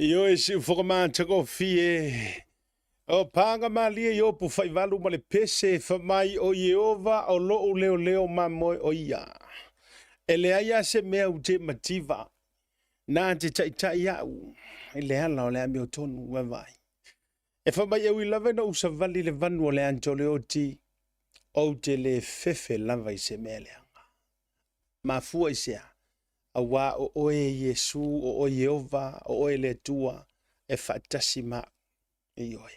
Ioe siufoga matagofie, o paga malie i opu faivalu ma le pese, fa mai o Ieova o lou leoleo mamoe o ia. E leai a se mea ou te mativa, na te taitai au i le ala o le amiotonu vaivai. E fa mai e ui lava ina ou savali i le vanu o le atoleoti, ou te le fefe lava i se mea leaga. Mafua i se a? Auā o oe e Iesu, o oe Ieova, o oe le Atua, e faatasi ma au. Ioe,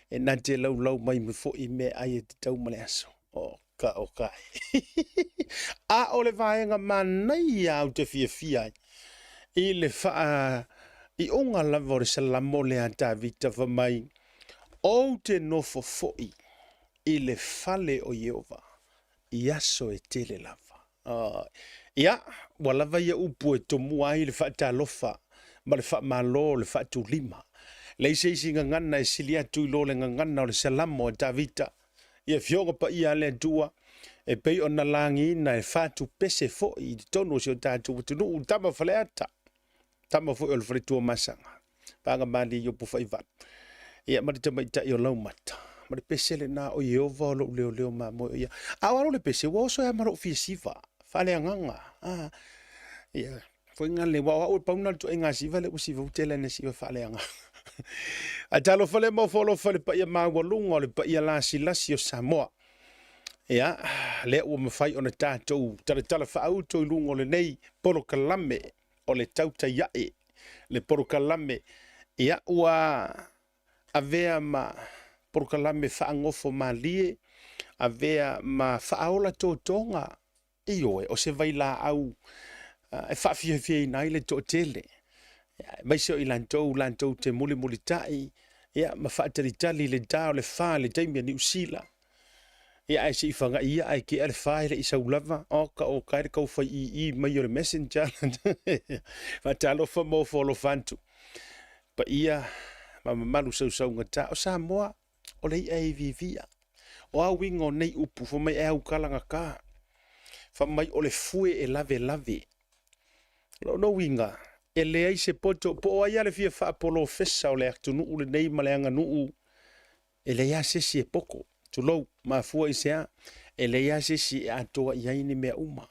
e na te laulau mai me foi mea ai e tatau ma le aso. O ka o ka e. A o le vaega manaia au te fiafia ai, i le faaiuga lava o le Salamo lea a Tavita fa mai, Ou te nofo foi i le fale o Ieova i aso e tele lava. Ia, ua lava ia upu e tomua ai le faatalofa ma le faamalo o le faatulima. Leai se isi gagana e sili atu i lo le gagana o le Salamo a Tavita i Afioga Paia a le Atua, e pei ona lagiina e fatupese foi i totonu o si o tatou atunuu, tama Faleata. tama foi o le faletua masaga, paga malie i opu faivalu, ia ma le tamaitai o Laumata, ma le pese lena o Ieova o lou leoleo mamoe o ia. A o alo le pese, ua oso ea ma lou fia siva, faaleagaga. Ah, ia, foi ngale, ua o au e pauna le tuaiga siva le ua siva ua tele ina siva faaleagaga. Ae talofa le maofo alofa i le paia maualuga o le paia lasilasi o Samoa. Ia, lea ua mafai ona tatou talatala faauto i luga o lenei polokalame o le tautai ae le polokalame, ia ua avea ma polokalame faagofo malie, avea ma faaola totoga, ioe, o se vailaau e faafiafiaina ai le toatele, aemaise o i latou latou te mulimulitai ia ma faatalitali i le ta o le fa i le taimi a Niu Sila. Ia ae se i faga'i ia ae tea le fa e le i sau lava, oka oka ai le tau fai ii mai o le messenger. Faatalofa ma ofo alofa atu. Paia ma mamalu sausaugata o Samoa, o le i'a e iviivia. O a uiga o nei upu, fai mai e aukalagata, fai mai o le fue e lavelave. O lona uiga, e leai se poto, po o ai lava le fia faapolofesa o le atunuu lenei ma le aganuu, E leai lava se isi e poto, tulou, mafua i se a? E leai lava se isi e atoa i ai ni mea uma.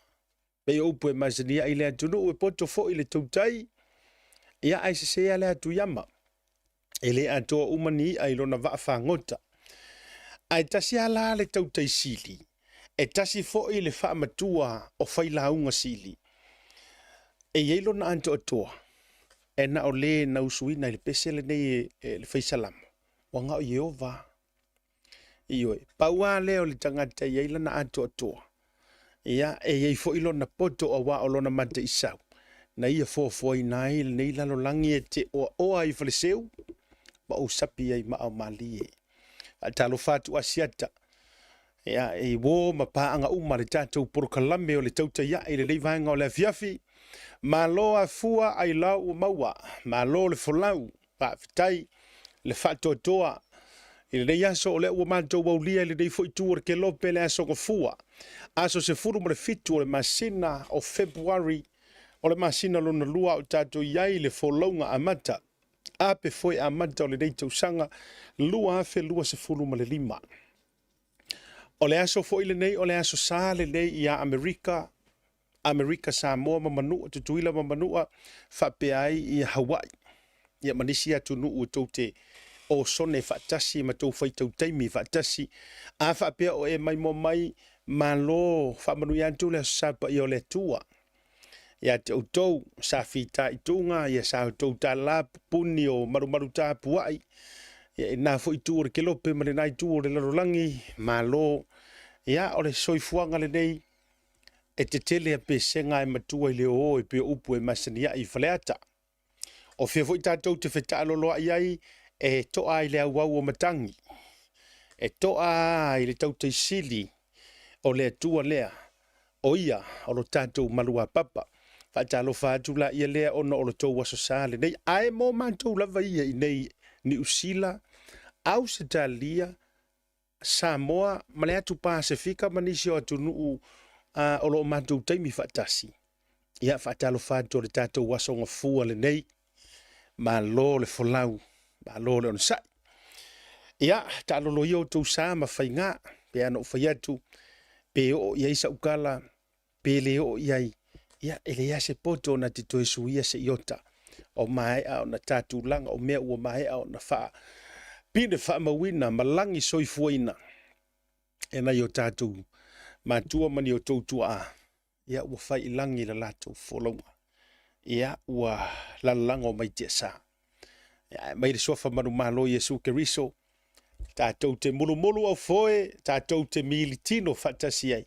Pei o upu e masani ai le atunuu, e poto foi le tautai, ia ae sese lava le atuiama. E le atoa uma ni i'a i lona vaa fagota. Ae tasi lava la le tautai sili, e tasi foi le faamatua o failauga sili. E i ai lona atoatoa, e na o le na usuina i le pese lenei e le fai salamo. Ua na o Ieova. Ioe, pau lava lea o le tagata e i ai lana atoatoa, ia, e i ai foi lona poto auā o lona mataisau, na ia foafoaina ai lenei lalolagi e te oaoa i faleseu ma ou sapi ai ma ao malie. Faatalofa atu Asiata, ia, i uō ma paaga uma le tatou polokalame o le tautai ae i lenei vaega o le afiafi. Malo afua ailao ua maua, malo le folau. Faafetai le faatoatoa i lenei aso o lea ua matou aulia i lenei foi itu o le Kelope le aso Gafua, aso 17 o le masina o Fepuari, o le masina lona lua o tatou i ai i le folauga amata, ape foe amata o lenei tausaga 2025. O le aso foi lenei o le aso sa lenei ia Amerika, Amerika Samoa ma Manua, Tutuila ma Manua, faapea ai ia Hawaii, ia ma nisi atunuu e tou te osone faatasi ma tou faitau taimi faatasi. A faapea o e maimoa mai, malo faamanuia atu le Aso Sa Paia o le Atua ia te outou, sa fitaituga, ia sa outou tala pupuni o malumalu tapuai, ia i lena foi itu o le kelope ma lena itu o le lalolagi, malo. Ia, o le soifuaga lenei, e tetele a pesega ae matua i le oo e pei o upu e masani ai i Faleata. O fea foi tatou te fetaaloloai ai, e toa ai le auau o matagi, e toa ai le tautaisili o le Atua lea, o ia o lo tatou maluapapa. Faatalofa atu la ia lea ona o lo tou aso sa lenei, ae mo matou lava ia i nei Niu Sila, Ausetalia, Samoa ma le atu Pasefika ma nisi o atunuu o lo o matou taimi faatasi. Ia, faatalofa atu o le tatou aso gafua lenei. Malo le folau, malo le onosai. Ia, taalolo ia outou sa ma faiga, pe ana ou fai atu, pe oo i ai sau tala, pe le oo i ai, ia, e leai se poto na te toe suia se iota. O maea ona ta tulaga, o mea ua maea ona faa pine faamauina ma lagi soifuaina e nai o tatou matua ma ni o tou tuaa, ia ua fai i lagi le latou folauga. Ia ua lalalago mai tiasa. Ia, ae mai le suafa manumalo Iesu Keriso, tatou te mulumulu au foe, tatou te militino faatasi ai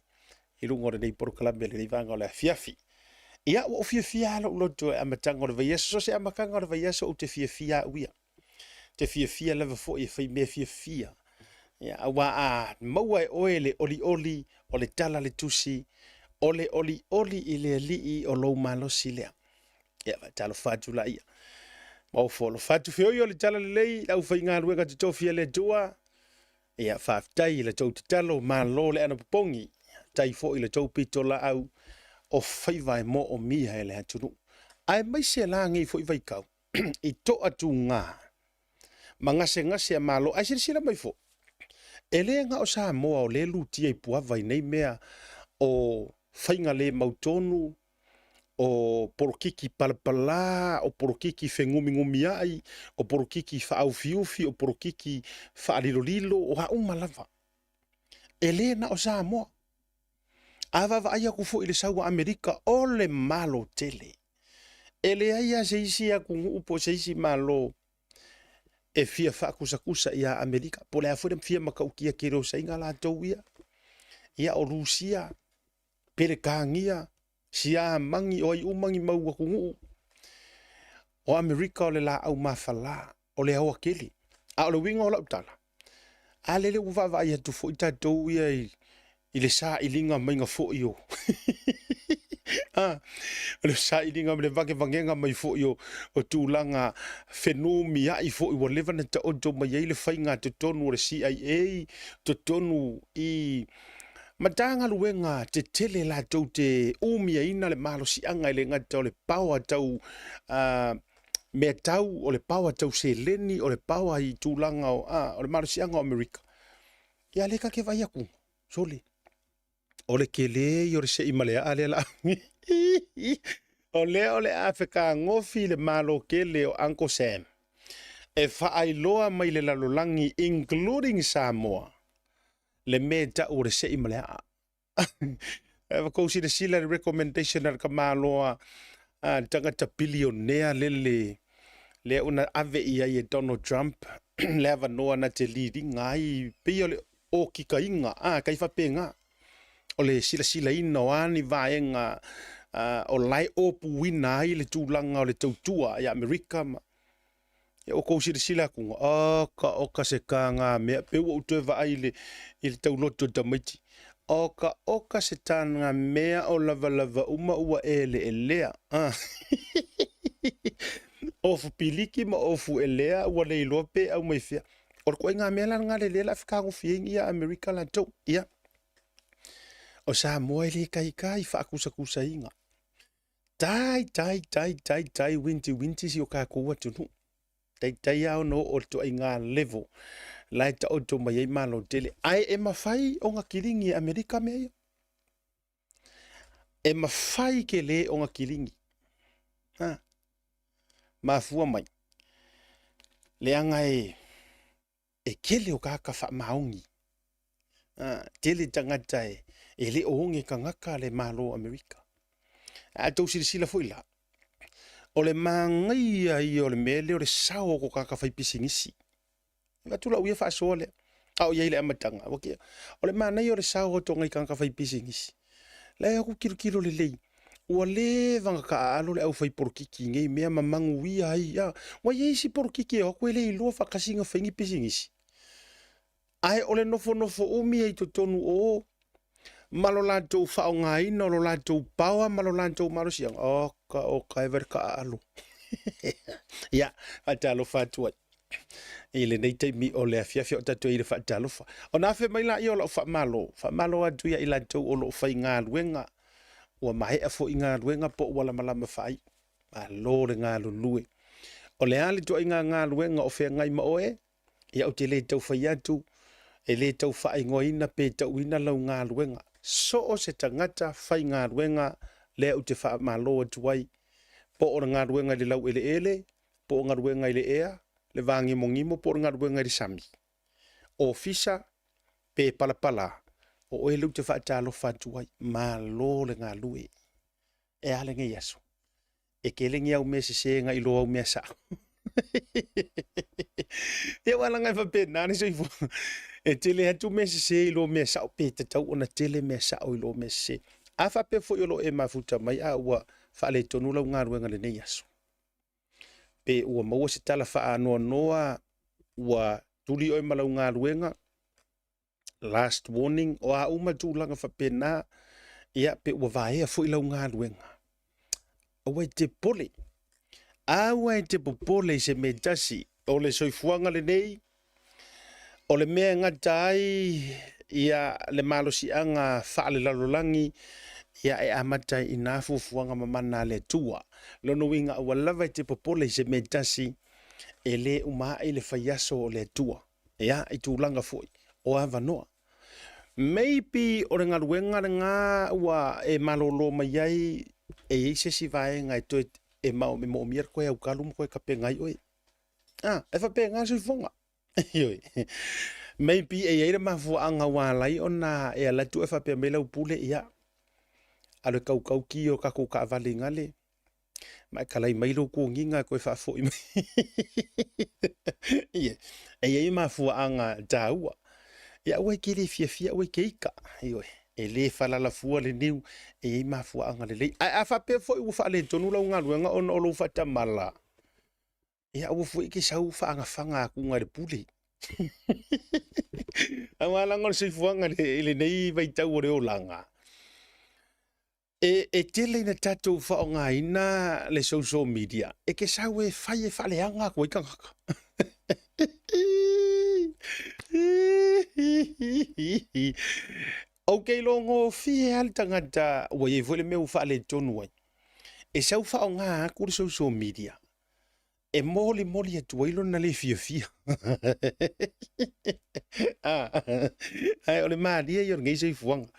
i luga o lenei polokalame i lenei vaega o le afiafi. Ia, ua ou fiafia lava lou loto i amataga o le vaiaso, so o se amataga o le vaiaso ou te fiafia au ia. Te fiafia lava foi e fai mea fiafia. Ia, aua a maua e oe le olioli o le tala le tusi, o le olioli i le alii o lou malosi lea. Ia, faatalofa atu laia. Ma ofo alofa atu feoi o le tala lelei, le aufaigaluega totofi a le Atua. Ia, faafetai i la tou tatalo, malo le anapopogi. Faafetai foi i la tou pitolaau o faiva e moomia e le atunuu. Aemaise la nei foi vaitau i toatuga ma gasegase a Malo. Ae silasila mai foi, e le na o Samoa o lea e lutia i puava i nei mea o faiga le mautonu, o polokiki palapala, o polokiki fegumigumiai, o polokiki faaufiufi, o polokiki faalilolilo, o a uma lava. E le na o Samoa. A vaavaai atu foi i le sau a Amerika, o le Malo tele. E leai lava se isi atunuu po o se isi Malo e fia faakusakusa ia Amerika, po o le a foi le fia matautia tele o saiga latou ia. Ia o Rusia, Peretania, Siamani, o ai uma ni mau atunuu. O Amerika o le laau mafala, o le aoatele. A o le uiga o lau tala, a lele ua vaavaai atu foi tatou ia i le sailiga maiga foi o a, o le sailiga ma le vagevagega mai foi o tulaga fenumiai foi ua leva na taoto mai ai le faiga totonu o le CIA, totonu i Matagaluega tetele latou te umiaina le malosiaga e le gata o le paoa tau mea tau, o le paoa tau seleni, o le paoa i tulaga o, o le malosiaga o Amerika. Ia lea ta te vaai atu, sole, o le tele ia o le sei ma le aa lea la o lea o le a fetagofi le Malo tele o Uncle Sam e faailoa mai le lalolagi including Samoa le mea e tau o le sei ma le aa. E kou silasila le recommendation a le tamaloa a le tagata bilionea lele lea una ave i ai e Donald Trump le avanoa na te liliga ai pei o le okikaina a kai faapena o le silasilaina o a ni vaega o la e opuina ai le tulaga o le tautua i Amerika ma Ia ua kou silasila atu, oka oka se tāgā mea, pe ua ou toe vaai i le, i le tauloto o tamaiti. Oka oka se tāgā mea o lavalava uma ua eleelea. Ah. Ofu piliki ma ofu elea ua le iloa pe au mai fea. O le ituaiga mea la lena le lea la fetagofi ai ia Amerika latou. Ia. O Samoa e le taitai faakusakusaina. Tai, tai, tai, tai, tai, winti, winti si o tatou atunuu. Taitai lava ona oo i le ituaiga level la e taoto mai ai Malo tele. Ae e mafai ona kiligi e Amerika mea ia. E mafai tele ona kiligi. Ha. Mafua mai. Leaga e e tele o tagata faamaoni. A, tele tagata e, e le o oge tagata le Malo o Amerika. A tou silasila foi la, o le manaia ia o le mea lea o le sao o ko tagata faipisinisi. E avatu lau ia faasoa lea, a o i ai le amataga. O le manaia o le sao o nai tagata faipisinisi. La e aku tilotilo lelei, ua leva ona taaalo le aufai polokiki i nei mea ma manuia ai. A, ua i ai isi polokiki e o atu e le iloa faatasi ona fai ni pisinisi. Ae o le nofonofo umi ai totonu o ma lo latou faaaogaina o lo latou power ma lo latou malosiaga, oka oka e le taaalo. Ia, faatalofa atu ai i lenei taimi o le afiafi o tatou i le faatalofa. Ona afe mai laia o lau faamalo, faamalo atu ia i latou o lo o faigaluega, ua maea foi galuega po ua lamalama faaiu. Malo le galulue. O le a le ituaiga galuega o feagai ma oe, ia ou te le tau fai atu, e le tau faaigoaina pe tauina lau galuega. So o se tagata faigaluega lea ou te faamalo atu ai, po o le galuega i le laueleele, po o galuega i le ea, le vagimogimo po o le galuega i le sami, ofisa pe palapala, o oe lea ou te faatalofa atu ai, malo le galue. E a lenei aso? E tele ni au mea sese na i lo au mea sao. Ia ua laga e faapena le soifua. E tele atu mea sese i lo mea sao pe tatau ona tele mea sao i lo mea sese. A faapea foi o lo o e mafuta mai a ua faaletonu lau galuega i lenei aso, pe ua maua se tala faanoanoa ua tuli oe ma lau galuega, last warning, o a uma tulaga faapena, ia pe ua vaea foi lau galuega. Aua e te popole. Aua e te popole i se mea tasi. O le soifuaga lenei, o le mea e gata ai ia le malosiaga faalelalolagi, ia e amata i nā fuafuaga mamana a le Atua. Lona uiga aua lava e te popole i se mea tasi, e le uma ai le faiaso o le Atua. Ia, i tulaga foi o avanoa. Maybe o le galuega lena ua e malolo mai ai, e i ai se isi vaega e toe e moomia le toe aukalu ma toe tapena ai oe. Ah, e faapena le soifuaga. Ioe. Maybe e i ai le mafuaaga ua ala ai ona e alu atu e faapea mai lau pule, ia, alu e kaukau ki o tatou taavale i gale, ma e kalai mai lou toniga e toe faafoi mai. Ie, e i ai mafuaaga taua. Ia aua e te le fiafia, aua e te ika. Ioe, e le falalafua le niu, e i ai mafuaaga lelei. Ae a faapea foi ua faaletonu lau galuega ona o lou faatamala, ia aua foi e te sau faagafaga atuga i le pule. Aua leaga o le soifuaga i lenei vaitau o le olaga, E tele ina tatou faaaogaina le social media e te sau e fai e faaleaga atu ai tagata. Ou te iloa gofie lava le tagata ua i ai foi le mea ua faaletonu ai, e sau faaaoga atu le social media e molimoli atu ai lona le fiafia. Ae o le malie ia o lenei soifuaga.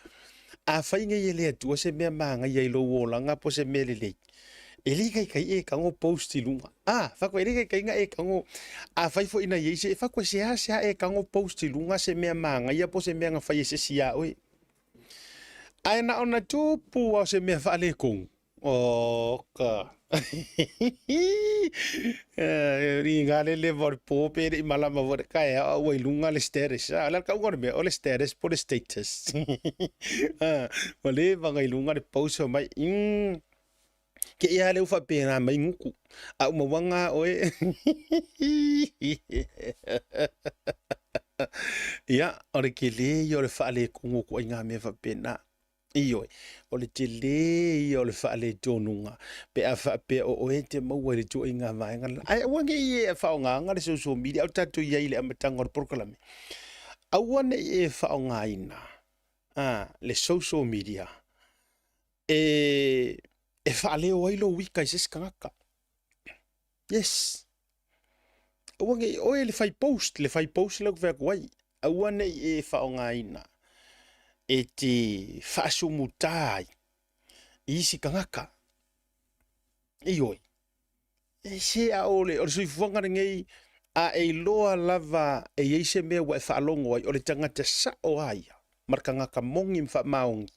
Afai nei e le Atua se mea magaia i lou olaga po o se mea lelei, e le taitai e tago post i luga. A, faatoa e le taitai na e tago, afai foi na i ai se, faatoa seasea e tago post i luga se mea magaia po o se mea na fai e se isi ia oe. Ae na ona tupu lava o se mea faaletonu, Oka. I ngā lele mo le pō pe le i malama mo le kaea a ua i lunga le status. A, le kauga o le mea, o le status po le status. Ua le vanga i lunga le post mai. Ke ia le ufa pēnā mai nguku. A uma wanga oe. Ia, o le ke le ia o le whaale kongo ko ai ngā mea whapēnā. Ioe, o le telē ia o le faaletonuga pe a faapea o oe e te maua i le tuaiga vaega lena. Ae aua ne i e faaaogaina le social media, a o tatou i ai i le amataga o le polokalame, aua ne i e faaaogaina le social media e e faaleo ai lou ika i se isi tagata. Yes. Aua ne i oe le fai post, le fai post lea ou te fai atu ai. Aua ne i e faaaogaina e te faasumutā ai i isi tagata. Ioe. E se a o le, o le soifuaga lenei, a e iloa lava e i ai se mea ua e faalogo ai, o le tagata sao lava ia, ma le tagata moni ma faamaoni,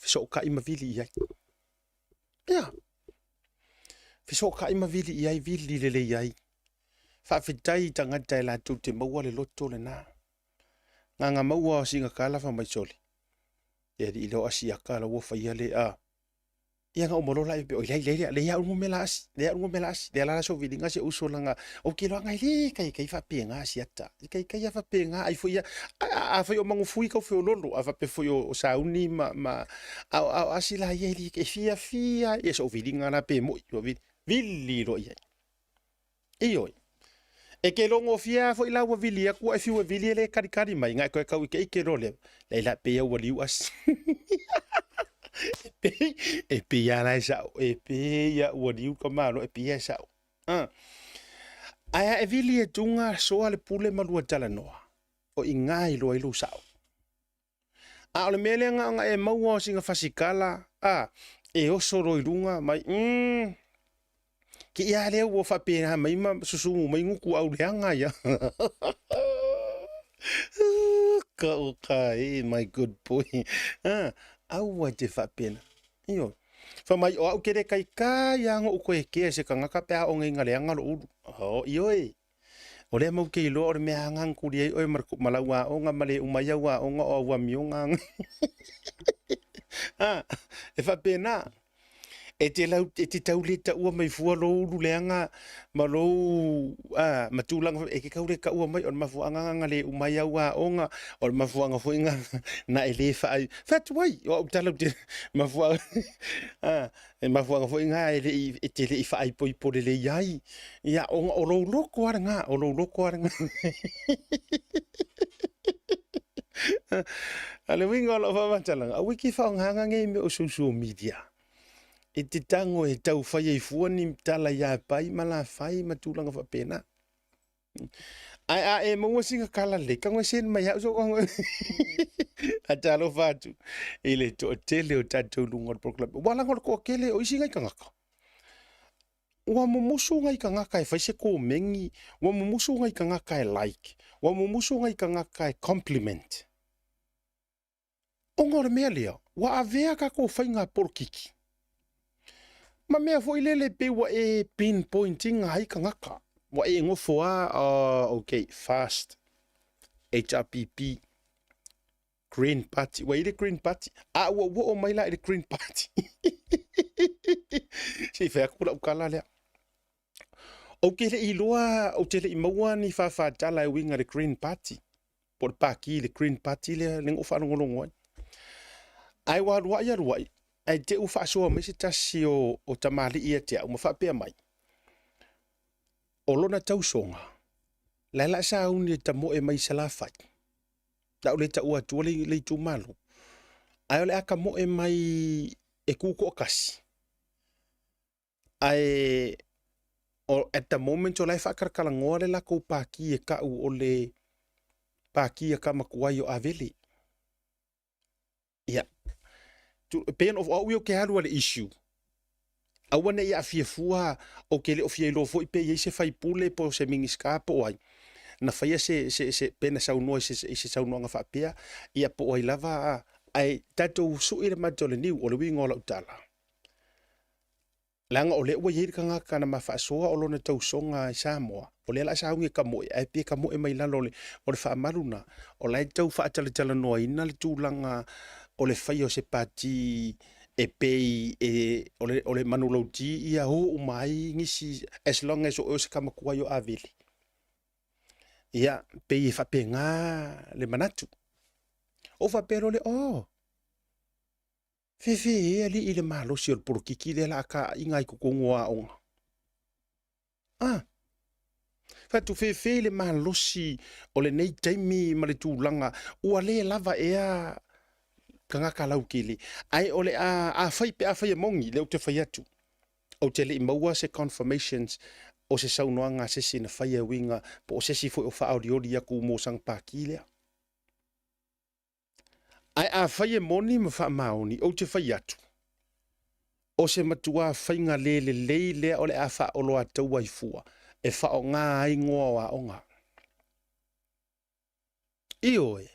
fesootai ma vili i ai. Ia, fesootai ma vili i ai, vili lelei ai. Faafetai i tagata e latou te maua le loto lena. Nganga maua o sina tala fa mai sole. E alii lea o Asiata la ua faia le a. Ia na uma loa la e oi lei lei lei au ngomela asi, lei au ngomela asi, lea la so vilinga se uso langa. O ke loa ngai le kai kai fa penga Asiata. Kai kai fa penga ai foi a foi o mangufui kau feololo a fa pe foi o sauni ma ma a o asi la ia li e fia fia ia so vilinga la pe moi o vili lo ia. Ioe. E ke logofie lava foi la ua vili atu ai fiu e vili e le kalikali mai, ngai koe kau ikeike loa lea, lei la pei au ua liu asi. E pei, e pei lava la e sa'o, e pei lava ua liu ka malo, e pei lava e sa'o. Ae a e vili e tuga soa le pule ma lua talanoa, o i ina e iloa ai lou sao. A o le mea lea na ona e maua o sina fasikala, a, e oso loa i luga mai, te i a lea ua faapena mai ma susumu mai gutu au leaga ia. Ka o ka e, my good boy. Ah, aua te faapena. Ioe. Fai mai, o au ke le kaikai a ngoʻu koe kea se kangaka pe a o ngei ngaleanga lo ulu. Oh, ioe. O lea mau ke iloa o le mea anga ngkuli ai oe ma lau aoga ma le uma ai au aoga o au amioga anga. Ah, e faapena. E te lau, e te tau le taua mai fua lou ulu leaga ma lou, a, ma tulaga foi, e te tau le taua mai o le mafuaaga na le uma ai au aoga, o le mafuaaga foi na, na e le faai, fai atu ai, o au tala ou te, mafuaaga, a, e mafuaaga foi na e le i, e te le i faaipoipo lelei ai. Ia, ona o lou loto lava lena, o lou loto lava lena. A le uiga o lau faamatalaga, aua e te faaaogaina nei mea o social media e te tago e tau fai ai fua ni tala ia Pai ma Lafai ma tulaga faapena. Ae a e maua sina tala lelei, tago e send mai au sou A talofa atu i le toatele o tatou luga o le program. Ua laga o le toatele o isi nai tagata. Ua mumusu nai tagata e fai se komeni, ua mumusu nai tagata e like, ua mumusu nai tagata e compliment. Ona o le mea lea, ua avea tatou faiga polokiki ma mea foi lele pei ua e pinpoint ina ai tagata. Ua e nofo lava, oh, okay, fast, HRPP, Green Party, ua i le Green Party, a ua ua oo mai la i le Green Party. Se i fai atu lau tala lea. Ou te le i iloa, ou te le i maua ni fāfātala e uiga i le Green Party, po o le pākī, le Green Party lea lea na ou faalogologo ai. Ae ua aluai aluai, ae te i ua faasoa mai se tasi o tamalii ia te au ma faapea mai, o lona tausoga, la e la sauni e tamoe mai i Salafai. La ou le taua atua le itumalo. Ae o le a tamoe mai e tu toatasi. Ae at the moment o la e faatalatalanoa le latou pāki e tau o le pāki a tama tuai o Avele. Ia, e pei ona o au ia ou te alu a le issue, aua ne i aafia fua, ou te le o fia iloa foi pe i ai se faipule po o se Minisita po o ai na faia se, se, se, pe na saunoa i se, i se saunoaga faapea, ia po o ai lava, ae tatou sui le mata o le niu, o le uiga o lau tala. Leaga o lea ua i ai le tagata na ma faasoa o lona tausoga i Samoa, o lea o le a sauni e tamoe, ae pei e tamoe mai lalo o le faamalu lena, o la e tau faatalatalanoaina le tulaga o le faia o se pati e pei e, o le manulauti ia o uma ai nisi, as long as o oe o se tama tuai o Avele. Ia, pei e faapena le manatu. Ou faapea loa lea, oh, Fefe e alii le malosi o le polokiki lea la a taaiga ai totonu o aoga. Ah! Fai atu fefe le malosi o lenei taimi ma le tulaga ua le lava ea tagata lautele. Ae o le a, afai pe afai e moni, lea ou te fai atu, ou te le i maua se confirmations o se saunoaga a se isi na faia e uiga po o se isi foi o faaolioli atu mo sana pākī lea. Ae afai e moni ma faamaoni, ou te fai atu, o se matuā faiga le lelei lea o le a faaoloataua ai fua e faaaoga ai goa o aoga. Ioe,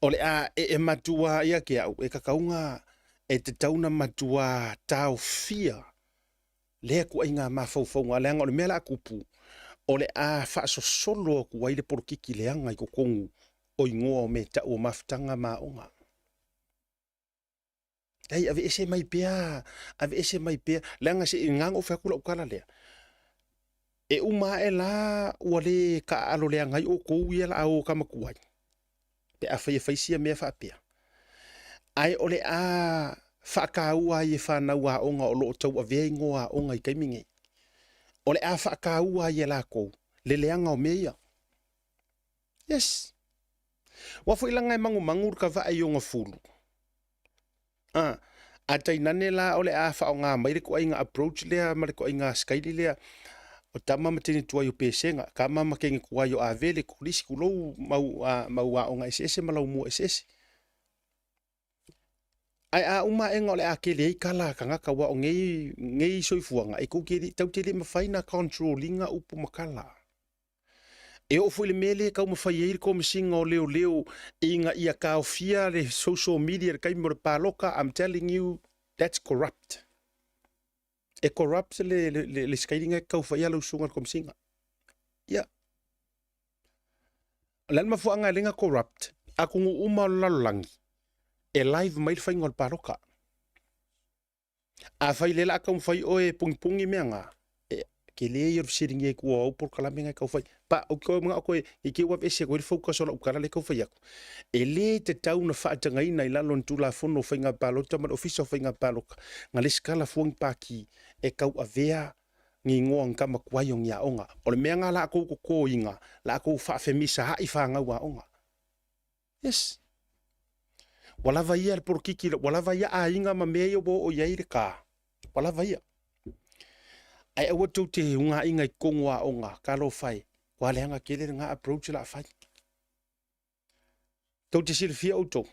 o le a e matuā ia te au e tatauga e tatau na matuā taofia lea ituaiga mafaufauga, leaga o le mea la a tupu, o le a faasosolo atu ai le polokiki leaga i totonu o igoa o mea tau o mafutaga ma aoga. Ai, aveese mai pea, aveese mai pea, leaga se i na ou fai atu lau tala lea, e uma ae la ua le taaalo leaga ai outou ia la a o tama tuai, pe afai e fai sia mea faapea. Ae o le a faataua ai e fanau aoga o lo o tauavea igoa aoga i taimi nei. O le a faataua ai e latou le leaga o mea ia. Yes. Ua foi laga e magumagu le kavae i ona fulu. Ah. A tainane la o le a faaaoga mai le ituaiga approach lea ma le ituaiga sikaili lea o tama ma teine tuai o Pesega, tama ma teine tuai o Avele, Kolisi, tulou mau, a, mau aoga eseese ma laumua eseese. Ae a uma aega o le a tele ai tala a tagata aua o nei, nei soifuaga e tou te, tau te le mafai ona control ina upu ma tala. E oo foi i le mea lea e taumafai ai le Komesina o Leoleo ina ia taofia le social media i le taimi o le palota, I'm telling you, that's corrupt. E corrupt le, le, le, le sikailiga e tau fai a lau susuga i le Komesina. Ia. O le a le mafuaaga e lenga corrupt? Atunuu uma o le lalolagi e live mai le faiga o le palota. Afai lea la a taumafai oe e pugipugī mea na, e tele ia o le fesiligia i tua o au polokalame na e tau fai. Pa, ou te toe manao toe, i te i ua aveese atu ai le focus o lau tala lea e tau fai atu. E le tatau ona faatagaina i lalo o ni Tulafono o Faiga Palota ma le Ofisa o Faiga Palota na lesitala fua ni pākī e tauavea ni igoa o ni tama tuai o ni aoga. O le mea na latou totoina, latou faafemisaai fanau aoga. Yes. Ua lava ia le polokiki, ua lava ia aiga ma mea ia ua oo i ai le ka. Ua lava ia. Ae aua tou te ungaina i totonu o aoga, talofa e, ua leaga tele lena approach la fai. Tou te silafia outou,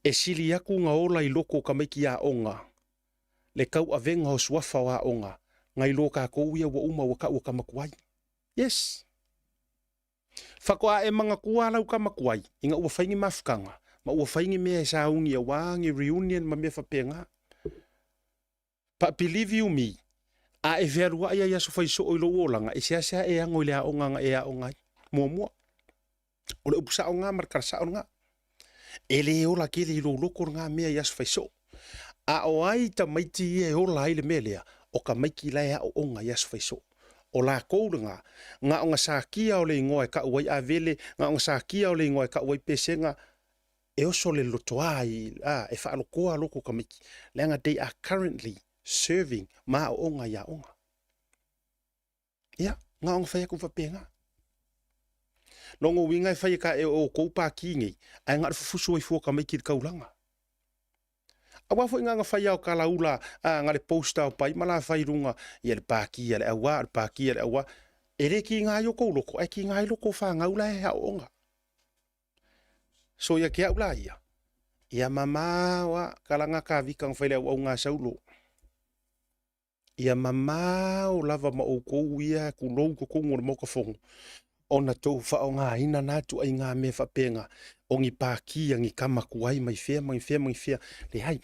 e sili atu na ola i loko o tamaiti aoga le tauavega o suafa o aoga nai lo tatou ia ua uma ua tau o tama tuai. Yes. Faatoa e manatua lau tama tuai ina ua fai ni mafutaga ma ua fai ni mea e sauni aua ni reunion ma mea faapena. But believe you me, a e fealuai ai aso fai soo i lou olaga, e seasea e ago i le aoga na e aoga ai. Muamua, o le upu sao lena ma le tala sao lena. E le ola tele i lou loko lena mea i aso fai soo. A o ai tamaiti ia e ola ai le mea lea, o tamaiti la e aooga i aso fai soo. O lakou lena, na ona sakia o le igoa e tau ai Avele, na ona sakia o le igoa e tau ai Pesega, e oso le lotoā i, a, e faalotoa loko tamaiti, leaga they are currently serving ma aooga i aoga. Ia, na ona fai atu faapena. Lona uiga e fai e ka e outou pākī nei, ae na o le fufusu ai fua tamaiti i le taulaga. Aua foi na fai ao kalaula, a, na le poster o pai ma la fai lunga, ia le pākī a le auā, le pākī a le auā. E le kiga ai o kou loko, ae kiga ai loko o whāngau la e aooga. So ia ke au la ia, ia mamao a kalanga ka vika na fai le auaunga a Saulo. Ia mamao lava ma oukou ia kulou totonu o le Maota Fono, ona tou faaaogaina na ituaiga mea faapena, o ni pākī a ni tama tuai mai fea mai fea mai fea. Leai,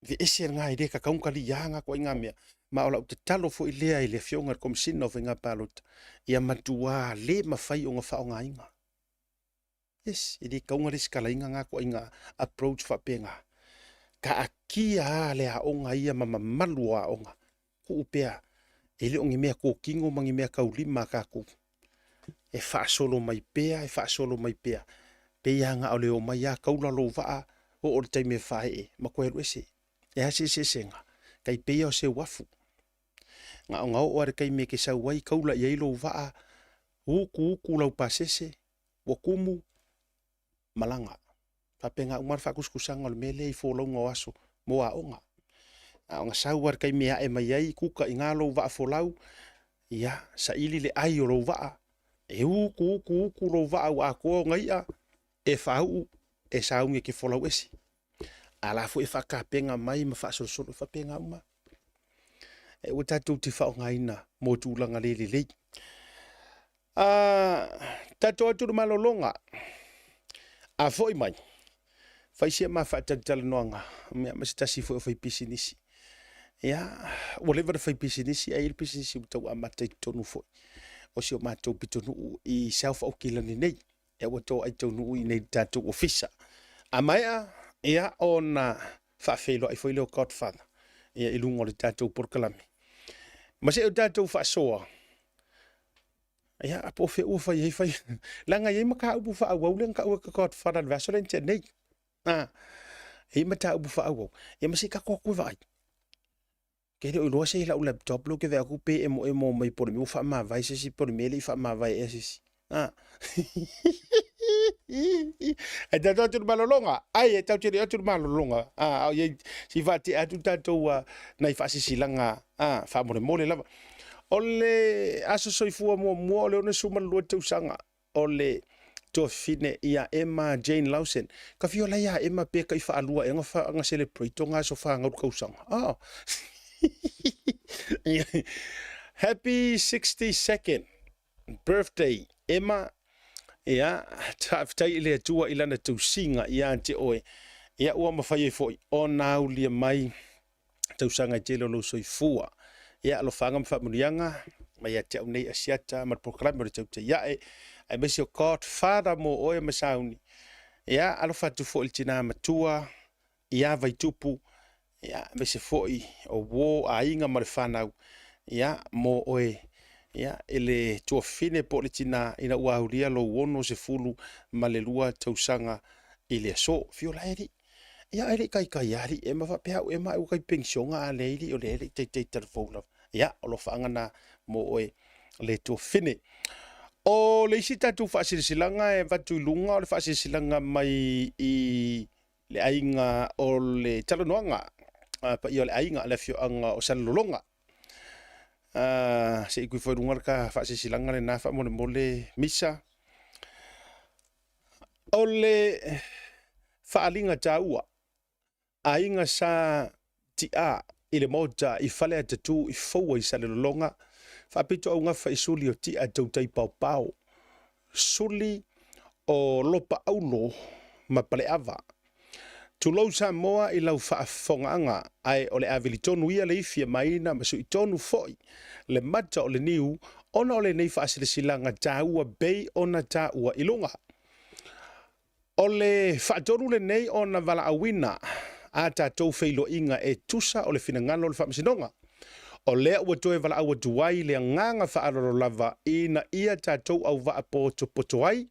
veese lena e le tatau ona taliā na ituaiga mea. Ma o lau tatalo foi lea i le Afioga i le Komesina o Faiga Palota, ia matuā le mafai ona faaaogaina. Yes, e le tatau ona resitalaina na ituaiga approach faapena. Taatia lava le aoga ia ma mamalu o aoga. Tuu pea, e le o ni mea tōkino ma ni mea taulima a tatou. E faasolo mai pea, e faasolo mai pea. Pei lava na o le omai lava taula lou vaa, oo i le taimi e faaee, ma toe alu ese. E a se eseesega? Tai pei lava o se uafu. Na ona oo lava i le taimi e te sau ai, taula i ai lou vaa, utu utu lau pasese, ua tumu, malaga. Faapena uma le faatusatusaga o le mea lea i folauga o aso mo aoga. A ona sau lava i le taimi e ae mai ai, kuka i ina lou vaa folau, ia, saili le ai o lou vaa, e utu utu utu lou vaa ua atoa ona i'a, e faauu, e sauni e te folau ese. A la foi e faatapena mai ma faasolosolo, e faapena uma. E ua tatou te faaaogaina mo tulaga le lelei. A tatou atu le malologa, a foi mai, fai sia ma faatalatalanoaga ma se tasi foi o faipisinisi. Ia, ua leva na faipisinisi, ae i ai le pisinisi ua tau amata i totonu foi o si o matou pitonuu i South Aukilani nei. Ia ua toai taunuu i nei i le tatou ofisa. A maea, ia, ona faafeiloai foi lea o Godfather ia, i luga o le tatou polokalame. Ma se o tatou faasoa, ia, po o fea ua fai ai fai. Leaga e i ai mataupu faaauau lea na taua e Godfather i le vaiaso lea na tea nei. Ah, e i ai mataupu faaauau. Ia ma se i tatou atu e vaai. Ke le o iloa se i lau laptop lea ou te vaai atu pe emoemo mai po o le mea ua faamavae se isi po o le mea e le i faamavae ea se isi. Ah. E tatou atu le malologa. Ai, e tatou te le atu le malologa. A, o iai, si faatea atu tatou nai faasisilaga a, faamolemole lava. O le aso soifua muamua o le 62 tausaga o le tuafafine ia Emma Jane Lawson. Ka fio la ia Emma pe kai faalua ea ona celebrate o aso whanau tausaga. Oh. Happy 62nd birthday Emma. Ia, faafetai i le Atua i lana tausiga ia te oe. Ia, ua mafai ai foi ona aulia mai tausaga e tele o lou soifua. Ia, alofaga ma faamanuiaga mai ia te au nei Asiata ma le polokalame o le Tautai Ae, aemaise o God Father mo oe ma Sauni. Ia, alofa atu foi i le tina matua ia Vaitupu, ia, aemaise foi o uo, aiga ma le fanau, ia, mo oe, ia, i le tuafafine po o le tina ina ua aulia lou 62 tausaga i le aso. Fio la e alii. Ia, e le i taitai lava alii Ema faapea au Ema ai ua tai penisiona a leai alii o lea e le i taitai talavou lava. Ia, o alofaaga na mo oe le tuafafine. O le isi tatou faasilasilaga e avatu i luga o le faasilasilaga mai i le aiga o le talanoaga paia o le aiga, le afioaga o Salelologa. Se i tuifo i luga le ta faasilasilaga lena faamolemole Misa. O le faaaliga taua, aiga sa ti'a i le maota i Faleatatū i Foua i Salelologa, faapito augafa i suli o ti'a tautai paopao, suli o Lopaaulo ma Paleava. Tulou Samoa i lau faafofogaaga, ae o le a vili tonu ia le ifi e maina ma sui tonu foi le mata o le niu ona o lenei faasilasilaga taua bei ona taua i luga. O le faatonu lenei ona valaauina a tatou feiloaiga e tusa o le finagalo o le Faamasinoga. O lea ua toe valaau atu ai le agaga faaaloalo lava ina ia tatou auvaa potopoto ai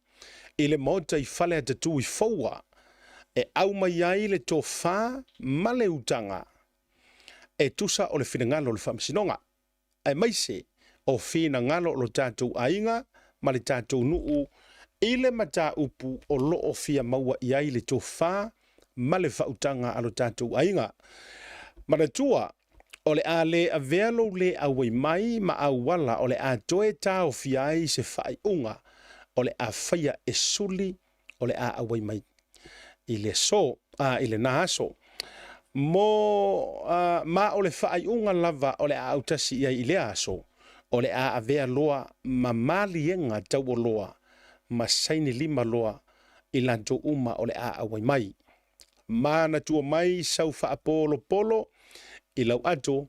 i le Maota i Faleatatū i Foua e au mai ai le tofa ma le utaga e tusa o le finagalo o le Faamasinoga. aemaise o finagalo o lo tatou aiga ma le tatou nuu i le mataupu o lo o fia maua i ai le tofa ma le faautaga a lo tatou aiga. Manatua, o le a le avea lou le auai mai ma auala o le a toe taofia ai se faaiuga o le a faia e suli o le a auai mai i le aso, a i lena aso. Mo, a, ma o le faaiuga lava o le a autasi i ai i lea aso, o le a avea loa ma maliega taualoa ma saini lima loa i latou uma o le a auai mai. Manatua mai sau faapolopolo i lau ato,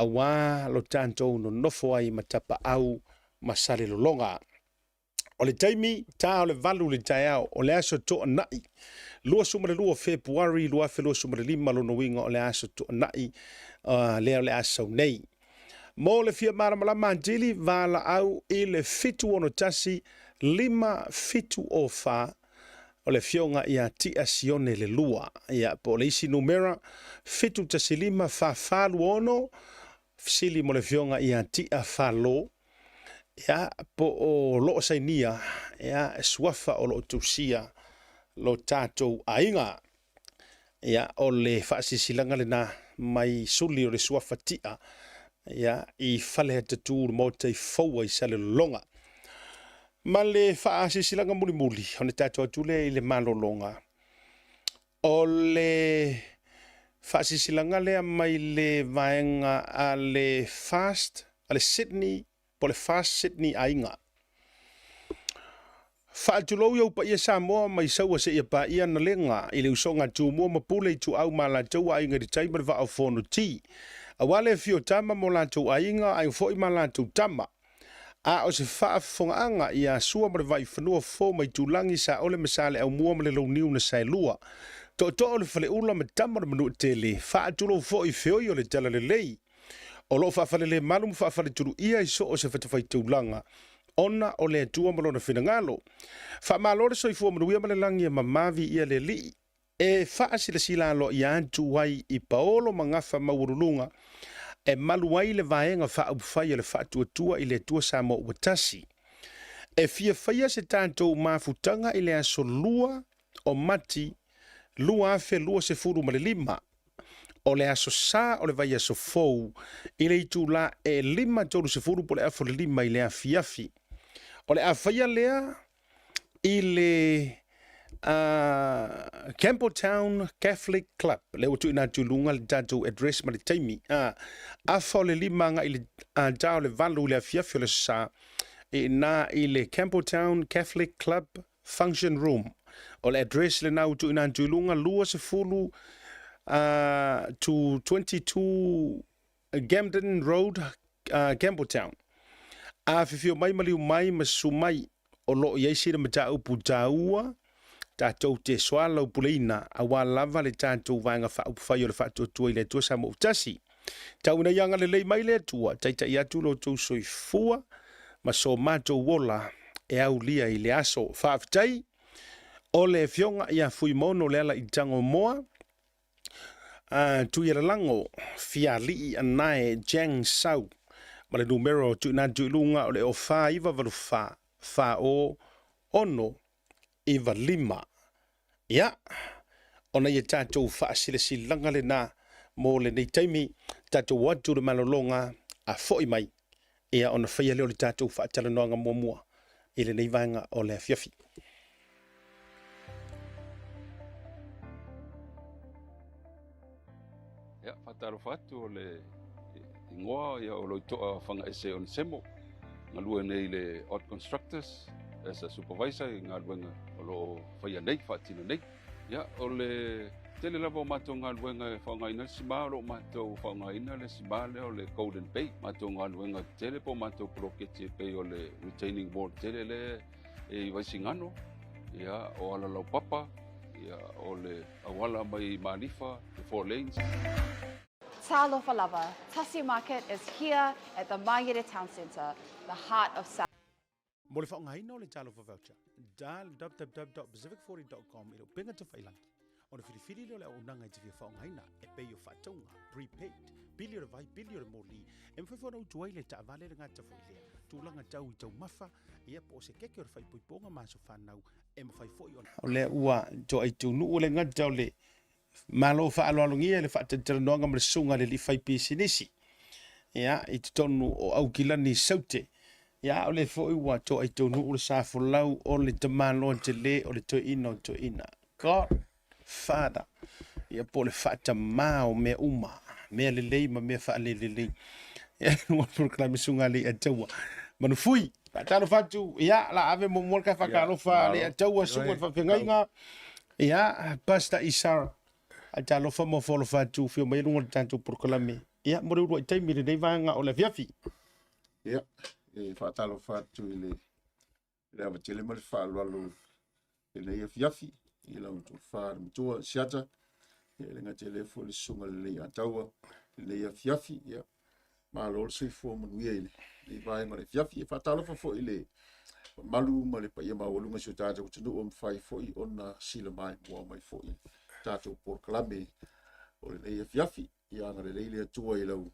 auā lo tatou nonofo ai ma tapaau ma salelologa. O le taimi, ta o le 8 i le taeao, o le aso Toonai, 22 o Fepuari 2025, lona uiga o le aso Toonai lea o le a sau nei. Mo le fia malamalama atili, valaau i le 761 574 o le afioga ia Tia Sione le Lua. Ia, po o le isi numera, 715 446, fesili mo le afioga ia Tia Falo. Ia, po o loo sainia, ia, e suafa o loo tusia lo tatou aiga. Ia, o le faasilasilaga lena mai suli o le suafa tia, ia, i Faleatatū le maota i Foua i Salelologa. Ma le faasilasilaga mulimuli, ona tatou atu lea i le malologa. O le faasilasilaga lea mai le vaega a le Fast, a le Sydney, po o le Fast Sydney Aiga. Faatulou i ou paia Samoa mai Saua seia paia Nalega i le usoga a Tumua ma Pule Ituau ma latou aiga i le tai ma le vaa o Fonoti. Aua le afio o Tama ma o latou aiga, aiga foi ma latou tama. A o se faafofogaaga ia Sua ma le Vaifanua Fofo ma Itulagi, Saole ma Saleaaumua ma le Launiu na Saelua, Tootoo o le Faleula ma Tama o le Manuatele, faatulou foi feoi o le Talalelei o lo o faafalelemalu ma faafaletuluia i so o se fatafaitaulaga ona o le Atua ma Lona finagalo. Faamalo le soifua manuia ma le lagi e mamavi ia le Alii. E faasilasila aloaia atu ai i paolo ma gafa maualuluga e malu ai le Vaega Faaupufai o le Faatuatua i le Atua Samoa ua Tasi. E fia faia se tatou mafutaga i le aso 2 o Mati 2025, o le aso Sa o le vaiaso fou i le itula e 5:30 po o le afa o le 5 i le afiafi. O le a faia lea i le Campbelltown Catholic Club, lea ua tuuina atu i luga le tatou address ma le taimi. 4:30 agai i le 7:50 i le afiafi o le aso Sa, i ina i le Campbelltown Catholic Club Function Room. O le address lena ua tuuina atu i luga, 20 to 22 Gamden Road, Campbelltown. Afifio mai, maliu mai ma susu mai, o lo o i ai sina mataupu taua tatou te soalaupuleina aua lava le tatou Vaega Faaupufai o le Faatuatua i le Atua Samoa Tasi. Tau ina ia agalelei mai le Atua, taitai atu lo outou soifua ma so matou ola e aulia i le aso. Faafetai o le Afioga ia Fuimono Leala i Tagomoa, Tuialalago, Fialii Anae Jang Sau, ma le numera o tuuina atu i luga o le 4984 40 6 95. Ia, ona ia tatou faasilasilaga lena mo lenei taimi, tatou o atu i le malologa a foi mai, ia ona faia lea o le tatou faatalanoaga muamua i lenei vaega o le afiafi. Ia, faatalofa atu o le igoa ia o Loitoa Fagaese Onesemo, galue nei i le Ott Constructors as a supervisor i galuega o lo o faia nei, faatino nei. Ia, o le tele lava o matou galuega e faaaogaina le sima, o lo o matou faaaogaina le sima lea o le Golden Bay. Matou galuega tele po o matou poloketi e pei o le retaining wall tele lea e i Vaisigano, ia, o Alalaupapa, ia, o le auala mai Malifa, the four lanes. Talofa lava, Tasi Market is here at the Mangere Town Centre, the heart of South. Mo le faaaogaina o le Talofa Voucher, dial www.pacific40.com i le upega tafailagi, ona filifili lea o le auaunaga e te fia faaaogaina, e pei o faatauga, prepaid, pili o le vai, pili o le moli, e mafai foi ona utu ai le taavale le gata foi lea, tulaga tau i taumafa, ia po o se keke o le faaipoipoga ma aso fanau, e mafai foi ona. O lea ua toaituunuu le gata o le Malo faaaloalogia i le faatalatalanoaga ma le susuga i le alii faipisinisi ia, i totonu o Aukilani Saute. Ia, o lea foi ua toaituunuu le sa folau o le tamaloa tele o le toeaina o toeaina. God Father, ia po o le faatamā o mea uma, mea lelei ma mea faalelelei. Ia, ua polokalame susuga Leiataua. Manufui, faatalofa atu, ia, la ave muamua le ka faatalofa Leiataua, susuga i le faafeagaiga. Ia, Pastor Isara, talofa ma folofa atu fio mai luga o le tatou polokalame. Ia, mo le uluai taimi i lenei vaega o le afiafi. Ia, e faatalofa atu i le le ava tele ma le faaaloalo i lenei afiafi i lau tofa le matua Siata, ia le gata i lea foi le susuga lelei Ataua i lenei afiafi. Ia, malo le soifua manuia i lenei vaega o le afiafi. E faatalofa foi i le mamalu ma le paia maualuga o si o tatou atunuu ua mafai foi ona silamaimoa mai foi i le tatou polokalame o lenei afiafi. Ia agalelei le Atua i lau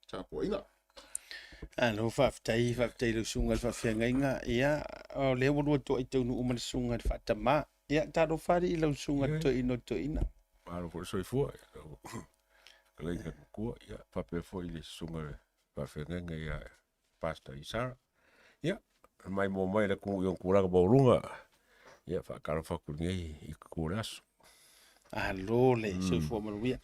tapuaiga. Alo, faafetai, faafetai i lau susuga i le faafeagaiga. Ia, o lea ua lua toai taunuu ma le susuga i le faatamā. Ia, talofa alii i lau susuga i le toeaina o toeaina. Malo foi le soifua i lau fetalaiga i le matua, ia, faapea foi i le susuga i le faafeagaiga ia Pastor Isara. Ia, maimoa mai le atunuu i ona tulaga maualuga. Ia, faatalofa atu i lenei itu o le aso. Alo le soifua manuia.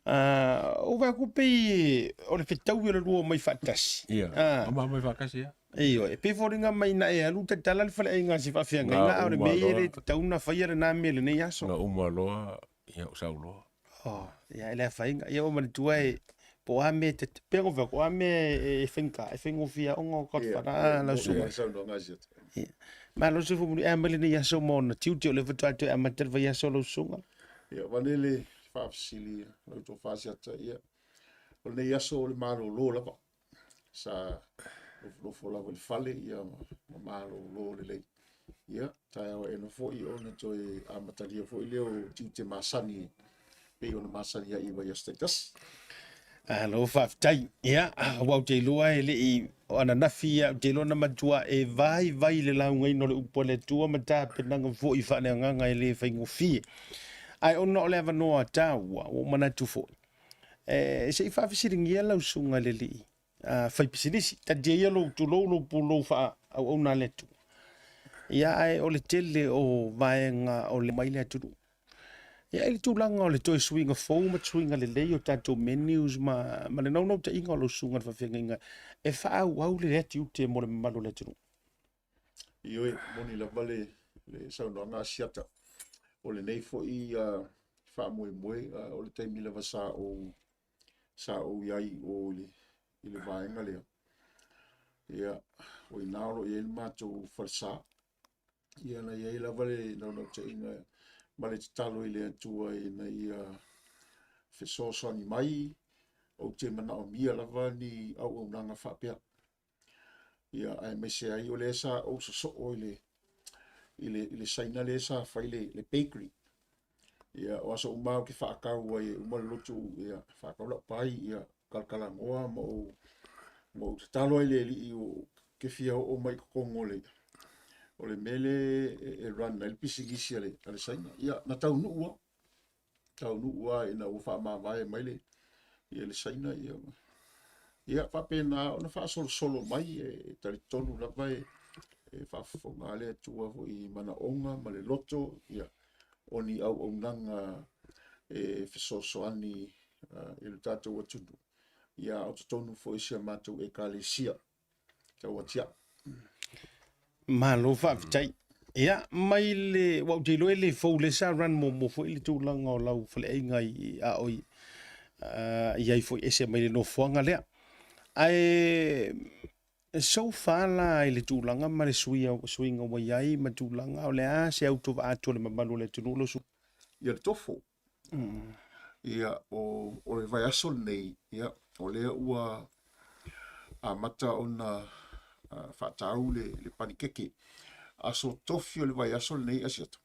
O vaai atu pei o le fetaui o le lua o mai faatasi. Ia, ama mai faatasi ia. Ioe, e pei foliga mai na e alu tatala le faleaiga a si faafeagaiga, a o le mea ia e le tatau ona faia lena mea i lenei aso. Na uma loa, ia ou sau loa. Oh, ia e le afaina. Ia ua manatua e po o a mea te pei ona fai atu, o a mea e faigata, e faigofie lava ona o tatou fana lau susuga. Ia. Malo le soifua manuia. E a mai lenei aso ma ona tiute o lea faatoa toe amata le vaiaso lau susuga. Ia, vale le faafesili lau tofa Siata, ia, o lenei aso o le malolo lava. Sa nofonofo lava i le fale, ia, ma malolo lelei. Ia, taeao aena foi ona toe amatalia foi lea o tiute masani pei ona masani ai i vaiaso taitasi. Alo faafetai. Ia, aua ou te iloa e le i o ananafi ia, ou te iloa na matua e vaivai le laugaina o le upu a le Atua ma tapenaga foi faaleagaga e le faigofie. Ae ona o le avanoa taua, ua ou manatu foi, e, se i faafesiligia lau susuga i le alii faipisinisi. Talitia ia lou tulou, lou pulou faaauauna a le Atua. Ia, ae o le tele o vaega o le mai le atunuu. Ia, i le tulaga o le toe suiga fou ma suiga lelei o tatou menus ma, ma le naunautaiga o lau susuga i le faafeagaiga e faaauau le atiute mo le mamalu o le atunuu. Ioe, moni lava le, le saunoaga a Siata. O lenei foi uh, faamoemoe uh, o le taimi lava sa ou sa ou i ai i o i le, i le vaega lea. Ia, o ina o lo o i ai le matou falesa. Ia na i ai lava le naunautaiga ma le tatalo i le Atua ina ia fesoasoani mai, ou te manaomia lava ni auaunaga faapea. Ia, aemaise ai o lea sa ou sosoo i le, i le, i le Saina lea sa fai le, le bakery. Ia, o aso uma ou te faatau ai e uma le lotu, ia, faatau lau pai, ia, talatalanoa ma ou, ma ou tatalo ai i le alii ou te fia oo mai i totonu o le, o le mea lea e, e run ai le pisinisi a le, a le Saina. Ia, na taunuu lava, taunuu lava ina ua faamavae mai le, ia le Saina, ia, ia faapena ona faasolosolo mai, e talitonu lava e, e faafofoga le Atua foi i manaoga ma le loto, ia, o ni auaunaga e fesoasoani i le tatou atunuu, ia a o totonu foi o si a matou ekalesia tau atiae. Malo faafetai. Ia, mai le, ua ou te iloa e le fou lea sa run muamua foi le tulaga o lau faleaiga i, a o i, uh, i ai foi ese mai le nofoaga lea. Ae so far la i le tulaga ma le suia, suiga ua i ai ma tulaga, o le a se autovaa atu a le mamalu o le atunuu lau susuga? Ia le tofo. Ia, o, o le vaiaso lenei, ia, o lea ua amata ona uh, faatau le, le panikeke. Aso tofi o le vaiaso lenei Asiata.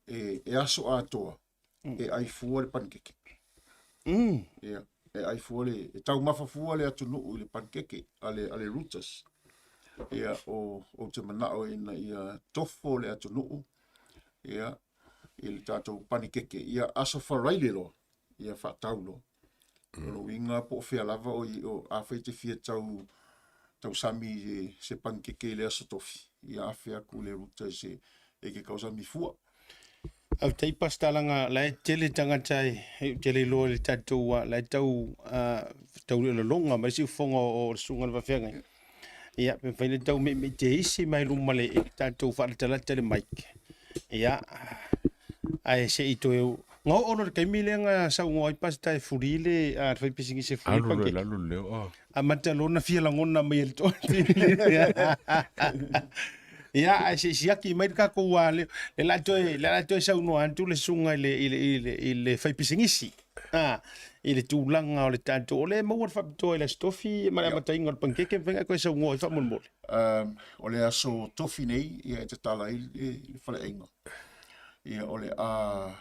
E, e aso atoa, e ai fua le panikeke. Ia, e ai fua le, e taumafa fua le atunuu i le panikeke a le, a le Reuters. Ia, o, ou te manao ina ia tofo le atunuu, ia, i le tatou panikeke, ia aso Faraile loa, ia faatau loa. O lona uiga po o fea lava o, o afai e te fia tau tausami i se panikeke i le aso tofi, ia afe atu i le Reuters e, e ke tausami fua. Faafetai Pastor leaga la e tele tagata e ou te le iloa i le tatou la e tau tau lologa mai siufofoga o le susuga i le faafeagaiga. Ia, pe mafai ona tau meimei teisi mai luma le tatou faalatalata le mic. Ia, ae se i toe na oo loa le taimi lea na saunoa ai Pastor e fuli le a le faipisinisi e fuli Alu loa i pancake. lalo le leo. Oh. Amata loa ona fia lagona mai e le toatele. Ia, ae se i siaki mai le tatou a leo. Le la toe, le la toe saunoa atu le susuga i le, i le, i le, i le faipisinisi. A, i le tulaga o le tatou, o lea e maua le faapitoa i le Aso Tofi ma le amataina o le panikeke, mafai ona e toe saunoa ai faamolemole. Um, o le aso tofi nei, ia e tatala ai le, le faleaiga. Ia, o le a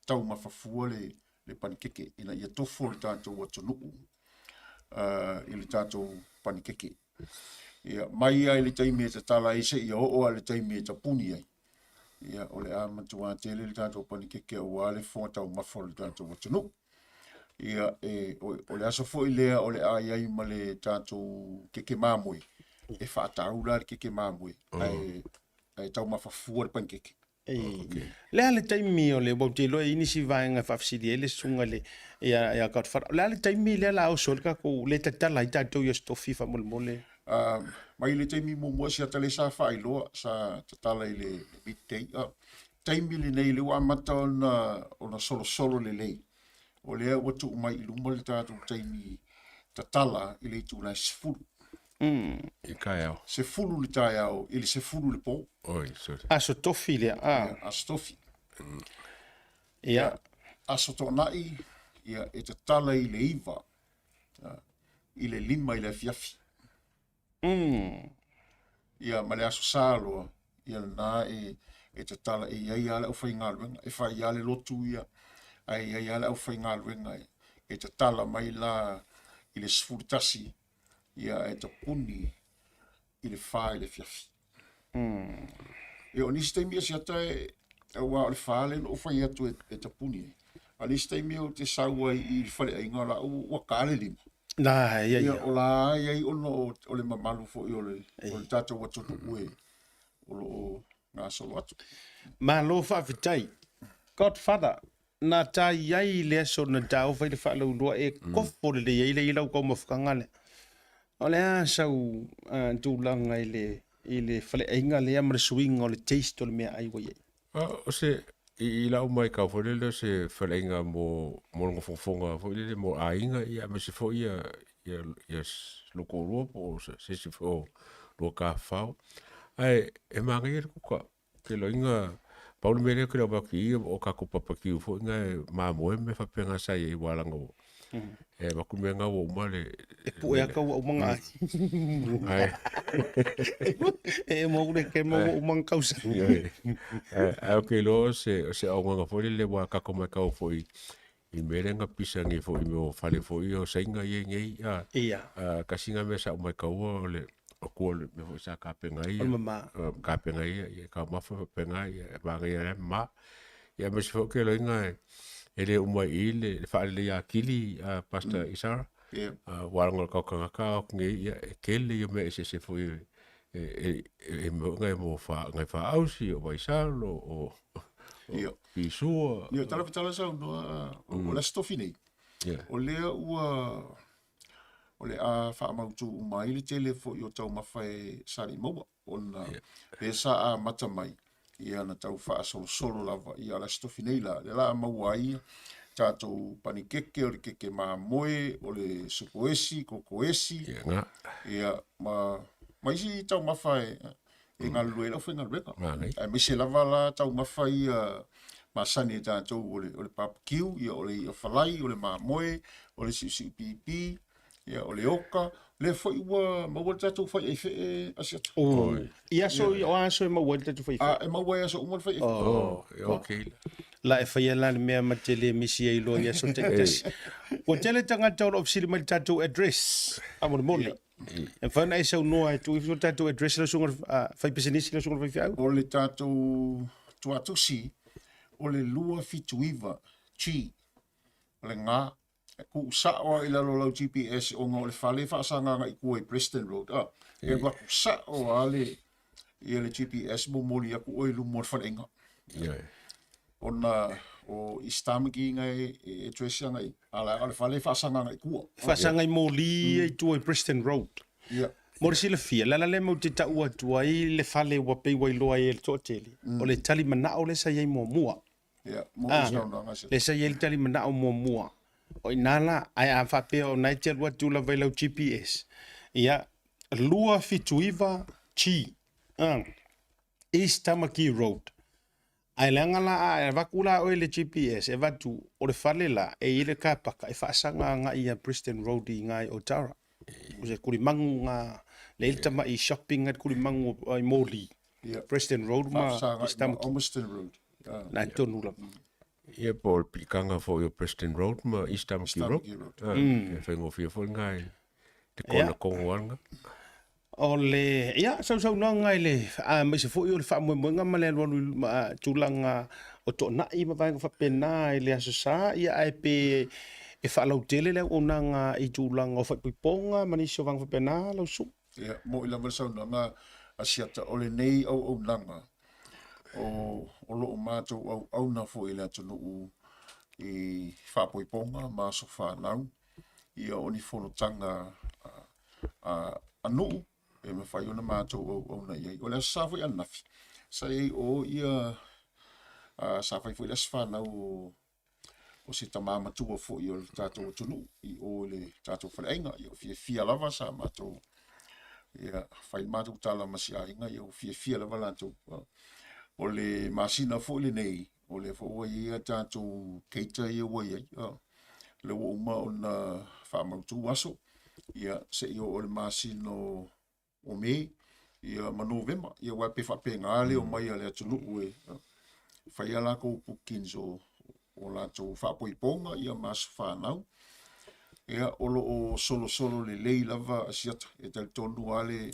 taumafa fua le, le panikeke ina ia tofo le tatou atunuu uh, i le tatou panikeke. Ia, mai lava i le taimi e tatala ai seia oo lava i le taimi e tapuni ai. Ia, o le a matua tele le tatou panikeke aua le fofoga taumafa o le tatou atunuu. Ia, e, o, o le aso foi lea o le a i ai ma le tatou keke mamoe, e faatau la le keke mamoe, ae, ae taumafa fua le panikeke. Le a le taimi o le, ua ou te iloa e i ai nisi vaega e faafesili ai le susuga i le, ia, ia Godfather. O le a le taimi lea la oso ai le tatou, le tatala ai tatou i Aso Tofi faamolemole? Uh, mai le taimi muamua siata lea sa faailoa, sa tatala i le, le midday. Uh, taimi lenei lea ua amata ona, ona solosolo lelei. O lea ua tuu mai i luma le tatou taimi tatala i le itula e 10. I taeao. 10 le taeao i le 10 le po. Oi, sorry. Aso Tofi lea. Ah. Ia, Aso Tofi. Ia. Aso Toonai, ia, e tatala i le 9, i le 5 i le afiafi. Ia, ma le Aso Sa loa, ia lena e, e tatala, e i ai lava le aufaigaluega, e fai lava le lotu ia, ae i ai lava le aufaigaluega e, E tatala mai la i le 11 ia ae tapuni i le 4 i le afiafi. Ia o nisi taimi e siata e aua o le 4 lea na ou fai atu e, e tapuni ai. A o le isi taimi ou te sau ai i le faleaiga o la ua ta le 5. Na, ia, Ia ia. o la e i ai ona o, o le mamalu foi o le, o le tatou atunuu e o lo o gasolo atu. Malo faafetai. Godfather, na ta i ai i le aso na taofa ai le faalauiloa e kofo lelei ai le i lau taumafataga lea. O le a sau tulaga i le i le faleaiga lea ma le suiga o le taste o le meaai ua i ai? O se i lau matau foi lele o se faleaiga mo mo le nofonofona foi lele mo aiga ia aemaise foi ia ia ia lou toalua po o se isi foi o lua tafafao. Ae e manaia le kuka Keloiga, pau le mea lea ou te le o vaai atu i i o tatou barbecue foi na e mamoe ma mea faapena sa i ai aua leaga ua e avatu mea na ua uma le E pue aka ua uma na ai. Ae E mo le ke mo ua uma na kausa. Ioe. Ae ou te iloa o se o se auaunaga foi lele aua tatou matau foi i mea lea na pisa nei foi i mea o fale foi ia o Saina ia e i nei a Ia. tasi lena mea sa ou mataua o le o tua o le mea foi sa tapena ai O le mama. Tapena ai ia taumafa faapena ia e manaia la le mama. Ia aemaise foi ou te iloaina e le uma i i le faaleleia atili a Pastor Isara. Aua leaga o le tatou tagata a o atu nei ia e tele ia o mea eseese foi e mea mo nai faausi, o vaisalo, o pisua. Ia, tala tala saunoa o le Aso Tofi nei. O lea ua o le a faamautu uma ai le tele foi o taumafa e sa le i maua ona lea sa amata mai ia na tau faasolosolo lava ia o le Aso Tofi nei la lea la a maua ai tatou panikeke o le keke mamoe o le supoesi kokoesi ia ma ma isi taumafa e e galulue ai le aufaigaluega aemaise lava la taumafa ia masani e tatou o le, o le barbecue, ia o le i'a falai, o le mamoe, o le siusiu pipi, ia o le oka, lea foi ua maua le tatou faiaifee Asiata. Oh. I aso, o aso e maua ai le tatou faiaifee? A, e maua ai aso uma le faiaifee. Oh, okay. La e faia la le mea ma te le misi ai loa i aso taitasi. Ua tele tagata o lo o fesili mai i le tatou address, faamolemole. E mafai ona e saunoa e tuu ifo le tatou address lau susuga faipisinisi lau susuga faifeau. O le tatou tuatusi o le 279 G o le ga e tuu sao lava i lalo o lau GPS ona o le fale e faasaga agai i tua i Preston Road a e alu atu sao lava le ia le GPS momoli atu oe i luma o le faleaiga. Ona o East Tamaki nga e address agai i a la o le fale e faasaga agai i tua. Faasaga i moli ia i tua i Preston Road. Mo le silafia, le ala lea matou te tau atu ai le fale ua pei ua iloa ai e le toatele, o le tali manao lea sa i ai muamua. Lea sa i ai le tali manao muamua. O i ina la, ae a faapea o na e te alu atu lava i lau GPS, ia, 279 G, East Tamaki Road. Ae leaga la a avatu la oe i le GPS e avatu o le fale la e i ai le car paka e faasaga agai ia Preston Road i ina i Otara. O se kulimagu nga le i le tamai shopping ai le kulimagu i Morley. Preston Road ma East Tamaki. Ormiston Road. Na tonu lava. Ia po o le pilikanga foi o Preston Road ma East Tamaki Road. E faigofie foi lena i te kona kongo lena. O le, ia, sausaunoaga i le, aemaise foi o le faamoemoega ma le alualu i ma, tulaga o toonai ma vaega faapena i le Aso Sa, ia ae pe e faalautele le auaunaga i tulaga o faaipoipoga ma nisi o vaega faapena lau susuga? Ia, mo'i lava le saunoaga a Siata, o lenei auaunaga o, o lo o matou auauna foi i le atunuu i faapoipoga ma aso fanau, ia o ni fonotaga a nuu e mafai ona matou auauna i ai. O le Aso Sa foi ananafi, sa i ai o ia, sa fai foi le aso fanau o se tama matua foi o le tatou atunuu i o i le tatou faleaiga. Ia, fiafia lava sa matou, ia, fai le matou tala ma si aiga, ia, fiafia lava latou. O le masina foi lenei, o lea foi ua i ai a tatou cater ia ua i ai. Lea ua uma ona faamautu aso, ia, se i oo i le masina o Me, ia, ma Novema. Ia, aua pe faapena le omai a le atunuu e fai a latou bookings o latou faapoipoga, ia, ma aso fanau. Ia, o lo o solosolo lelei lava Asiata, e talitonu lava le,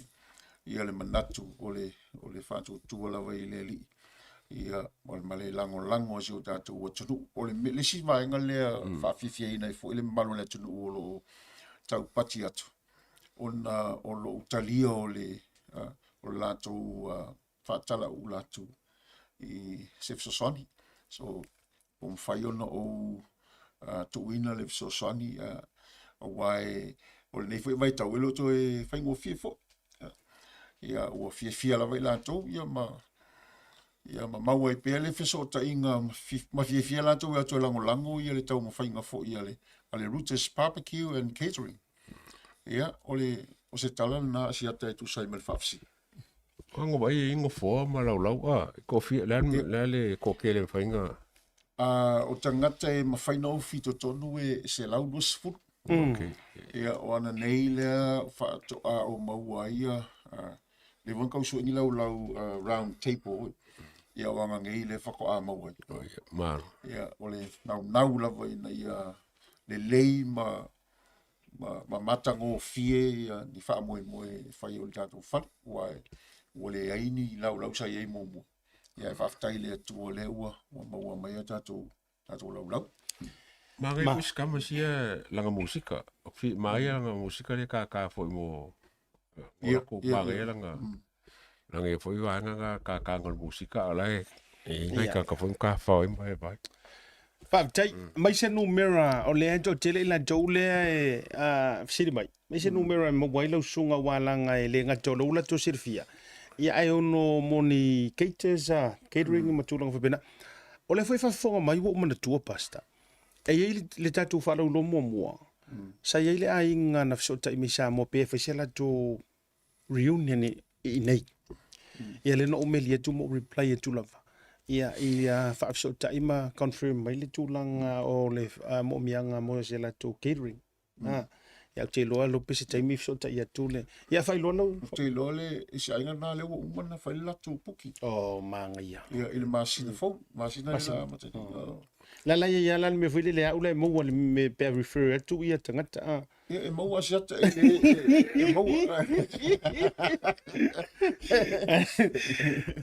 ia le manatu o le, o le faatuatua lava i le Alii, ia, ma le lagolago a si o tatou atunuu. O le, le isi vaega lea mm. faafiafiaina ai foi le mamalu o le atunuu o lo o taupati atu, ona o lo o talia o le, uh, o le latou uh, faatalaula atu i se fesoasoani. So, ua mafai ona ou uh, tuuina le fesoasoani uh, aua e, o lenei foi vaitau e le o toe faigofie foi. Uh, ia, ua fiafia lava i latou ia ma ia ma maua ai pea le fesootaiga ma fiafia latou e atu e lagolago ia le taumafaiga foi a le, a le Rooters Barbecue and Catering. Ia, o le, o se tala lena a Siata e tusa ai ma le faafesili. Ngo vai e ingo foa ma laulau a ko fia le le le ko kele mawhainga. A o tagata e mawhai na ufi totonu e 120. Okay. Ia, o ana nei lea whaatoa o maua ia, le wan kau sui ni lau lau round table. Ia, o anga nei le whakoa maua. Oh, ia, malo. Ia, o le nau nau lava ina ia le lei ma ma, ma matagofie ia ni faamoemoe e fai o le tatou fale, ua, ua leai ni laulau sa i ai muamua. Ia e faafetai i le Atua lea ua, ua maua mai a tatou, tatou laulau. Magai foi se kama sia langa musika. Fi maia langa musika le ka ka foi mo Ia, ko ia, magai ia. langa langa e foi vaega nga ka ka ngol musika ala e e ngai ka ka foi ka fa mai vai. Faafetai. Mai se numera o lea e toatele i latou lea e fesili mai. Mai se numera e maua ai lau susuga aua leaga e le gata o lou latou silafia, ia ae ono mo ni caters, catering ma tulaga faapena. O lea foi e faafofoga mai ua ou manatua Pastor, e i ai le tatou faalauiloa muamua, sa i ai le aiga na fesootai mai i Samoa pe fai se latou reunion i inei. Ia lea na ou meli atu ma ou reply atu lava. Ia ia faafesootai ma confirm mai le tulaga o le uh, moomiaga mo se latou catering. Mm. Ah, ia ou te iloa lo pe se taimi fesootai atu le. Ia faailoa lau. Ou te iloa le isi aiga na lea ua uma na fai le latou puki. Oh, magaia. Ia i le masina fou, masina le la amata. Oh. La la ia ia la le mea foi lele au la e maua le me pe refer atu ia tagata. Ah. Ia, e maua se ata e, e, e maua.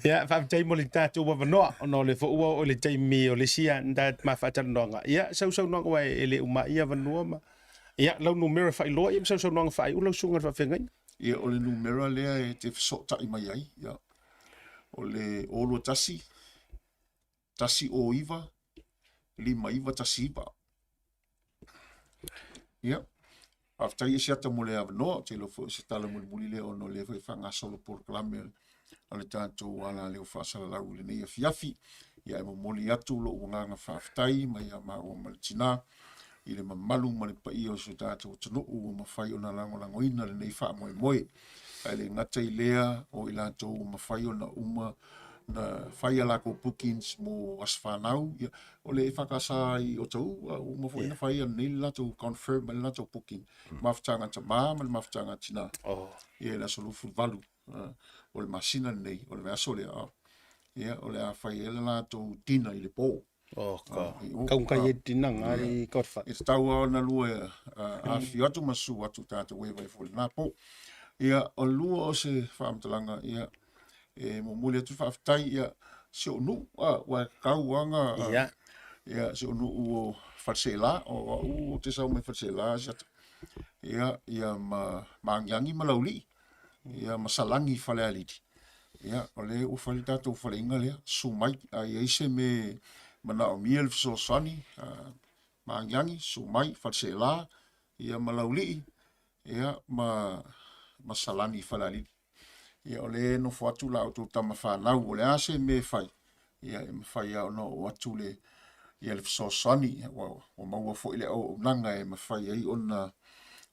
Ia, faafetai mo le tatou avanoa, ona o le foi ua oo i le taimi o le isi nda ma faatalanoaga. Ia, sausaunoaga aua e le uma ai avanoa ma... Ia, lau numera faailoa ia ma sausaunoaga faaiu lau susuga i le faafeagaiga. Ia, o le numera lea e te fesootai mai ai, ia, o le 021 109 5919. Ia, faafetai e Siata mo le avanoa, ou te iloa foi o se tala mulimuli lea ona o lea foi e faagasolo polokalame a le tatou alaleo faasalalau i lenei afiafi. Ia, e momoli atu lou agaga faafetai mai ia maua ma le tinā i le mamalu ma le paia o si o tatou atunuu ua mafai ona lagolagoina lenei faamoemoe. Ae le gata i lea, o i latou ua mafai ona uma na fai a lakou bookings mo aso fanau, ia, o le EFKS i Otahuhu, ua uma foi ona fai ananei le latou confirm mai le latou booking, mafutaga a tama ma le mafutaga a tina, ia i le aso 28 o le masina lenei, o le vaiaso lea, ia, o le a fai ai le latou dinner i le po. Oh, ka. Kaungai e tinaga i Godfather. E tatau lava ona lua afifio atu ma susu atu tatou e vai foi lena po. Ia, o le lua o se faamatalaga, ia, e momoli atu le faafetai, ia, si ou nuu, ua e tatau lava ona, ia, si ou nuu o Faleseela, o au ou te sau mai Faleseela, Siata. Ia, ia ma Magiagi ma Laulii. ia ma Salani i Falealili. Ia, o lea ua fai le tatou faleaiga lea, susu mai, a i ai se mea e manaomia le fesoasoani, Magiagi, susu mai, Faleseela, ia ma Laulii, ia ma, ma Salani i Falealili. Ia, o lea e nofo atu la outou tama fanau, o le a se mea e fai, ia e mafai lava ona oo atu le, ia le fesoasoani, ua, ua maua foi le auaunaga e mafai ai ona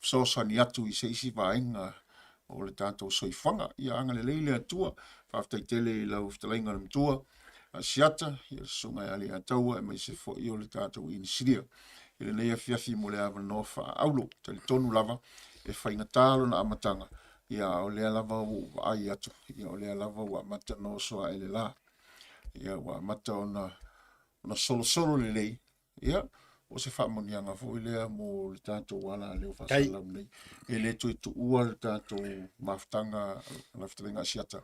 fesoasoani atu i se isi vaega o le tatou soifuaga. Ia agalelei le Atua. Faafetai tele i lau fetalaiga le matua a Siata, ia le susuga ia Aliataua, aemaise foi o le tatou inisinia i lenei afiafi mo le avanoa faaaulo. Talitonu lava e faigata lona amataga, ia a o lea lava ua ou vaai atu, ia o lea lava ua amata ona oso ae le la. Ia ua amata ona ona solosolo lelei, ia O se faamanuiaga foi lea mo le tatou alaleo faasalalau nei. E le toe tuua le tatou mafutaga a lau fetalaiga Asiata.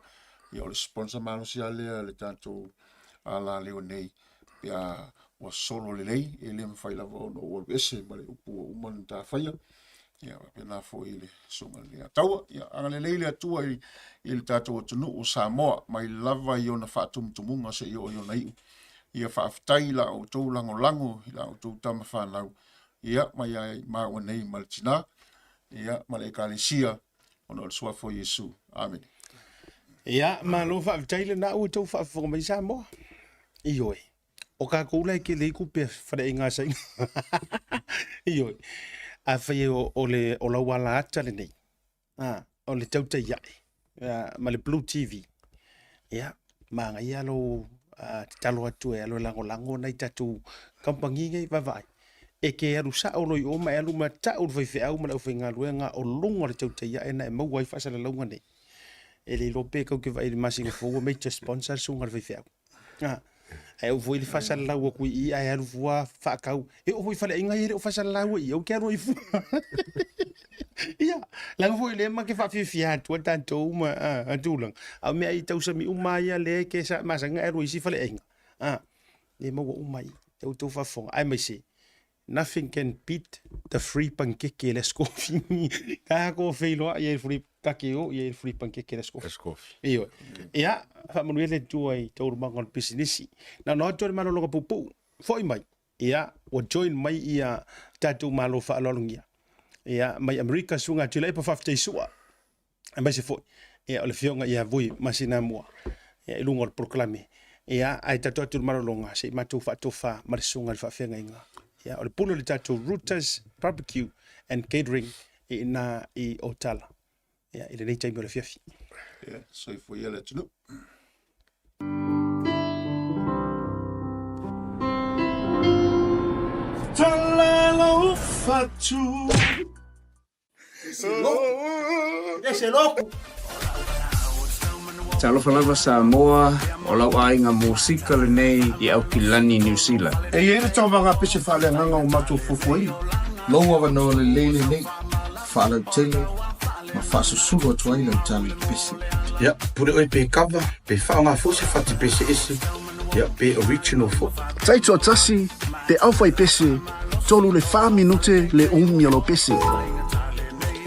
Ia o le sponsor malosi lava lea a le tatou alaleo nei pe a ua solo lelei, e le mafai lava ona ou alu ese ma le upu ua uma ona ta faia. Ia faapena foi i le susuga i le Ataua. Ia agalelei le Atua i, i le tatou atunuu o Samoa, mai lava i ona faatumutumuga seia oo i ona iu. Ia faafetai i la outou lagolago i la outou tama fanau, ia mai ai maua nei ma le tina, ia ma le ekalesia, ona o le suafa o Iesu. Amene. Ia, malo faafetai lena ua outou faafofoga mai Samoa. Ioe. O kākou la e tele ai tupe a faleaiga a Saina. Ioe. Afai o, o le o lau alaata lenei, a, o le tautai ae ma le Blue TV, ia, manaia lou tatalo atu e alu e lagolago nai tatou kamupani nei, vaavaai. E te alu sao loa i o ma e alu ma tau le faifeau ma le aufaigaluega o luga o le tautai ae na e maua ai faasalalauga nei. E le iloa pe tou te vaai i le masina fou ua major sponsor le susuga i le faifeau. Ah, ae oo foi le faasalalau atu i i ae alu fua faatau. E oo foi i faleaiga ia e le o faasalalau i i, ou te alu ai fua. Ia, leaga foi lea ma te faafiafia atu ai tatou ma a tulaga. A o mea i tausami uma ia lea e ke sa masani ona e alu ai i isi faleaiga. Ah, e maua uma i i. Te outou faafofoga. Aemaise, Nothing can beat the free pankeke le Aso Kofi. Ka ko feiloai ai le free take o i ai le free pankeke le Aso Kofi. Aso Kofi. Ioe. Ia, faamanuia le Atua i taualumaga o le pisinisi. Na ona o atu le malologa puupuu, foi mai. Ia, ua join mai ia tatou malo faaaloalogia. Ia, mai Amerika, Susuga Tuilaepa faafetai sua. aemaise foi ia, o le afioga ia Vui Masinamua ia, i luga o le polokalame. Ia, ae tatou atu i le malologa se i matou faatofa ma le susuga i le faafeagaiga. Ia, o le pule o le tatou Rooters Barbecue and Catering i ina i Otala. Ia, i lenei taimi o le afiafi. Ia, soifua ia le atunuu. Tala fatu. Ese loku. Talofa lava Samoa, o lau aiga musika lenei i Aukilani, New Zealand. E i ai le tauvaga pese faaleagaga o matou fuafuaina. Lou avanoa lelei lenei, faalautele ma faasusulu atu ai lau tala i le pese. Ia, pule oe pe cover, pe faaaoga foi se fati pese ese, ia, pe original foi. Taitoatasi te aufaipese, tolu le fa minute le umi o lou pese.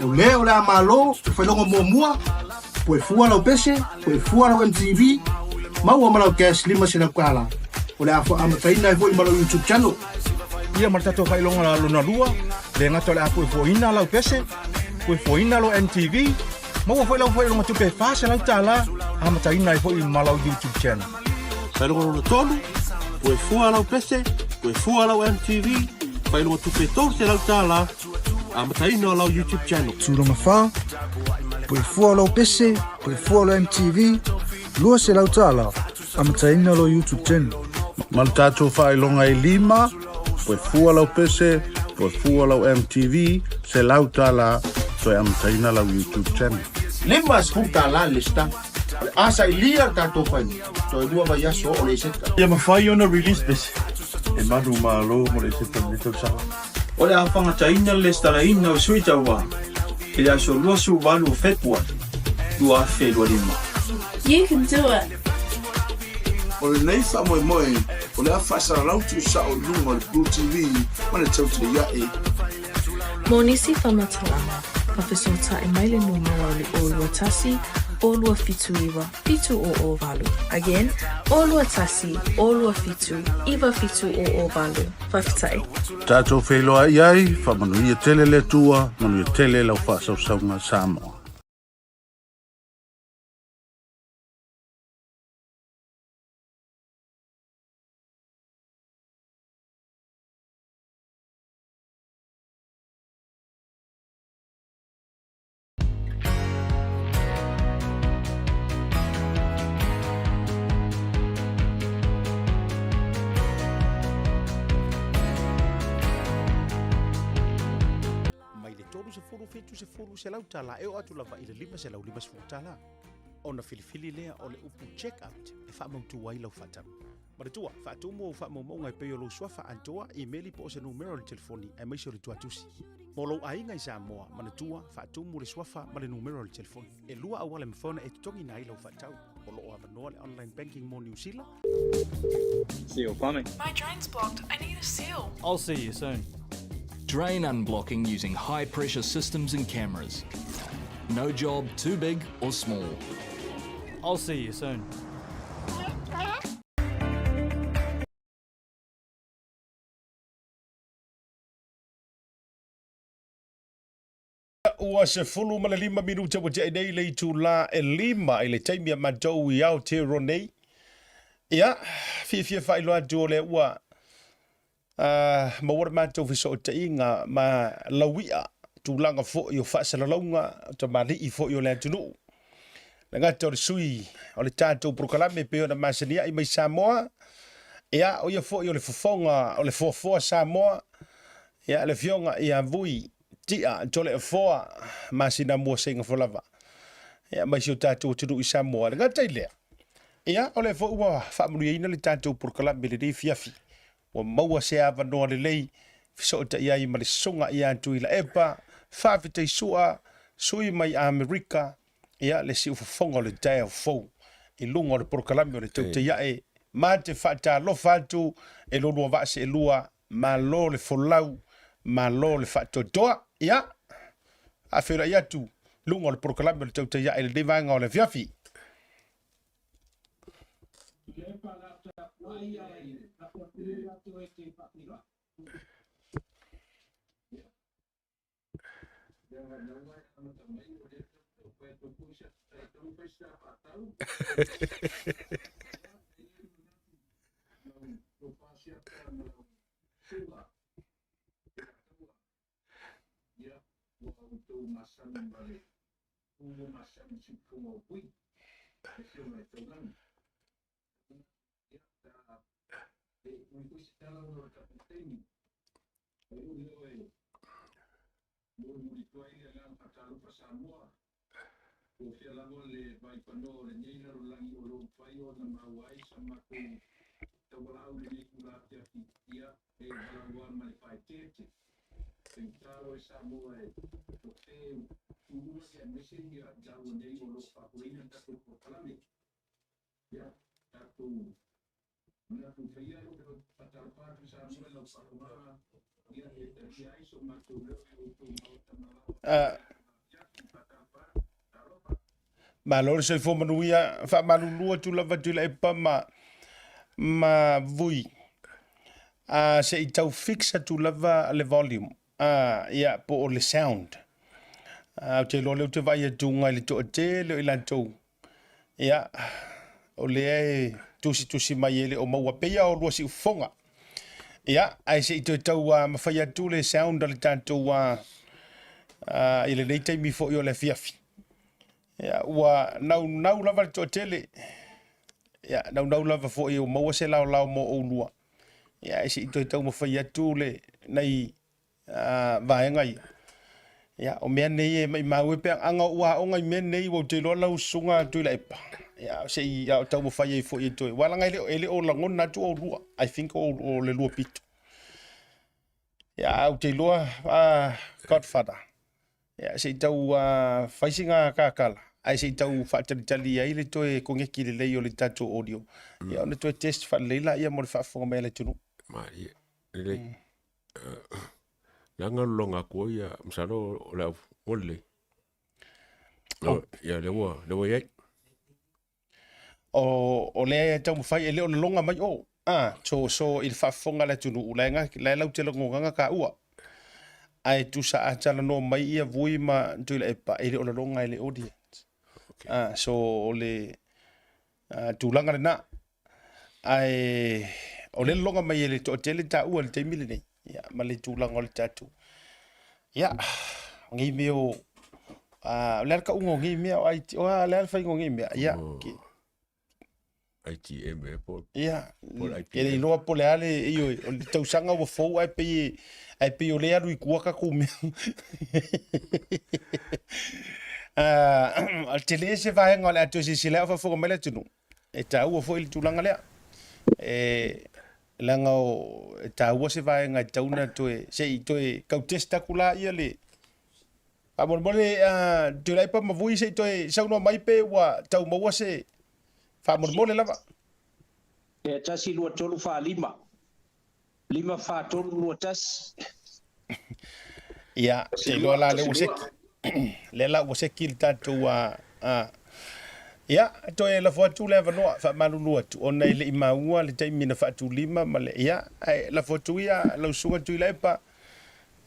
O lea o le a malo le failoga muamua, poe fua lau pese, poe fua lau MTV, maua ma lau cash $500. O le a amataina ai foi ma lau YouTube channel. Ia ma le tatou failoga lona lua, le gata o le a puefuaina lau pese, puefuaina lau MTV, maua foi lau failoga tupe $400, amataina ai foi ma lau YouTube channel. Failoga lona tolu, poe fua lau pese, poe fua lau MTV, failoga tupe $300, amataina o lau YouTube channel. Tulaga 4, poe fua lau pese, poe fua lau MTV, $200, amataina lau YouTube channel. Ma le tatou faailoga e lima, poe fua lau pese, poe fua lau MTV, $100, toe amataina lau YouTube channel. $50 le lesitala. O le a sailia le tatou faiga, toe lua vaiaso oo le Eseta. Ia mafai ona release pese e malu malo mo le Eseta o lenei tausaga. O le a fagataina le lesitalaina o Sui Tauā i le aso 28 o Fepuari 2025. You can do it! O lenei faamoemoe o le a faasalalau tuusao i luga o le Blue TV ma le Tautai Ae. Mo nisi faamatalaga, faafesootai mai le numera o le 021 279 7008. Again, 021 279 7008. Faafetai. Tatou feiloai ai, faamanuia tele le Atua, manuia tele lau faasausauga Samoa. Mai le 30 70 selau tala e oo atu lava i le 550 tala. Ona filifili lea o le upu check out e faamautu ai lau faatau. Manatua, faatumu ou faamaumauga e pei o lou suafa atoa, imeli po o se numera o le telefoni aemaise o le tuatusi. Mo lou aiga i Samoa, manatua, faatumu le suafa ma le numera o le telefoni. E lua auala e mafai ona e totogiina ai lau faatau. O lo o avanoa le online banking mo Niu Sila. Seal plumbing. My drain's blocked. I need a seal. I'll see you soon. Drain unblocking using high pressure systems and cameras. No job too big or small. I'll see you soon. Ua 15 minute ua tea nei le itulā e lima i le taimi a matou i Aotearoa nei. Ia, fiafia faailoa atu o lea ua uh, maua le matou fesootaiga ma lauia tulaga foi o faasalalauga o tamalii foi o le atunuu. Le gata o le sui o le tatou polokalame pei ona masani ai mai Samoa, ia, o ia foi o le fofoga o le foafoa Samoa, ia, le afioga ia Vui Tia Toleafoa masina mua seigafa lava, ia, mai si o tatou atunuu i Samoa. Le gata i lea, ia, o lea foi ua faamanuiaina le tatou polokalame i lenei afiafi, ua maua se avanoa lelei fesootai ai ma le Susuga ia Tuilaepa Faafetai Sua, sui mai Amerika, ia, le siufofoga o le taeao fou i luga o le polokalame o le Tautai Ae. Ma te faatalofa atu e lo lua vaa seelua, malo le folau, malo le faatoatoa. Ia, faafeiloai atu i luga o le polokalame o le Tautai Ae i lenei vaega o le afiafi. Malo le soifua manuia, faamalulu atu lava Tuilaepa ma ma Vui. A se i tau fix atu lava le volume. A ia po o le sound. A ou te iloa lea ou te vaai atu i le toatele o i latou. Ia, o lea e tusitusi mai e le o maua pei o lua siufofoga. Ia, ae se i toe tau mafai atu le sound o le tatou i lenei taimi foi o le afiafi. Ia, ua naunau lava le toatele. Ia, naunau lava foi o maua se laolao mo oulua. Ia, ae se i toe taumafai atu le nai vaega ia. Ia, o mea nei e maimau e pe aga o ua aoga i mea nei, ua ou te iloa lau susuga Tuilaepa. Ia, se i a o taumafai ai foi e toe. Ua laga e le o lagona atu oulua. I think o, o le lua pito. Ia, a ou te iloa, Godfather. Ia, se i tau fai sina kakala, ae se i tau faatalitali ai le toe koneki lelei o le tatou audio. Ia, ona toe test faalelei laia mo le faafofoga mai a le atunuu. Malie, lelei. Leaga lologa atu ai ia, masalo o le au ua lelei. Oh. Ia, lea ua, lea ua i ai. O, o lea e taumafai e le o lologa mai o. Ah, so, so i le faafofoga a le atunuu, la e, la e lau te lagogaga ka ua. Ae tusa a talanoa mai ia Vui ma Tuilaepa, e le o lologa e le audience. Okay. Ah, so o le tulaga lena. Ae o le lologa mai e le toatele taua i le taimi lenei. Ia, ma le tulaga o le tatou. Ia, o nei mea o... o le a le kauga o nei mea o IT, o a le a le faiga o nei mea. Ia, oh. ke... ITM e po. Ia, e le iloa po le a le, ioe, o le tausaga ua fou ae pei ae pei o le alu i tua tatou mea. Uh, tele se vaega o le a toe silasila ai o faafofoga mai le atunuu. E taua foi le tulaga lea. E leaga o e taua se vaega e tatau ona toe se i toe tau test atu laia le faamolemole Tuilaepa ma Vui se i toe saunoa mai pe ua tau maua se faamolemole lava. Ia, 1, 2, 3, 4, 5. 5, 4, 3, 2, 1. Ia, te iloa la lea ua seki. Lea la ua seki le tatou a, a. Ia, toe lafo atu le avanoa, faamalulu atu, ona e le i maua le taimi na faatulima ma le, ia, ae lafo atu ia lau Susuga Tuilaepa,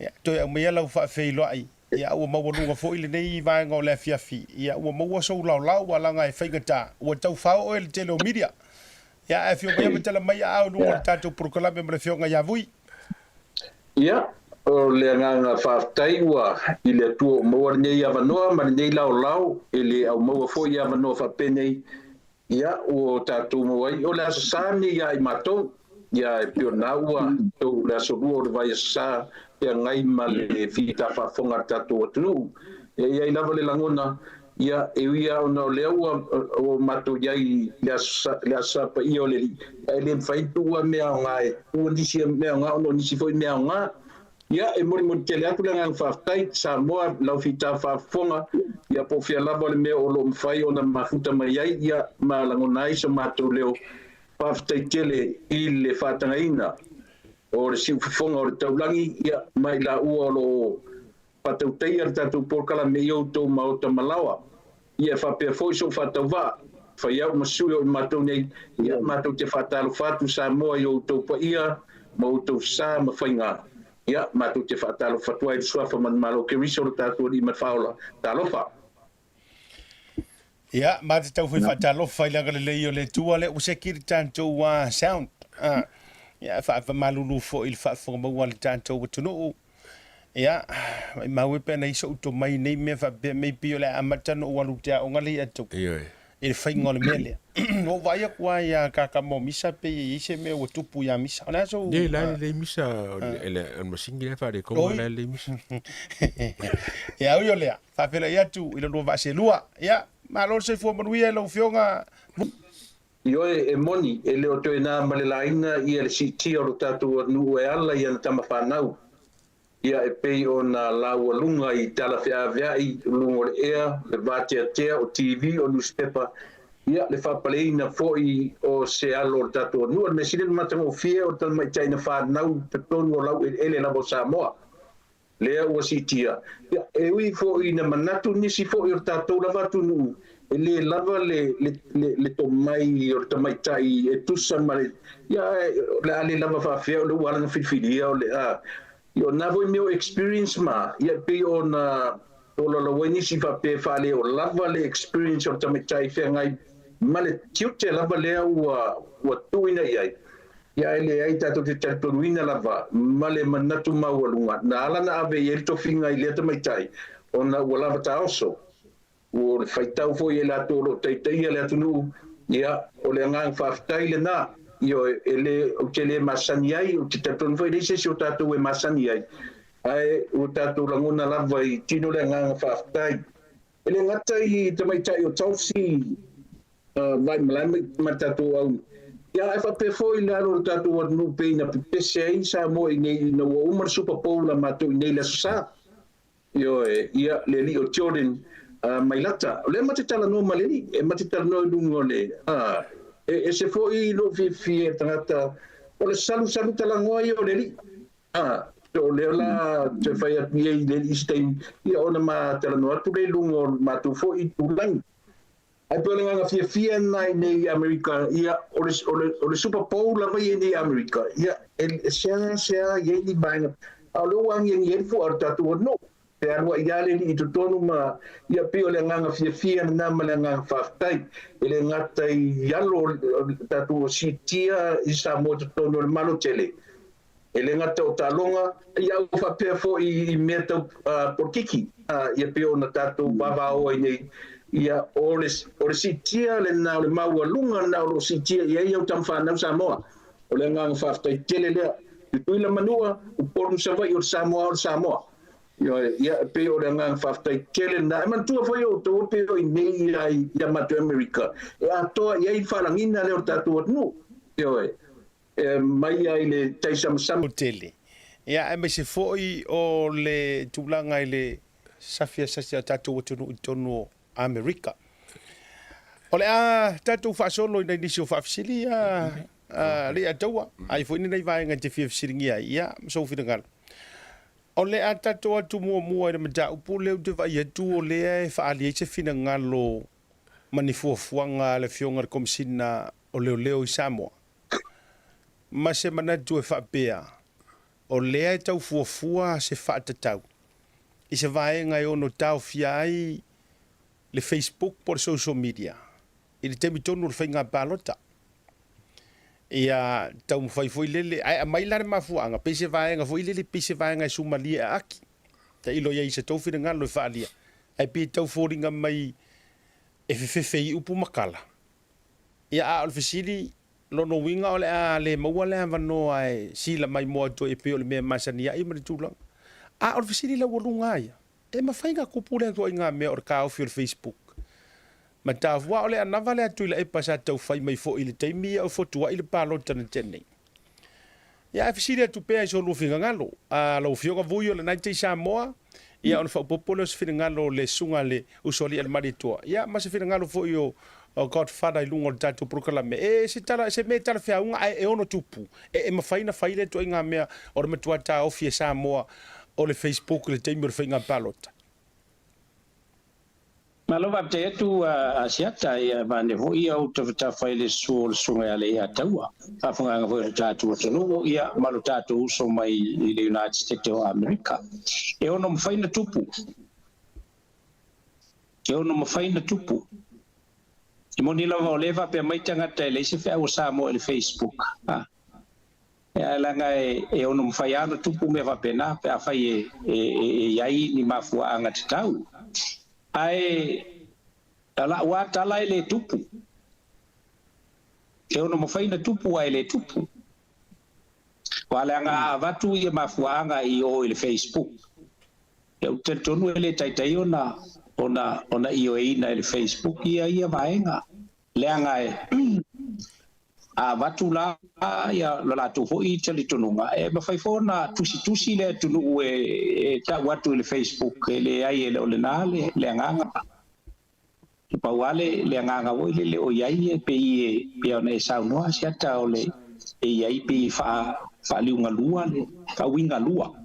ia, toe aumaia lau faafeiloai, ia, ua maualuga foi lenei vaega o le afiafi, ia, ua maua sou laolao, ua laga e faigata, ua tau faaoo e le tele o media. Ia, ae afio maia ma tala mai aao i luga o le tatou polokalame ma le Afioga ia Vui. Ia, o le agaga faafetai ua i le Atua ua maua lenei avanoa ma lenei laolao, e le aumaua foi avanoa faapenei, ia, ua tatou maua ai. O le Aso Sa lenei ia i matou, ia, e pei o lena ua tou le aso lua o le vaiaso sa feagai ma le fita faafofoga a le tatou atunuu. E i ai lava le lagona, Ia, e ui lava ona o lea ua ua matou i ai i le Aso le Aso Sa Paia o le Alii, ae le mafai ona tuua mea aoga e tuua nisi mea aoga ona o nisi foi mea aoga. Ia, e molimoli tele atu le agaga faafetai, Samoa, lau fita faafofoga, ia po o fea lava le mea o lo o mafai ona mafuta mai ai, ia, ma lagona ai so matou leo faafetai tele i le faatagaina o le siufofoga o le taulagi, ia, ma i laua o lo o Faatautaia le tatou polokalame i outou maota malaoa. Ia e faapea foi sou faatauvaa, fai au ma sui o i matou nei, ia matou te faatalofa atu Samoa i outou paia ma outou sa ma faiga. Ia matou te faatalofa atu ai i le Suafa Manumalo o Keriso lo tatou Alii ma le Faaola. Talofa! Ia, ma te tau foi faatalofa i le agalelei o le Atua lea ua seki le tatou sound. Ia, faamalulu foi i le faafofoga maua a le tatou atunuu. Ia, maimau e pe ana i so'u tomai nei mea faapea maybe o le a amata ona ou alu i te aoga lea ia tou Ioe. i le faiga o le mea lea. Ua ou vaai atu lava ia Kakama o Misa pei e i ai se mea ua tupu ia Misa. O le a sou... Nei, la e lelei Misa, o le masini la e faaletonu, Oi. la e lelei Misa. Ia, ui o lea, faafeiloai atu i lo lua vaa selua. Ia, malo le soifua manuia i lau Afioga. Ioe, e moni, e le o toe na ma le laina ia le siitia o lo tatou atunuu e ala i ana tama fanau, ia e pei ona laualuga i tala feaveai i luga o le ea, le vateatea o TV, o nusipepa, ia le faapaleina foi o se alo o le tatou atunuu. O le mea sili ona matagofie o le tamaitai na fanau i totonu o laueleele lava o Samoa, lea ua siitia. Ia, e ui foi ina manatu nisi foi o le tatou lava atunuu, e lē lava le, le, le, le tomai o le tamaitai e tusa ma le, ia, o le a le lava faafefea o le ua ala ona filifilia o le a. Ia, o na foi mea o experience ma, ia, e pei ona tolaulauina ai nisi faapea e faaleo lava le experience o le tamaitai feagai ma le tiute lava lea ua, ua tuuina i ai. Ia ae leai tatou te talitonuina lava ma le manatu maualuga na ala na ave i ai le tofiga i lea tamaitai ona ua lava taoso. Ua le faitau foi e latou o lo o taitaia le atunuu, ia o le agaga faafetai lena. Ioe, e le, ou te le masani ai, ou te talitonu foi e leai se isi o tatou e masani ai, ae ua tatou lagona lava i tino le agaga faafetai. E le gata i tamaitai o Tulsi, Vaimalae ma le tatou au ia ae faapea foi le alo o le tatou atunuu pei na pepese ai Samoa i nei ina ua uma le Super Bowl a matou i nei le Aso Sa. Ioe, ia le alii o Jordan Mailata. O lea ma te talanoa ma le alii, e ma te talanoa i luga o le e ese foi lou fiafia e tagata o le salusalu talanoa ia o le alii. O lea la toe fai atu i ai i le alii i se taimi, ia ona ma talanoa atu lea i luga o le matou foi itulagi. Ae pei o le agaga fiafia lena i nei i Amerika, ia, o le, o le, o le Super Bowl lava ia i nei i Amerika, ia, e seasea i ai ni vaega, a o lea ua agiagi ai le fua o le tatou atunuu. Pe alu ai lava le alii i totonu ma, ia, pei o le agaga fiafia lena ma le agaga faafetai. E le gata i alo o le tatou siitia i Samoa i totonu o le Malo tele, E le gata o taaloga, ia ua faapea foi i mea tau polokiki, ia pei ona tatou vavao ai nei, ia o le, o le siitia lena, o le maualuga lena o lo o siitia i ai au tama fanau Samoa. O le agaga faafetai tele lea. Tutuila Manua, Upolu Savaii o le Samoa o le Samoa. Ioe, ia e pei o le agaga faafetai tele lena. E manatua foi outou e pei o i nei ia i a matou i Amerika, e atoa i ai le faalagiga lea o le tatou atunuu. Ioe, e mai ai le taisamasama. Tele. Ia, aemaise foi o le tulaga i le safi asiasi a tatou atunuu i totonu o Amerika. O le a tatou faasolo i nai nisi o faafesili a Leiataua, ai foi ni nai vaega e te fia fesiligia ai, ia, ma sou finagalo. O le a tatou atu muamua i le mataupu lea ou te vaai atu o lea e faaali ai se finagalo ma ni fuafuaga a le Afioga i le Komesina o Leoleo i Samoa, ma se manatu e faapea, o lea e tau fuafua se faatatau i se vaega e ono taofia ai le Facebook po o le social media i le taimi tonu o le faiga palota. Ia taumafai foi lele, ae aumai la le mafuaaga, pei se vaega foi lele, pei se vaega e sumalie a aki. Tailo i ai i se tou finagalo e faaalia, ae pei e tau foliga mai e fefefe i upu ma kala. Ia, a o le fesili, lona uiga o le a le maua le avanoa e sila mai moa atu ai e pei o le mea e masani ai ma le tulaga. A o le fesili laualuga lava ia, e mafai ona kupu lea ituaiga mea o le taofi o le Facebook ma taofi, aua o le anava lea a Tuilaepa sa tau fai mai foi i le taimi a o fotuai le palota na tea nei. Ia, ae fesili atu pea i so lua finagalo, a lau Afioga Vui o lena e te i Samoa, ia ona faaopoopo lea o se finagalo o le Susuga a le Usoalii a le Malietoa, ia ma se finagalo foi o Godfather i luga o le tatou polokalame. E se tala, se mea e talafeauga ae e ono tupu, e mafai ona fai lea ituaiga mea o le matua taofi e Samoa o le Facebook i le taimi o le faiga palota. Malo faafetai atu a Asiata ia vaeane foi ia ou tafatafa i le susu o le Susuga ia Leiataua, faafofogaaga foi a lo tatou atunuu ia ma lo tatou uso mai i le United States o Amerika. E ono mafai na tupu. E ono mafai na tupu. E moni lava o lea e faapea mai tagata e leai se feau a Samoa i le Facebook. A. Ae leaga e ono mafai lava ona tupu mea faapena pe afai e i ai ni mafuaaga tatau. Ae o la'u lava tala e le tupu. E ono mafai ona tupu ae le tupu. Aua leaga a avatu ia mafuaaga i o i le Facebook, ia ou te talitonu e le taitai ona ona ona ioeina e le Facebook ia ia vaega. Leaga e a avatu la ia lo latou foi talitonuga, e mafai foi ona tusitusi le atunuu e tau atu i le Facebook, e leai e le o lena le agaga. E pau lava le agaga foi lele o i ai e pei e pei ona e saunoa Asiata o le e i ai pei e faaliugalua le faauigalua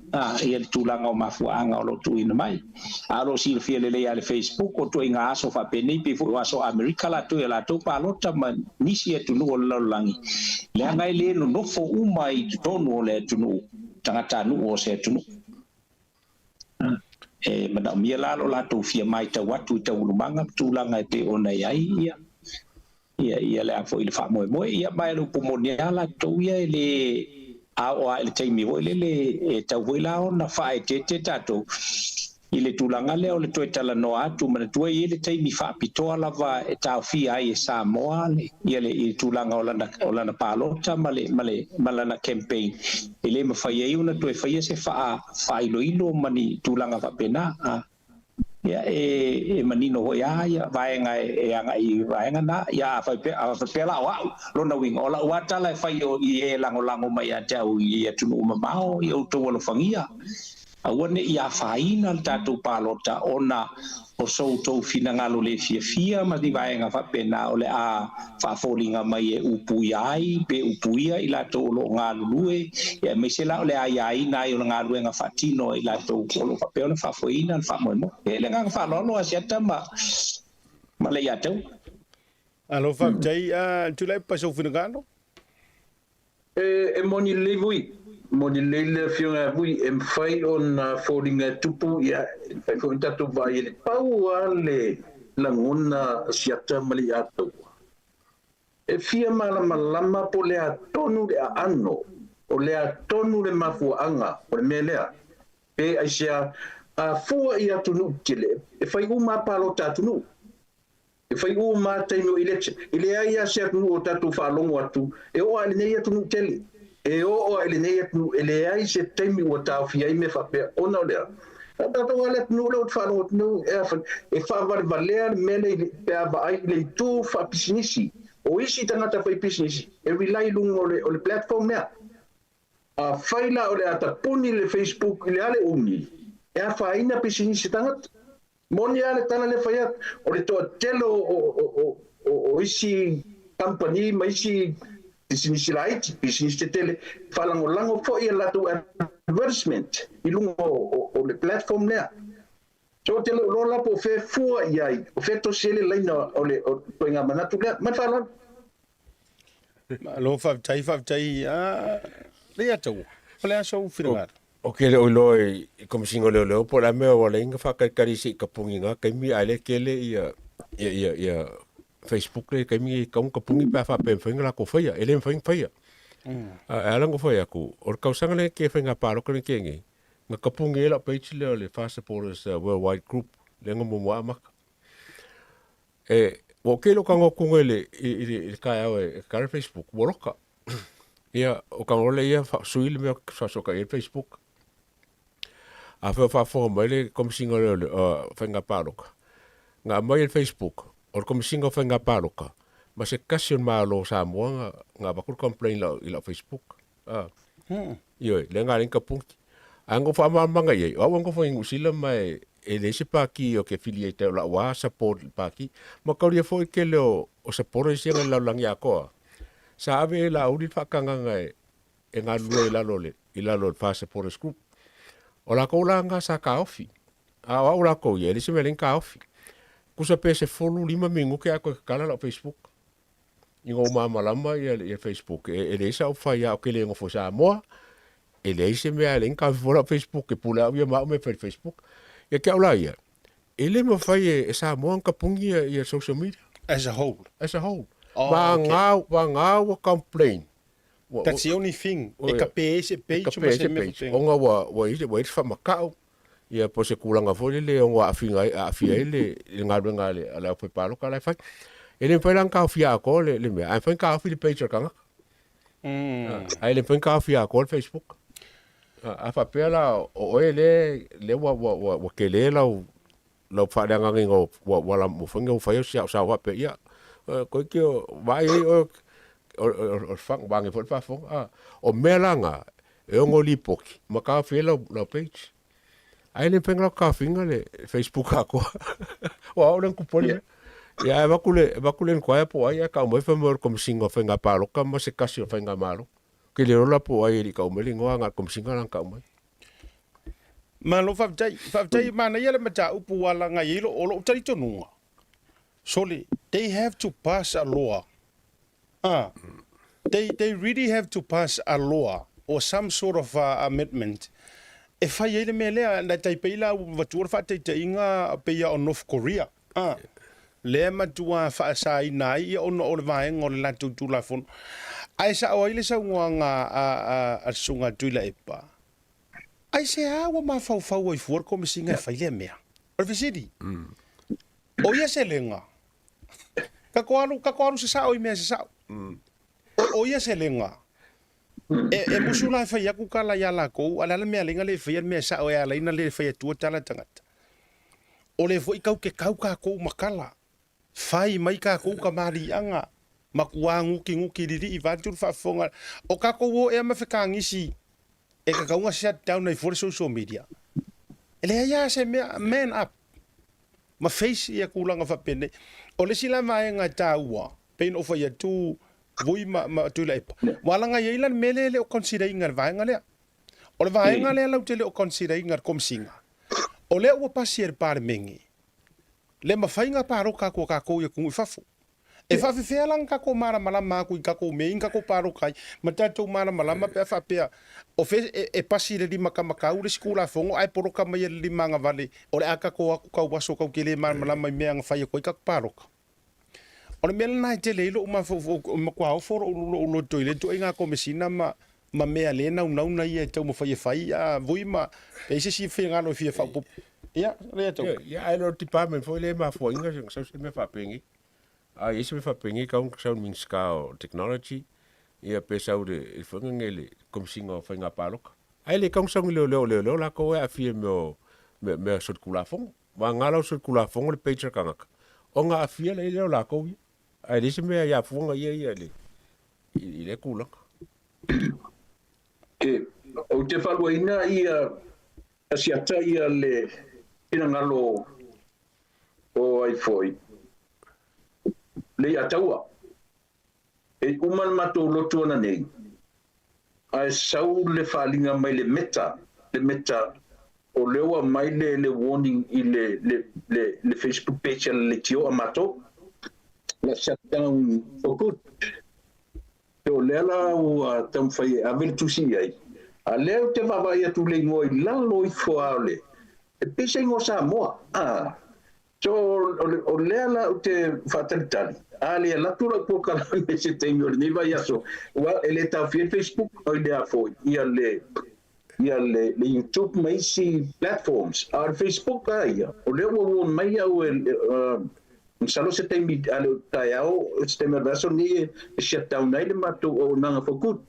ia le tulaga o mafuaaga o lo o tuuina mai. A o lo o silafia lelei lava le Facebook o ituaiga aso faapenei pei foi o aso Amerika latou i a latou palota ma nisi atunuu o le lalolagi, leaga e le nonofo uma i totonu o le atunuu tagatanuu o se atunuu. E manaomia la lo latou fia matau atu i taualumaga ma tulaga e pei ona i ai ia ia ia le a foi le faamoemoe. Ia ma e le upu moni lava latou ia e le a oo lava i le taimi foi lele e tau foi la ona faaeteete tatou i le tulaga lea o le toe talanoa atu. Manatua e i ai le taimi faapitoa lava e taofia ai e Samoa le ia le i le tulaga o lana o lana palota ma le ma le ma lana campaign e le mafai ai ona toe faia se faa faailoilo ma ni tulaga faapena. A Ia e manino foi lava ia vaega e agai i vaega na. Ia a faapea la o au, lona uiga, o lau lava tala e fai i e lagolago mai ia te au i atunuu mamao, ia outou alofagia, aua ne i afaina le tatou palota ona o so outou finagalo le fiafia ma ni vaega faapena o le a faafoliga mai e upuia ai pe upuia i latou o lo o galulue, aemaise la o le aiaina ai o le galuega faatino e i latou o lo o faapea ona faafoeina le faamoemoe. E le agaga faaaloalo Asiata ma ma Leiataua. Malo faafetai. Tuilaepa sou finagalo. E moni lelei Vui, moni lelei le afioga ia Vui, e mafai ona foliga e tupu, ia, e mafai foi ona tatou vaai i le pau lava le lagona siata ma le iataua. E fia malamalama po o le a tonu le aano, o le a tonu le mafuaaga o le mea lea, pe aisea a fua i atunuu tele, e fai uma lava palota a atunuu. E fai uma lava taimi o election. E leai lava se atunuu o tatou faalogo atu e oo lava i lenei atunuu tele. E oo lava i lenei atunuu e leai se taimi ua taofia ai mea faapea ona o le a? O tatou lava le atunuu lea ou te faalogo atu nei e a fai, e faavalevalea le mea lea pe a vaai i le itu faapisinisi. O isi tagata faipisinisi e rely i luga o le o le platform lea. Afai la o le a tapuni le Facebook i le a le umi, e afaina pisinisi tagata. Moni lava le tala lea e fai atu, o le toatele o o o o o isi kamupani ma isi pisinisi laiti, pisinisi tetele, e faalagolago foi i a latou advertisement i luga o o o le platform lea. So ou te le o iloa la po o fea e fua i ai, o fea e tosi ai le laina o le ituaiga manatu lea. Ma le faaaloalo. Malo faafetai, faafetai le ia taua. O le a sou finagalo? O ke le o iloa i Komesina o Leoleo po o le a mea ua leai na faatalitali se i kapuni i na taimi ae lea tele ia ia ia ia Facebook lea i taimi nei e tatau ona kapuni pe a faapea e mafai ona latou faia. E le mafai ona faia. A e ala ona fai atu, o le tausaga lenei te faiga palota lenei tea nei, na tapuni ai lau page lea o le Far Supporters Worldwide Group lea na muamua amata. E, ua ou tele o tago atu i le, i, i, i le taeao e tala le Facebook, ua loka. Ia, o tago le ia sui le mea faasootai ai le Facebook. A fai o faafofoga mai le Komesina o le Faiga Palota, na aumai e le Facebook, o le Komesina o Faiga Palota, ma se tasi o le Malo o Samoa na, na avatu le complaint i lau, i lau Facebook. Ah. Ioe, lea na ala ai ona tapuni. Ae na ou faamalamalamaga i ai, o au e nofo i Niu Sila ma e leai se pati ou te affiliate ai, o lau lava support i le pati. Ma taulia foi le tele o supporters ia na i le lalolagi atoa, sa ave e Laauli le faatagaga e galulue i lalo o le, i lalo o le Far Supporters Group. O latou la na sa taofi, a o au latou ia, e leai se mea e leai ona taofi. Tusa pe 15 minute ae toe tatala lau Facebook. Ina ua malamalama ia ia Facebook e, e leai sau fai au ke le nofo i Samoa, e leai se mea e leai ni taofi lau Facebook e pule au ia ma au mea e fai i le Facebook. Ia te au la ia, e le mafai e, e Samoa ona tapuni ia, ia social media. As a whole. As a whole. Oh, okay. Vagā, vagā ua complain. Ua, That's the only thing. E kape ai se page ma se mea faapena. Ona ua, ua i ai se faamatau, ia po o se tulaga foi lele e ono aafiga ai, aafia ai le, le galuega a le, a le aufaipaloka la e fai. E le mafai la ona taofia atoa le, le mea, ae mafai ona taofi le page o le tagata. Ae le mafai ona taofia atoa le Facebook. A faapea la o oe le, le ua, ua, ua, ua tele lau, lau faaleagaina o, ua, ua, ua mafai ona faia si au sao faapea, ia, toeitiiti o vaai ai oe, o, o, o le fana, vaeane foi le faafofoga. A, o mea la na, e ono lipoti ma taofi ai lau, lau page. Ae le mafai ona latou taofiina le Facebook atoa. Aua o au lea na tupu ai le mea. Ia ae avatu le, avatu le inquire po o ai ae tau mai fai mai o le Komesina o Faiga Palota ma se tasi o Faigamalo. Ou te le iloa la po o ai e le i tau mai le igoa na o le Komesina la na tau mai. Malo faafetai. Faafetai manaia le mataupu ua laga i ai o lou talitonuga. Sole, they have to pass a law. Ah, they really have to pass a law or some sort of amendment e fai ai le mea lea. Na tai pei la ua avatua le faataitaiga pei lava o North Korea. Ah, lea e matua faasaina ai ia ona o le vaega o le latou Tulafono. Ae sao ai le saunoaga a le Susuga a Tuilaepa, aisea ua mafaufau ai fua le Komesina e fai lea mea? O le fesili, o ia selega Kako alu, kako alu se sao i mea se sao. O, o ia selega, e, e musu la e fai aku tala iā lakou, a o le a le mea e ala ai ona le faia le mea sao e ala ai ona le fai atua tala a tagata. O lea foi kau ke kau kākou ma kala. Fai mai kākou kamāliʻaga, makuā gukiguki liliʻi vaeatu le faafofoga. O kākou o ea ma fekagisi e kakau ona shut down ai fua le social media. E leai lava se mea, man up. ma face ia tulaga faapenei. O le isi la vaega e taua, pei ona ou fai atu Vui ma, ma Tuilaepa, ua laga i ai la le mea lea e le o consider ina le vaega lea. O le vaega lea latou te le o consider ina le Komesina, o lea ua pasi e le Palemene le mafai ona palota atu a tatou i atunuu i fafo. E faafefea la ona tatou malamalama atu i tatou mea ia na tatou palota ai, ma tatou malamalama pe a faapea o fea e pasi i le limatamatau le isi Tulafono ae poloka mai e le limagavale o le a tatou o atu tau aso tatou te le malamalama i mea na fai atu ai tatou palota. O le mea lena e tele ai lou mafaufau, e matua ofo lou loto i lea ituaiga Komesina ma ma mea le naunauna ia e taumafai e fai, a Vui ma e i ai se isi finagalo e fia faaopoopo. Ia, lea tou. Ia, ae le o le department foi lea e mafuaiga sau se mea faapenei. A i ai se mea faapenei kau sau le Minisita o Technology, ia pe sau le le foi nei le Komesina o Faiga Palota. Ae le kau sau ni leoleo, o leoleo latou e aafia i mea o mea mea solitulafono. Vagana lau solitulafono le page a le tagata, ona aafia lea o latou ia. Ae leai se mea ia Fuaga ia ia i le i lea tulaga. E, ou te faaluaina ia Asiata ia le finagalo o ai foi le Iataua. E uma le matou lotu ananei, ae sau le faaaliga mai le Meta, le Meta o lea ua aumai le le warning i le le le le Facebook page a le leitio a matou, la shut down for good. O lea la ua taumafai e ave le tusi i ai, a lea ou te vaavaai atu i le igoa i lalo ifo lava o le, e pei se igoa Samoa, a. So, o lea la ou te faatalitali, a le alu atu lau polokalame i se taimi o lenei vaiaso, aua e le taofia le Facebook, oi le a foi, ia le, ia le, le YouTube ma isi platforms, a o le Facebook lava ia, o lea ua warn mai au e, uh, masalo se taimi a le o taeao, se taimi o le vaiaso lenei e shut down ai le matou auaunaga for good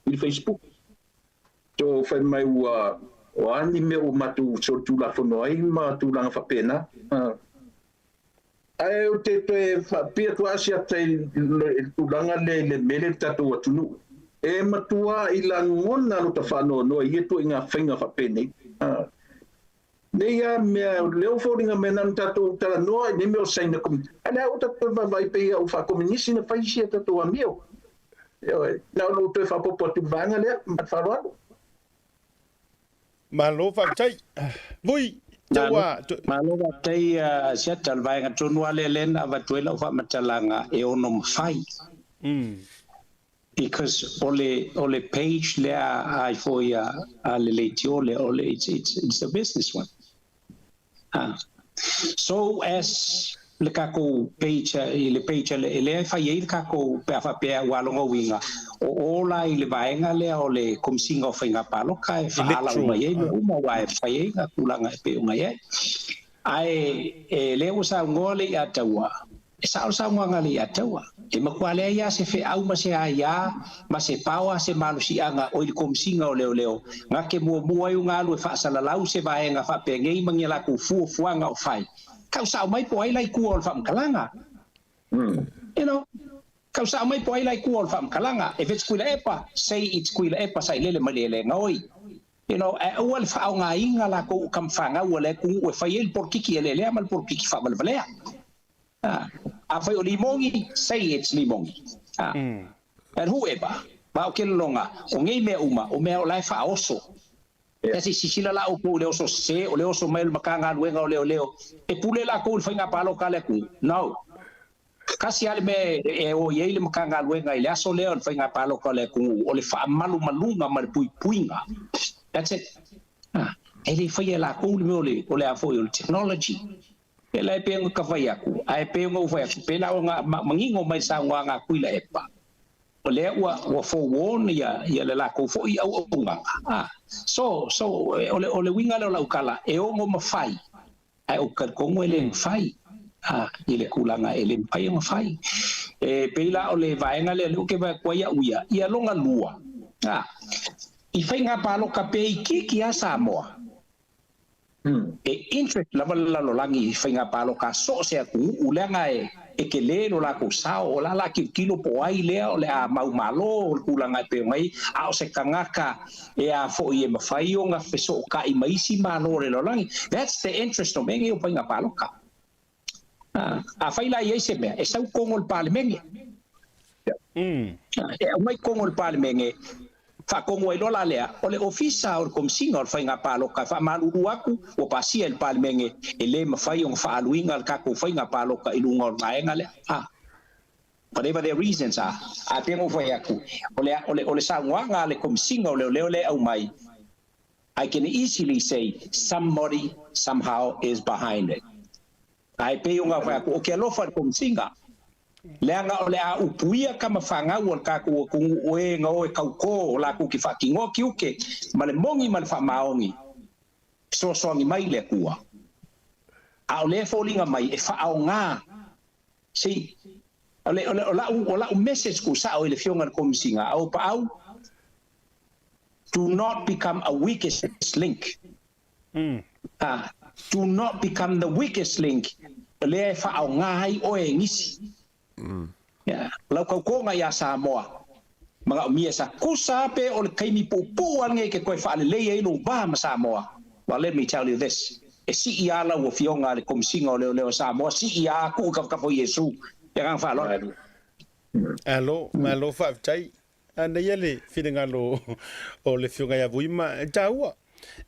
i le Facebook. So fai mai ua o a ni mea ua matou solitulafono ai ma tulaga faapena. Ae ou te toe faapipii atu lava Asiata i le tulaga lea i le mea lea i le tatou atunuu. E matua i lagona lota faanoanoa i ia ituaiga faiga faapenei. Nei a mea, lea ua foliga mai na ona tatou talanoa i nei mea o Saina Kominisi. A lea ua tatou toe vaavaai pei a ua faakominisi na fai isi a tatou amio. Ioe, na ona ou toe faaopoopo atu i le vaega lea, ma le faaaloalo. Malo faafetai. Vui, taua. Malo faafetai Asiata, o le vaega tonu lava lea lea na avatu ai lau faamatalaga e ono mafai. Because o le o le page lea ai foi a a le leitio lea o le it's it's it's a business one. Ah. So as le tatou page i le page a le lea e fai ai le tatou pe a faapea ua logo uiga o o la i le vaega lea o le Komisiga o Faiga Palota e faaala uma i ai mea uma aua e fai ai ngā tulaga e pei ona i ai. Ae e lea ua saunoa le Iataua E sao le saunoaga a le Iataua, e matua leai lava se feau ma se aia ma se paoa se malosiaga o i le Komisiga o Leoleo na te muamua ai o galu e faasalalau se vaega faapenei ma ni a latou fuafuaga o fai. Tau sao mai po o ai la i tua o le faamatalaga. You know? Tau sao mai po o ai la i tua o le faamatalaga. If it's Tuilaepa, say it's Tuilaepa sa i lele mai le eleega oi. You know, ae aua le faaaogaina latou o tamafanau a le atunuu e fai ai le polokiki eleelea ma le polokiki faavalevalea. Afai o Limogi, say it's Limogi. And whoever, ma o ke lologa, o nei mea uma, o mea o la e faaoso. Ia se i sisila la outou i le oso sese, o le oso mai o le Matagaluega o Leoleo, e pule lakou i le faiga palota a le atunuu? No. Kasi lava le mea e o i ai le Matagaluega i le aso lea o le faiga palota a le atunuu, o le faamalumaluga ma le puipuiga. That's it. E le faia e lakou le mea o le, o le a foi o le technology. Pēlā e pei ona ka fai aku, ae pei ona ou fai atu, pēlā ona manino mai le saunoaga a Tuilaepa, o lea ua ua forewarn ia ia le lakou foi auaunaga. Ah, so so o le o le uiga lea o lau tala, e ono mafai, ae ou te talitonu e le mafai. Ah, i le tulaga e le mafai ona fai. E pei la o le vaega lea lea ou te vaai atu ai au ia, ia lona lua. Ah, i faiga palota pe itiiti lava Samoa, E interest lava le lalolagi i faiga palota a so o se atunuu leaga e tele lo latou sao, o la la tilotilo po o ai lea o le a mau malo o le tulaga e pei ona i ai, a o se tagata e a foi e mafai ona fesootai ma isi malo o le lalolagi. That's the interest o mea nei o faiga palota. Afai la e i ai se mea, e sau tonu o le Palemene. E aumai tonu o le Palemene, faatonu ai loa la lea, o le Ofisa o le Komesina o le Faiga Palota e faamalulu atu, ua pasia e le Palemene, e le mafai ona faaaluina le tatou faiga palota i luga o le vaega lea. Whatever their reasons are. Ae pei ona ou fai atu, o le, o le, o le saunoaga a le Komesina o Leoleo lea e aumai, I can easily say somebody somehow is behind it. Ae pei ona fai atu, o ke alofa i le Komesina, leaga o le a upuia tama fanau a le tatou atunuu o e na o e tautō o latou ke faatinoa tiute ma le moni ma le faamaoni, fesoasoani mai le Atua. A o lea e foliga mai e faaaoga See, o le, o le, o lau, o lau message kusao i le Afioga i le Komesina, a o paau, do not become a weakest link. Ah, do not become the weakest link lea e faaaoga ai oe e nisi. Ia, o lau kaukoga iā Samoa, manaomia sa tusa lava pe o le taimi puupuu lava lenei e te toe faalelei ai lou va ma Samoa. Well, let me tell you this, e sii lava lau Afioga le Komesina o Leoleo a Samoa, sii lava tuu i tafatafa o Iesu. Le agaga faaaloalo. Malo, malo faafetai. Anaia le finagalo o le Afioga ia Vui ma e taua.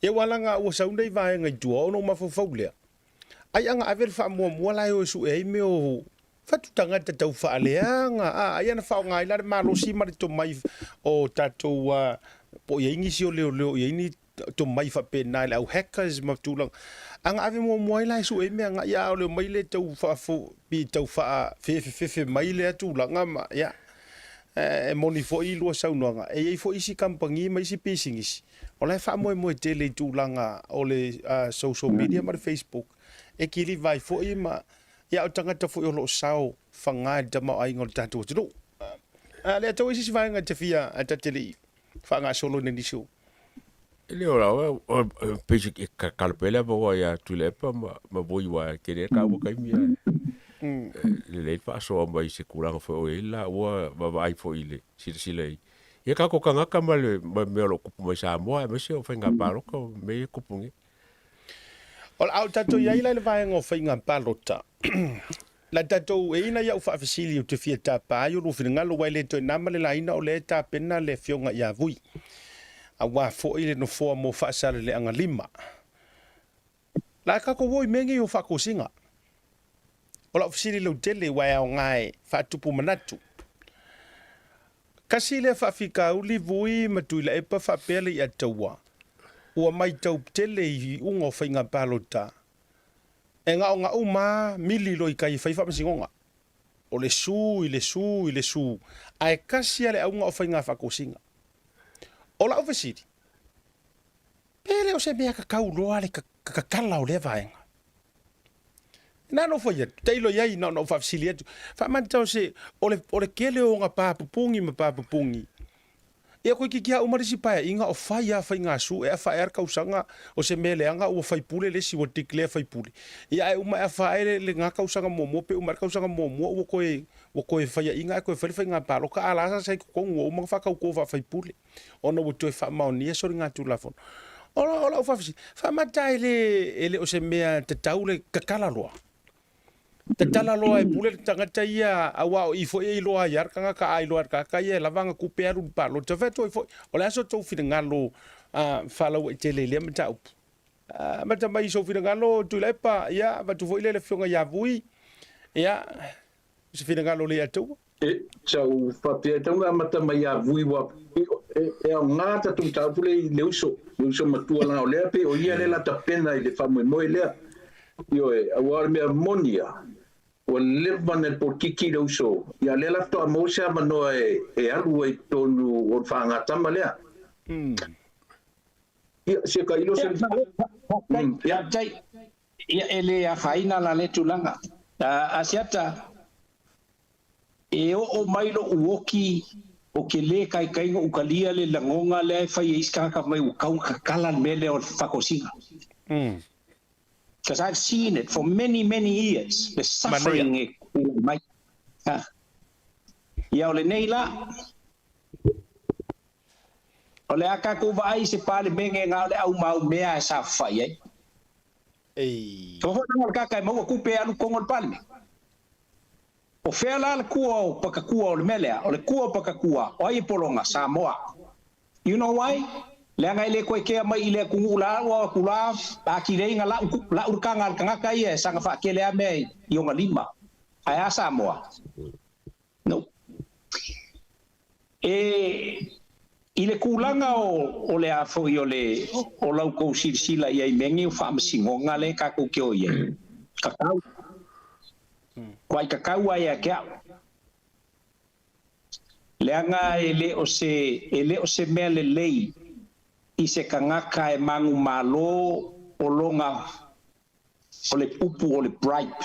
Ia ua laga ua sau nei vaega i tua ona ou mafaufau lea. Ai aga ave le faamuamua la e o e sue ai mea o fatu tagata tau faaleaga a ai ana faaaoga ai la le malosi ma le tomai o tatou po o i ai nisi o leoleo o i ai ni tomai faapena i le au hackers ma tulaga aga ave muamua ai la e sue ai mea agai a o le omai lea tau faafo pi tau faafefefefe mai lea tulaga ma ia e moni foi lua saunoaga e i ai foi isi kamupani ma isi pisinisi o la e faamoemoe tele i tulaga o le social media ma le Facebook e kiliva ai foi ma ia o tagata foi o lo o sao faga i le tamaoaiga o le tatou atunuu. A lea tau ai se isi vaega e te fia ae ta te le i faagasolo i nisi o E le o la o basic e kalapele a maua ia Tuilaepa ma Vui wa ke le ka ua kaimi a le le faasoa mai se tulaga foi o i ai la ua vaavaai foi i le silasila i ia tatou tagata ma le ma mea o lo o tupu mai Samoa aemaise o faiga palota o mea ia e tupu nei. O le a tatou i ai la i le vaega o faiga palota. La tatou e ina ia'u faafesili ou te fia tapa ai o lua finagalo aua e le toe na ma le laina o lea e tapena le afioga ia Vui aua foi le nofoa mo Faasaleleaga 5. La tatou o i mea nei o faatosina. O la'u fesili lautele aua e aoga e faatupu manatu. Kasi lea faafitauli Vui ma Tuilaepa faapea le Iataua ua maitau tele i iuga o faiga palota E gaogaʻu ma mili loa i kai e fai faamasinoga. O le su i le su i le su, ae kasi a le auga o faiga faatosina. O la'u fesili, pe le o se mea kakau loa le kakala o lea vaega? Na ona ou fai atu, tailo i ai na ona ou faafesili atu, faamantau se o le, o le kele o ona pā pupugi ma pā pupugi, Ia toeitiiti lava uma le isi paeaiga o fai lava faigasu e afa ae le tausaga o se mea leaga ua faipule le isi ua declare faipule. Ia ae uma e afa ae lena tausaga muamua pe uma ae le tausaga muamua ua toe ua toe faiaina ae toe fai le faiga palota a la sa sa i totonu ua uma ona faatauto faafaipule ona ua toe faamaonia soligatulafono. O lau faafesili, faamata e le e le o se mea tatau le tatala loa? Tatala loa e pule le tagata ia, aua o i foi e iloa ai lava le tagata, a iloa e le tagata ia e lava ana tupe e alu i le palota. Fai atu ai foi, o le a so outou finagalo faalauaitele i lea mataupu? Amata mai i sou finagalo Tuilaepa, ia, avatu foi lea i le Afioga ia Vui, ia, o se finagalo le ia te ua. E, sa ou faapea e tatau ona amata mai ia Vui ua e aoga tatou mataupu lea i le uso, le uso matua leaga o lea pei o ia lea la tapena i le faamoemoe lea. Ioe, aua o le mea moni ia, ua leva ona polokiki le uso, ia lea la faatoa maua se avanoa e alu ai i totonu o le faagatama lea. Ia, se tailo se... Faafetai. Ia, e le afaina la lea tulaga. Asiata, e oo mai loʻu oki o ke lē kaitaina ou talia le lagoga lea e fai e isi tagata mai ua tau tatala le mea lea o le faatosina. Because I've seen it for many, many years, the suffering e tulai mai. Ha. Ia o lenei la, o le a tatou vaai i se Palemene na o le au maumea e saofafai ai. Ei. Kua foi langa o le kaka e maua tupe e alu totonu o le Palemene. O fea la le kua o Pakatua o le mea lea? O le kua o Pakatua, o ai e pologa? Samoa. You know why? Leaga e le toe kea mai i le atunuu la ua atu la akileina la'u la'u le taga a le tagata ia e saga faakele a mea i ona lima. Ae a Samoa? No. E i le tulaga o o le a foi o le o la outou silasila i ai i mea nei o faamasinoga lea tatou te o i ai, tatau. Kuai tatau a ia te a'u. Leaga e le o se e le o se mea lelei i se tagata e manumalo o lona o le upu o le bribe.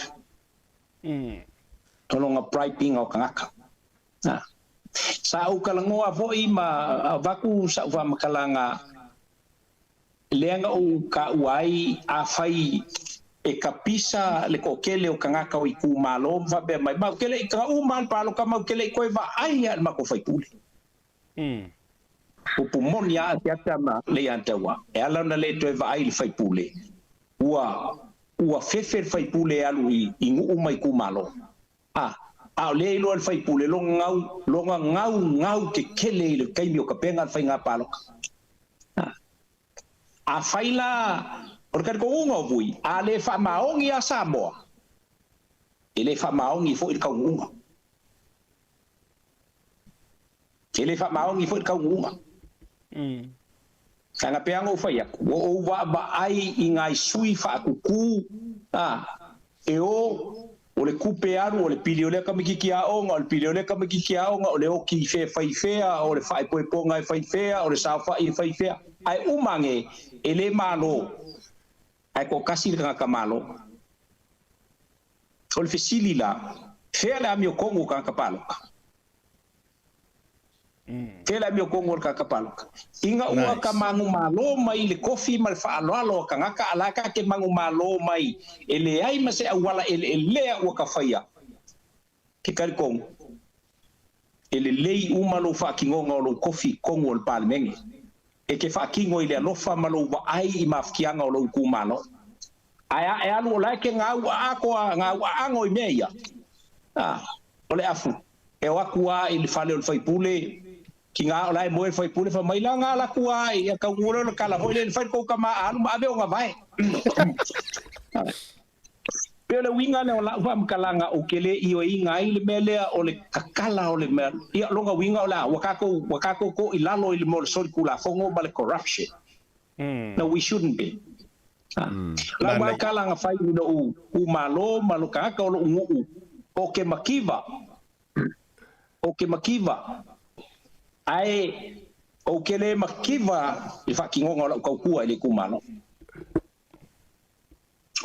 O lona bribe ina o tagata. Na. Sa ou talanoa foi ma avatu sa'u faamatalaga lea na ou taua ai afai. E kapisa le toatele o tagata o itumalo ma faapea mai, matou te le i tagauma lava le paloka, matou te le i toe vaai lava i le matou faipule. Upu moni lava Asiata ma Leiataua, e ala ona le toe vaai i le faipule, ua ua fefe le faipule e alu i i nuu ma itumalo. A, a o lea e iloa e le faipule lona gau, lona gau gau tetele i le taimi o tapena le faiga paloka. A. Afai la o le talitonuga o Vui, a le faamaoni lava Samoa, e le faamaoni foi le taunuuga. E le faamaoni foi le taunuuga. Leaga pei lava ona ou fai atu, ua ou vaavaai i nai sui faatutu a, e o, o le tupe alu, o le pili o lea tamaititi aoga, o le pili o lea tamaititi aoga, o le oti i fea e fai i fea, o le faepoepoga e fai i fea, o le saofai e fai i fea. Ae uma ane, e le malo, ae toatasi le tagata malo. O le fesili la, fea le amiotonu o tagata palota? Fea le amiotonu o le tagata palota? Ina ua ka manumalo mai i le kofi ma le faaaloalo a tagata, a la ka te manumalo mai e leai ma se auala eleelea ua ka faia, ke talitonu, e lelei uma lou faatinoga o lou kofi i totonu o le Palemene. E te faatino i le alofa ma lou vaai i mafatiaga o lou itumalo. Ae a e alu o la e te gau aakoa, gau aago i mea ia, a, o le afu, e o atu a i le fale o le faipule, ki nga o la e moe le faipule, fai mai la nga ala atu a i a taunuu lea o le tala foi lea, fai le tou tama a alu ma ave ona vae. Pei o le uiga lea o lau faamatalaga ou te le ioeina ai le mea lea o le tatala o le mea. Ia, lona uiga o le a? Ua tatou, ua tatou to i lalo i le mea o le solitulafono ma le corruption. No, we shouldn't be. Lau lava tala na fai i lou itumalo ma lou tagata o lou nuu, o ke makiva, o ke makiva, ae ou te le makiva i le faatinoga o lau tautua i le itumalo.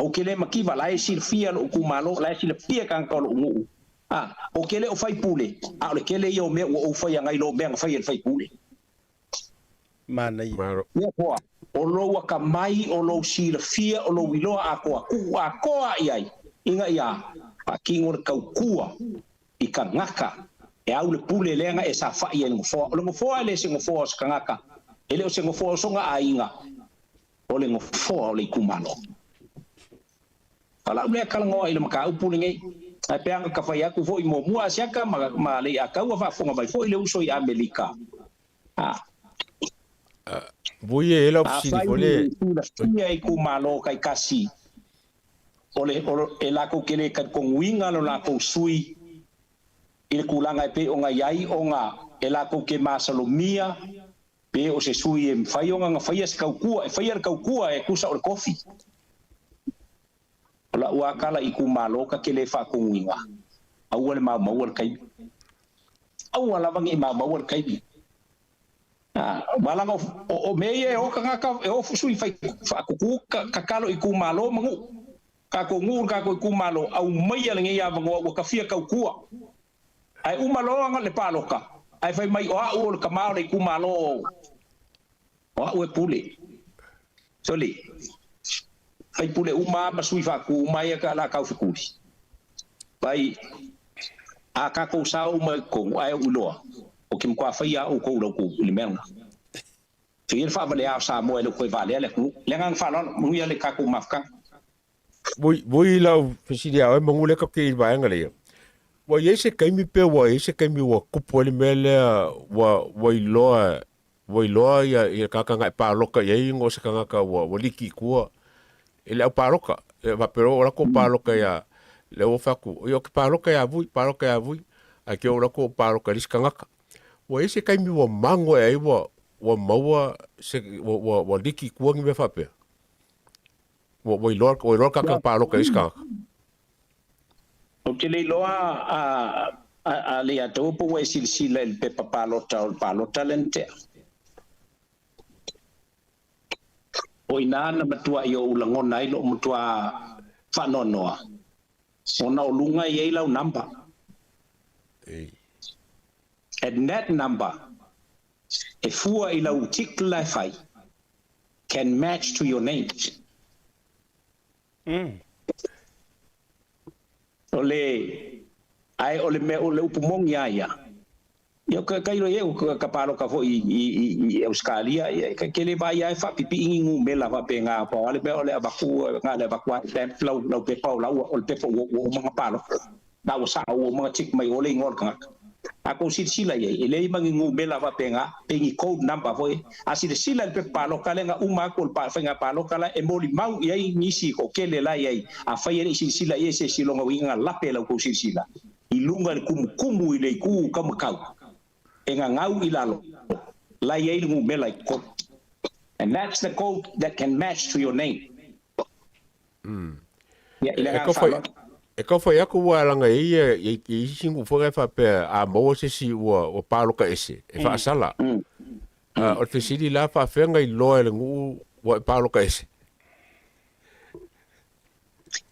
Ou te le makiva, la e silafia lou itumalo, la e silafia tagata o lou nuu. A, ou te le o faipule, a o le tele ia o mea ua ou faia nai lo mea na faia e le faipule. Manaia. Ia koa, o lou akamai, o lou silafia, o lou iloa atoa, tuu atoa i ai, ina ia faatino le tautua i tagata e au le pule lea e saofai ai i le nofoa. O le nofoa e le se nofoa o se tagata, e le o se nofoa o sona aiga, o le nofoa o le itumalo. O lau lea talanoa i le mataupu lenei, ae pe ana ka fai atu foi muamua Asiata ma, ma Lei'ataua faafofoga mai foi le uso i Amelika. A. Vui e lau fesili Afai foi le. silafia itumalo taitasi o le, o, e latou te le talitonuina lo latou sui i le tulaga e pei ona i ai ona e latou te masalomia pe o se sui e mafai ona na faia se tautua, e faia le tautua e tusa o le kofi. O la'u a tala i itumalo ka te le faatonuina, aua le maumau'a le taimi. Aua lava ne i maumau'a le taimi. A, ua laga o, o, o mea ia e o tagata, e o sui fai faakuku ka, tatalo i itumalo ma nuu. Tatou nuu le tatou itumalo, aumaia lenei avanoa ua tafia tautua. Ae uma loa le palota, ae fai mai o a'u o le tama o le itumalo o, o a'u e pule. Sole, faipule uma a ma sui faaku uma ia ka la taufekuli. Vai, a tatou sao uma i totonu, ae ou iloa, o ke matua faia a outou lau kou i le mea lena. Soia le faavalea o Samoa e le o toe valea le atunuu. Le agaga faaaloalo, manuia le tatou mafutaga. Vui, vui lau fesili ia oe manu lea ka te i vaega lea. Ua i ai se taimi pe ua i ai se taimi ua tupu ai le mea lea ua, ua iloa, ua iloa ia, ia tagata na e paloka i ai ona o se tagata ua, ua liki i tua i le au paloka. E faapea loa ua alu atu ou paloka ia, lea ua fai atu, ia ou te paloka ia Vui, paloka ia Vui, ae te oo atu ou paloka i le isi tagata. Ua i ai se taimi ua mago ea ai ua, ua maua se, ua, ua, ua liki i tua ni mea faapea? Ua, ua iloa, ua iloa le tagata na paloka i isi tagata. Ou te le iloa a, a, a Leiataua po ua e silasila i le pepa palota o le palota lea na tea. O i ina na matuai ou lagona ai lou matua faanoanoa, ona o luga e i ai lau number. And that number, e fua i lau tick la e fai, can match to your name. O le ae o le mea o le upu moni lava ia, ia ka ka iloa i ka paloka foi i Ausetalia, ia e ke le vaai lava e faapipii ni numera faapena, pau lava le mea o le avatu na o le avatu lava stamp lau lau pepa o lau o le pepa ua ua uma ona paloka. Na ua sao ua uma ona tick mai o le igoa o le tagata. A tou silasila i ai, e leai ma ni numera faapena, pe ni code number foi. A silasila i le pepa paloka lea na uma atu o le faiga palota la e molimau i ai nisi toatele la e i ai, afai e le i silasila i ai se isi lona uiga na lape la outou silasila i luga i le kumukumu i le itu taumatau e gagau i lalo la e i ai le numera i totonu. And that's the code that can match to your name. Ia, i le E agaga tau whai, faaaloalo. e tau whai aku ua langa e ia, i i isi nuu foi e faapea a maua se isi ua, ua paloka ese, e faasala. A, o le fesili la faafea na iloa e le nuu ua e paloka ese.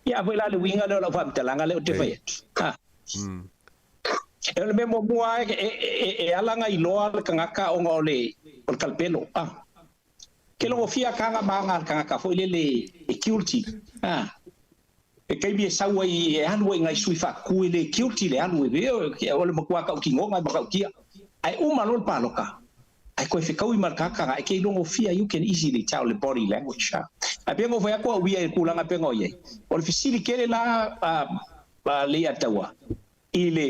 Ia, a foi la le uiga lea o lau faamatalaga lea ou te fai atu. Ha. E o le mea muamua lava e, e, e ala ona iloa le tagata ona o le, o le talapelo. Ah. Ke logofia ka aga ma aga a le tagata foi lele e guilty. Ah. E taimi e sau ai e alu ai nai sui faatutu e le guilty le alu e o le matua tautinoga e matautia. Ae uma loa le paloka, ae toe fetaui ma le tagata na e ke logofia you can easily tell le body language. Ah. Ae pei ona ou fai atu au ia i le tulaga pei ona i ai. O le fesili tele la a Leiataua, i le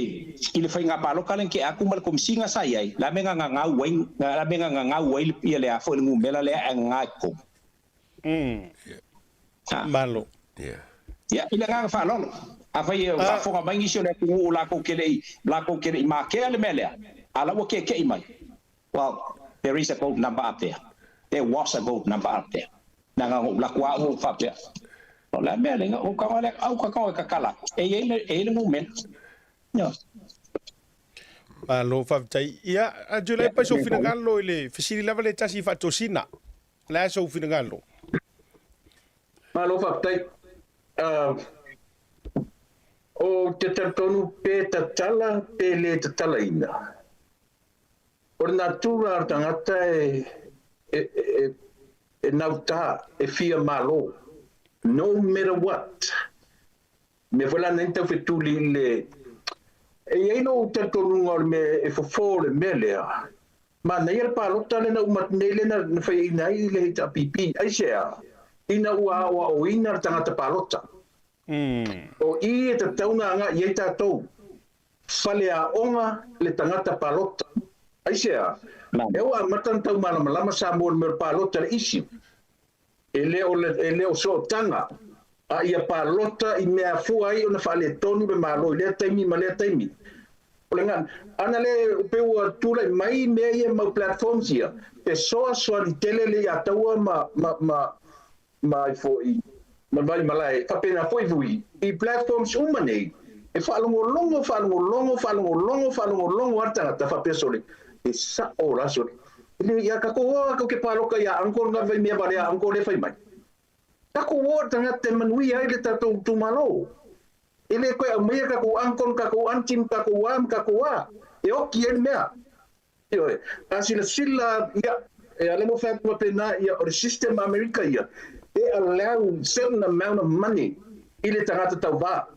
i le faiga palota lea na tea atu ma le Komesina sa i ai, la mea na gagau ai, la mea na gagau ai ia le a foi le numera lea ae gaga i totonu. Ha. Malo. Ia, i le agaga faaaloalo, afai e faafofoga mai nisi o le atunuu latou te le i, latou te le i makea le mea lea, a la ua keke'i mai, well, there is a gold number up there. There was a gold number up there. Na na ou laku au ou faapea, o le a mea lea, ou tago lea, au ka tago e tatala atu, e i ai le, e i ai le numera. Ioe. Malo faafetai. Ia, a Tuilaepa sou finagalo i le fesili lava le tasi i faatosina. O le a sou finagalo? Malo faafetai. Ou te talitonu pe tatala pe le tatalaina. O le natura o le tagata e, e, e, e nautā, e fia malo. No matter what. Mea foi la nei tau fetuli i le... E i ai lou talitonuga o le mea e fofo o le mea lea. Manaia le palota lea na uma atu nei lea na faiaina ai le HRPP. Aisea? Ina ua aoaoina le tagata palota. O i e tatau ona agai i ai tatou. Faleaoga le tagata palota. Aisea? E ua amata ona taumalamalama Samoa i le mea o le palota le issue. E le o le, e le o sootaga, a ia palota i mea afua ai ona faaletonu le Malo i lea taimi ma lea taimi. O le ga, ana le pe ua tulai mai mea ia mau platforms ia, fesoasoani tele le ia taua ma, ma, ma, ma ai foi ma Vaimalae, faapena foi Vui, i platforms uma nei, e faalogologo, faalogologo, faalogologo, faalogologo lava le tagata faapea sole, e sa'o la sole. E le ia takou o tatou te paloka ia uncle nga vai mea vale a uncle lea fai mai. Takou o le tagata e manuia ai le tatou itumalo. E le koe aumaia takou uncle ma takou aunty ma takou a ma takou a e oki ai le mea. Ioe, a silasila, ia, e ala mo fai atu faapena, ia, o le system a Amerika ia, e allow certain amount of money i le tagata tauva.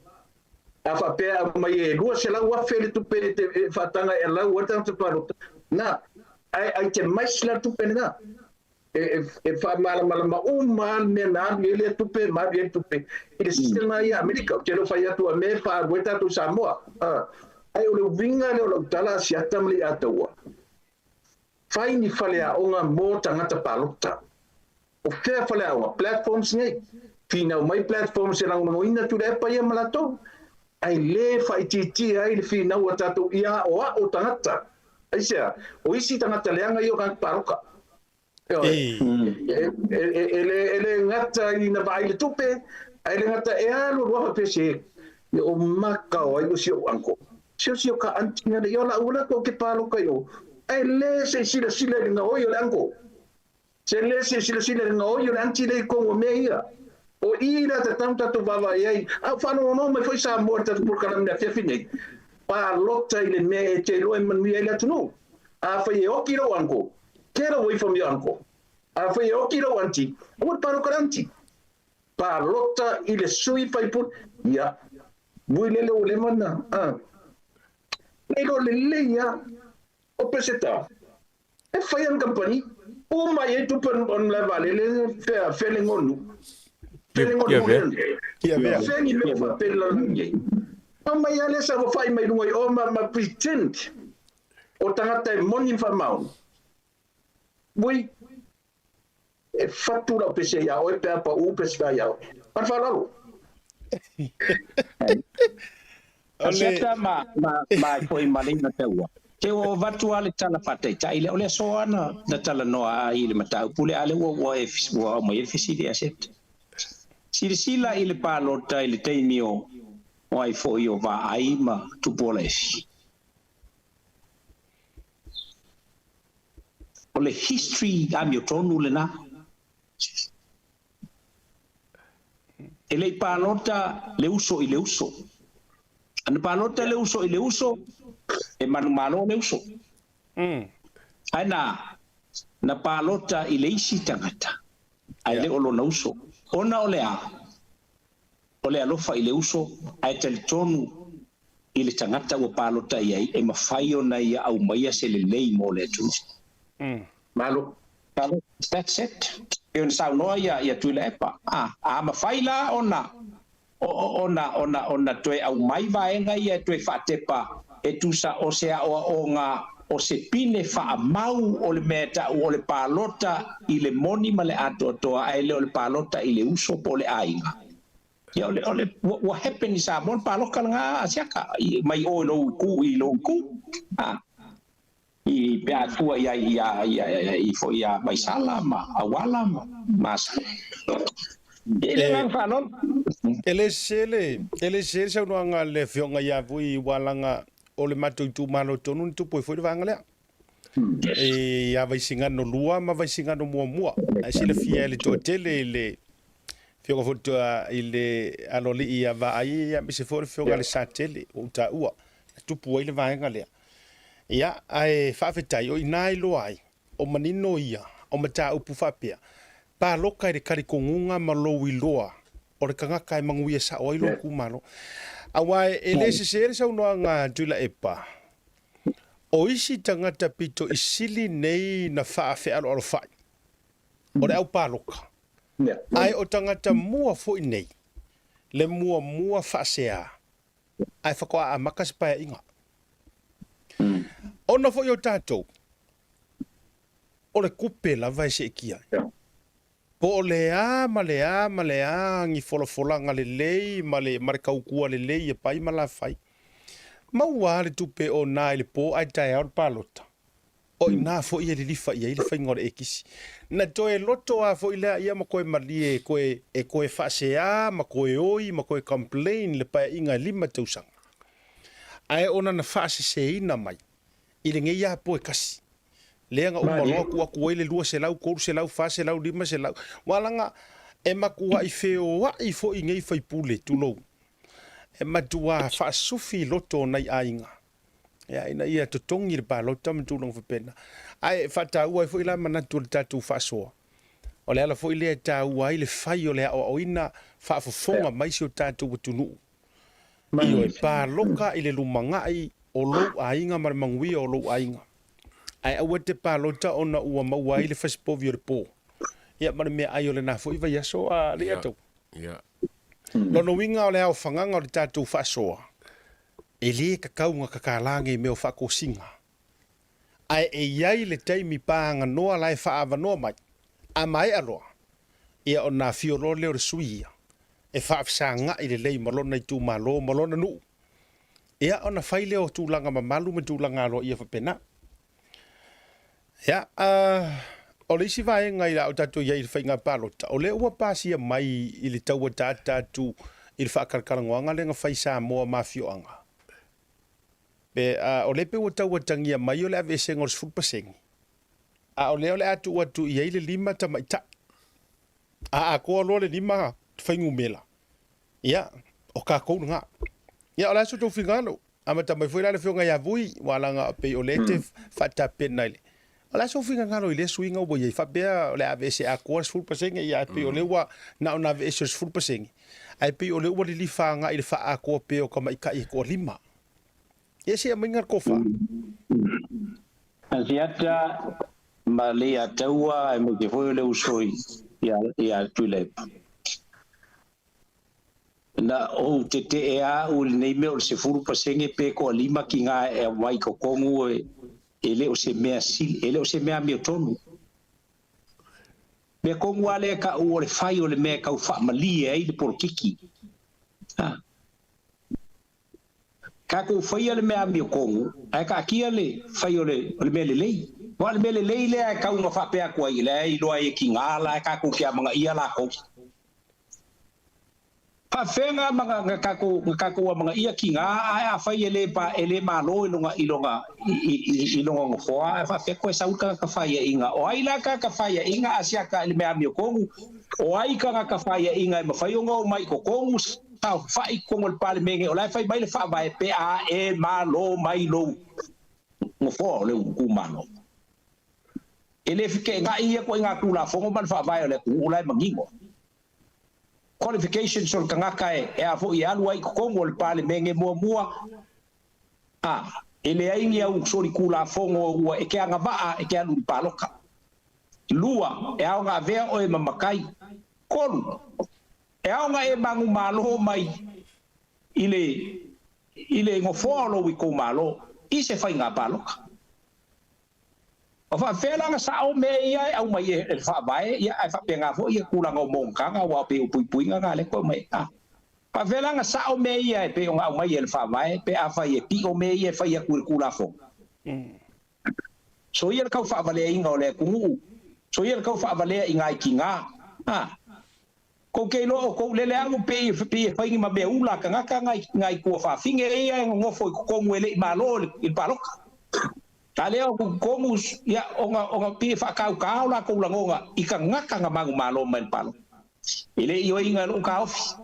A faapea aumai e 200,000 le tupe e te e faataga e allow ai le tagata palota, na, ae itemize la le tupe lena. E, e, e faamalamalama uma lava le mea na alu i ai lea tupe ma alu i ai le tupe i le system lava ia a Amerika. Ou te le o fai atu a mea e faaalu ai tatou i Samoa. Ae o le uiga lea o lau tala a Siata ma Leiataua, fai ni faleaoga mo tagata palota. O fea faleaoga? Platforms nei. Finau mai platforms e lagolagoina atu le epa ia ma latou. Ae le faaitiitia ai le finau a tatou ia aoao tagata. Aisea? O isi tagata leaga ia o tagata paloka. Ioe. E le gata ina vaai le tupe, ae le gata e alu alu lava faapea se, ia o maka o ai o si ou uncle. Se o si o ka aunty ngana ia o la'u la kou ke paloka i o. Ae le se i silasila i le gaoi o le uncle. Se le se i silasila i le gaoi o le aunty le i kou o mea ia. O i la tatau tatou vaavaai ai. A o faalogologo mai foi Samoa i le tatou polokalame i le afiafi nei, palota i le mea e te iloa e manuia ai le atunuu. Afai e oki lou uncle, get away from your uncle. Afai e oki lou aunty, aua le paloka le aunty. Palota i le sui faipule, ia, mui lele ua leva ona, a. Na iloa lelei lava, o Peseta, e fai ana kamupani, uma i ai tupe o le malae vaalele, fea, fea le gonu. Fea le gonu lea. Fea ni mea faapea i le lalolagi ai. Aumai lava lea saofai mai luga i o ma, ma pretend o tagata e moni ma faamaoni. Ui, e fatu lau pese iā oe pe a paʻu pese ka iā oe. Ma le faaaloalo. Asiata ma, ma, ma foi ma le iga taua. Te ua avatu lava le tala faataitai lea, o le aso lava na, na talanoa ai i le mataupu lea, a lea ua, ua, e, ua aumai ai le fesili Asiata. Silasila i le palota i le taimi o, o ai foi o Vaai ma Tupuola Efi. O le history amiotonu lena. E le i palota le uso i le uso. Ana palota le uso i le uso, e manumalo le uso. Ae na, na palota i le isi tagata, ae le o lona uso. Ona o le a? O le alofa i le uso, ae talitonu i le tagata ua palota i ai, e mafai ona ia aumaia se lelei mo le atunuu. Malo. Malo. That's it. Pei ona saunoa ia, ia Tuilaepa, a, a mafai la ona, ona, ona, ona toe aumai vaega ia e toe faatepa e tusa o se aoaoga o se pine faamau o le mea e ta'u o le palota i le moni ma le atoatoa ae le o le palota i le uso po o le aiga. Ia o le, o le, ua, ua happen i Samoa le paloka lena a Siaka, i, mai o i lou itu i lou itu, a, i, pe a fua i ai ia, ia, ia, i foi ia Vaisala ma Auala ma Masala. Ia i le agaga faaaloalo. E le sese le, e le sese le saunoaga a le Afioga ia Vui aua leaga o le matou itumalo tonu na tupu ai foi le vaega lea. E ia Vaisigano 2 ma Vaisigano 1. Ae silafia e le toatele i le Afioga foi i le aloalii ia Vaai aemaise foi o le Afioga i le Satele ua ou taua na tupu ai le vaega lea. Ia, ae faafetai o i ina e iloa ai o manino ia o mataupu faapea, paloka i le talitonuga ma lou iloa o le tagata e manuia sao ai lou itumalo. Aua e le sese le saunoaga a Tuilaepa, o isi tagata pito i sili nei na faafealoalofai, o le au paloka. Ae o tagata mua foi nei, le muamua faasea, ae faatoa amata se paeaiga. Ona foi o tatou, o le tupe lava e seetia ai. Po o le a ma le a ma le a ni folafolaga lelei ma le, ma le tautua lelei e pai ma lafai, maua lava le tupe o na i le po ae taeao le palota. O i ina foi e lilifa i ai le faiga o le ekisi. Na toe loto lava foi lea ia ma toe malie e toe, e toe faasea ma toe oi ma toe complain le paeaiga e 5 tausaga. Ae ona na faaseseina mai i lenei lava po e tasi, lea na uma loa tuu atu ai le 200, 300, 400, 500, aua leaga e matuai feoai foi nei faipule, tulou, e matua faasufi loto o nai aiga, ia, ina ia totogi le palota ma tulaga faapena. Ae faataua ai foi la manatu o le tatou faasoa, o le ala foi lea e taua ai le fai o le aoaoina faafofoga mai si o tatou atunuu. Ioe, palota i le lumanai o lou aiga ma le manuia o lou aiga. Ae aua e te palota ona ua maua ai le fasipovi o le po. Ia ma le meaai o lena foi vaiaso a le atau. Lona uiga o le aofagaga o le tatou faasoa, e le tatau ona tatala nei mea o faatosina. Ae e i ai le taimi pāganoa la e faaavanoa mai, a maea loa, ia ona afio loa lea o le sui ia e faafesaga'i lelei ma lona itumalo ma lona nuu, ia ona fai lea o tulaga mamalu ma tulaga aloaia faapena. Ia, o le isi vaega i la o tatou i ai i le faiga palota, o lea ua pasia mai i le tau ataata atu i le faatalatalanoaga lea na fai i Samoa ma afioaga, pe, o lea pei ua tau atagia mai o le aveesega o le 10%, a o lea o le a tuu atu i ai le 5 tamaitai. A atoa loa le 5 fuainumera, ia, o tatou lena. Ia, o le a so outou finagalo? Amata mai foi la le Afioga ia Vui, aua leaga pei o lea e te faatapena i le O le a sou finagalo i lea suiga ua i ai faapea o le a aveese atoa le 10%, ia ae pei o lea ua na ona aveese o le 10%, ae pei o lea ua lilifa agai i le faaatoa pea o tamaitai e toalima. Ia se aumaiga le tofa. Asiata ma Leiataua aemaise foi o le uso ia Tuilaepa. Na ou tetee lava au i lenei mea o le 10% pe toalima kiga e aumai i totonu e le o se mea sili, e le o se mea amiotonu. Mea tonu lava lea e tau o le fai o le mea e tau faamalie ai le polokiki. Ha. Tatou faia le mea amiotonu ae taatia le fai o le o le mea lelei. Aua o le mea lelei lea e tau ina faapea atu ai, la e iloa ai e tiga la e tatou te amanaia latou. Faafefea na na tatou na tatou amanaia tiga ae afai e le e le malo i lona i lona i lona nofoa ae faafefea toe sau le tagata faiaina. O ai la tagata faiaina a siaka i le mea amiotonu? O ai tagata faiaina e mafai ona omai i totonu saofai i totonu o le Palemene o la e fai mai le Faavae pe a e malo mai lou nofoa o le itumalo. E le feteenai ia ituaiga Tulafono ma le Faavae o le atunuu la e manino. Qualifications o le tagata e e a foi e alu ai i totonu o le Palemene muamua, a e leai ni au solitulafono ua e te agavaa e te alu i le palota. Lua, e ao ona avea oe ma matai. Tolu, E ao ona e manumalo mai i le i le nofoa o lou itumalo i se faiga palota. O faapefea la ona sao mea ia e aumai e le Faavae, ia ae faapena foi ia tulaga o monotaga aua pei o puipuiga na lea e toe aumai. A faapefea la ona sao mea ia e pei ona aumai e le Faavae pe afai e pio mea ia e fai atu i le Tulafono? Soia le tau faavaleaina o le atunuu, soia le tau faavalea i nai tiga. A Kou te iloa o kou lele alu pei pei e fai ni ma mea ula a tagata nai nai tuafafine ia e nonofo i totonu e le i malo i le paloka. A lea o totonu ia ona ona pei e faatautā o latou lagona i tagata na manumalo mai le paloka. E le ioeina e lou taofi.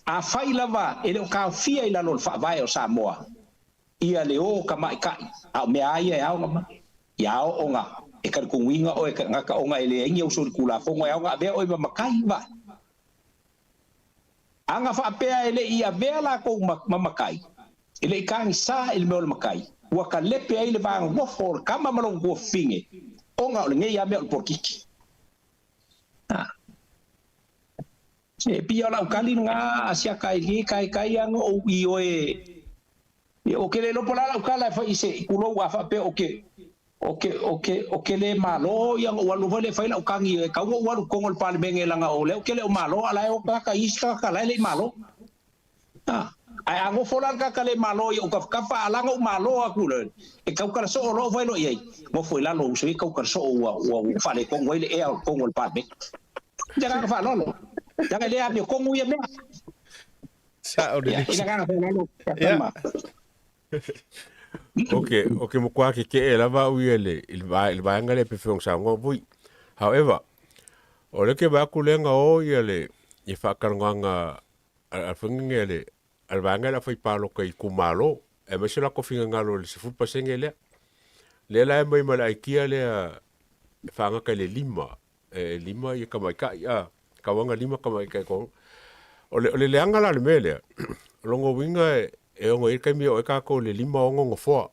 Afai lava e le o taofia i lalo o le Faavae o Samoa ia le o tamaitai, a o mea a ia e ao ona mai, ia ao ona e talitonuina oe tagata ona e leai ni au solitulafono e ao ona avea oe ma matai, vaai. Ana faapea e le i avea latou ma, ma matai, e le i tagisa i le mea o le matai, ua talepe ai le va nonofo o le tama ma lona tuafafine, ona o lenei lava mea o le polokiki. A. E pia o lau tali lena a siaka i lenei taetai a no ou ioe e o ke le iloa po o le a lau tala e fai i se kulou a faapea o ke o ke o ke o ke le malo ia ona ou alu foi lea e fai lau tagi e tatau ona ou alu i totonu o le Palemene leaga o lea ou te le o malo a la e o tagata i isi tagata la e le i malo. A ae a nofo la le tagata le malo i ou tafatafa a la na ou malo atu loa e tautala soo loa ou fai loa i ai nofo i lalo uso ia tautala soo ua ua ua faaletonu ai le ea o totonu o le Palemene. I le agaga faaaloalo, leaga e le amiotonu ia mea. Sao Ia, lelei. i le agaga faaaloalo, ia tama. Ok, ok matua keke'e lava au ia i le, i le, i le vaega lea pe feong saunoa foi. However, o lea ke vaai atu lea na o ia le, ia faatalanoaga a, a fagege a le, a le vaega lea fai palota i itumalo, aemaise o latou finagalo i le 10% lea. Lea la e aumai ma le aikia lea e faagata i le lima, e lima ia tamaitai, a, tauaga lima tamaitai tolu. O le, o le leaga la o le mea lea, o lona uiga e, e ono i ai le taimi e oo ai tatou i le 56 nofoa.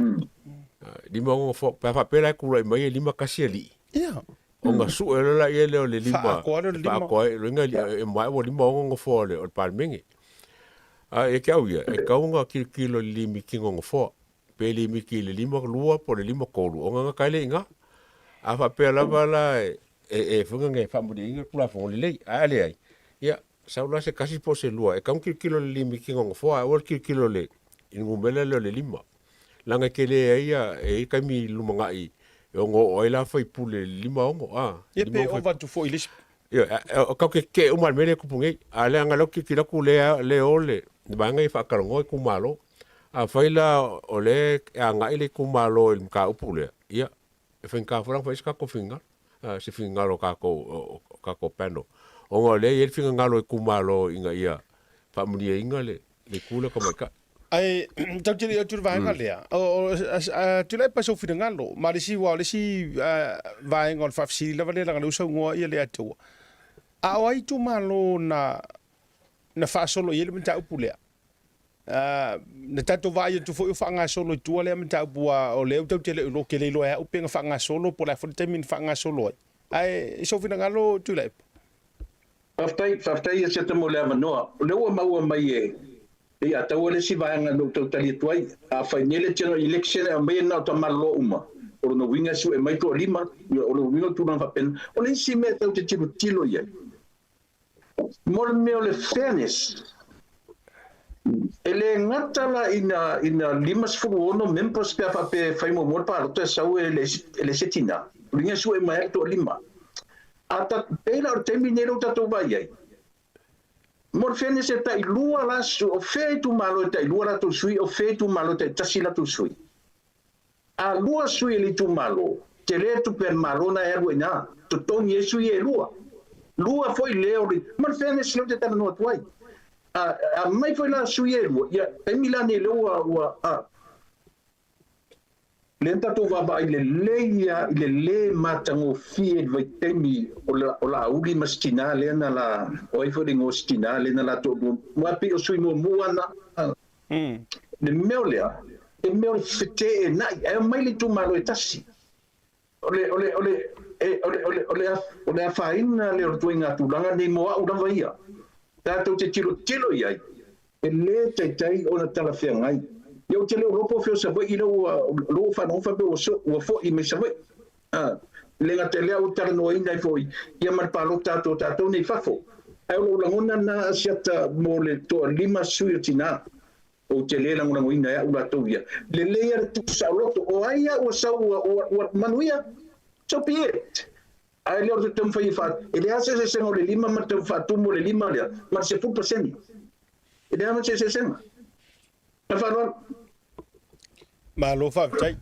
56 nofoa, pe a faapea la e tulai mai e 51 alii, Ia. ona sue loa laia lea o le lima, Faaatoa lea o le lima. faaatoa ai, lona uiga e maea ua 56 nofoa o le, o le Palemene. A ia te au ia, e tatau ona tilotilo i le limiti o nofoa. Pe limiti i le 52 po o le 53, ona gata ai lea i ina. A faapea lava la e, e, e fai e faamalieina le Tulafono lelei, ae a leai, ia, sau la se tasi po o se lua, e tatau ona tilotilo i le limiti o nofoa, ae aua le tilotilo i le, i le numera lea o le lima. Leaga e tele ai ia, e i ai taimi i le lumanai e ono oo ai la faipule i le 56, a. Ia pe ova atu foi i le isi. Ioe, o tatou te tetee uma i le mea lea e tupu nei. A leaga o lea ou te tilotilo atu lea, lea e o le vaega ia e faatalanoa itumalo. Afai la o lea e agai le itumalo i le mataupu lea, ia, e faigata foi la ona fai se tatou finagalo, se finagalo o tatou, o tatou panel, ona o lea e i ai le finagalo o itumalo ina ia faamalieina le itu lea o tamaitai. Ae tatou te le i atu i le vaega lea, Tuilaepa sou finagalo, ma le isi, aua o le isi vaega o le faafesili lava lea leaga o lea ua saunoa ia Leiataua, a o ai itumalo na na faasolo i ai le mataupu lea? Na tatou vaai atu foi o faagasolo i tua lea mataupu, aua o lea tatou te le iloa, ou te le iloa e au pe na faagasolo po o le a foi le taimi na faagasolo ai. Ae i sou finagalo Tuilaepa. Faafetai, faafetai ia Siata mo le avanoa. O lea ua maua mai e Leiataua le isi vaega na ou tau tali atu ai. Afai nei le General Election e aumaia na o tamaloa uma, o lona uiga e sue mai toalima, ia o lona uiga o tulaga faapena. O le isi mea tatou te tilotilo i ai, mo le mea o le fairness, e le gata la ina ina 56 members pe a faapea e fai muamua le palota e sau e le isi tina, o lona uiga e sue mai lava le toalima. A ta, pei la o le taimi lenei lea ua tatou vaai ai, mo le fairness e tai lua la, o fea itumalo e tai lua latou sui, o fea itumalo e tai tasi latou sui. A lua sui e le itumalo, tele tupe a le Malo na e alu ai ina, totogi ai sui e lua. Lua foi lea o le, ma le fairness lea ou te talanoa atu ai. A, aumai foi la sui e lua, ia, taimi la nei lea ua, ua, a, Lea na tatou vaavaai lelei lava i le lē matagofie i le vaitaimi o o Laauli ma si tinā lea na la, o ai foi le igoa o si tinā lea na la toalua, aua pei o sui muamua na. Le mea o lea, e mea o le feteenai, ae omai le itumalo e tasi. O le, o le, o le, e, o le, o le, o le, o le afaina lea o le ituaiga tulaga nei mo au lava ia. Tatou te tilotilo i ai, e lē taitai ona talafeagai. Ia ou te le o iloa po o fea o Savaii lea ua, lea ua faanogo faapea ua so, ua fo'i mai Savaii. A, le gata i lea ua talanoaina ai foi ia ma le palota atu o tatou nei i fafo. Ae o lou lagona lena Asiata mo le toalima sui o tinā. Ou te lē lagolagoina e a'u latou ia. Lelei a le tuu saoloto, o ai a ua sau ua, ua, ua manuia? So be it. Ae le o le taumafai e faa, e leai se eseesega o le lima ma le tau faatumu o le lima lea ma le 10%. E leai ma se eseesega. Ma le faaaloalo. Malo faafetai.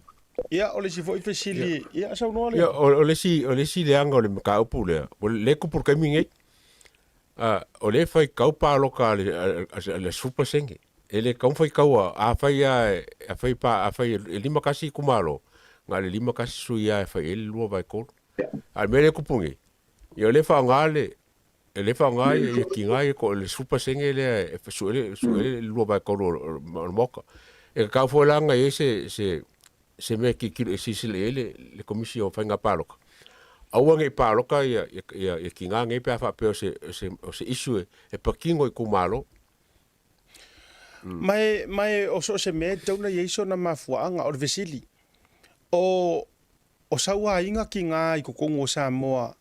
Ia, o le isi foi fesili, ia saunoa lea. Ia, o le isi, o le isi leaga o le mataupu lea, ua le tupu i le taimi nei, o lea e faitau paloka a le 10%. E le tatau ona faitau a, afai lava, afai pa, afai e 51 itumalo, na o le 51 sui lava e fai i ai le 2/3. A o le mea lea e tupu nei, ia o lea e faaaoga le, o lea e faaaoga ia tiga ia le 10% lea e sue le, sue le 2/3 o le Maota. E tatau foi la ona i ai se, se, se mea e tilotilo, e silasila i ai le, le Komisi o Faiga Palota, aua ne i palota ia, ia, ia tiga nei pe a faapea o se, o se, o se issue e patino i itumalo. Ma e, ma e o so o se mea e tatau ona i ai sona mafuaaga. O le fesili, o, o sauaiga tiga i totonu o Samoa,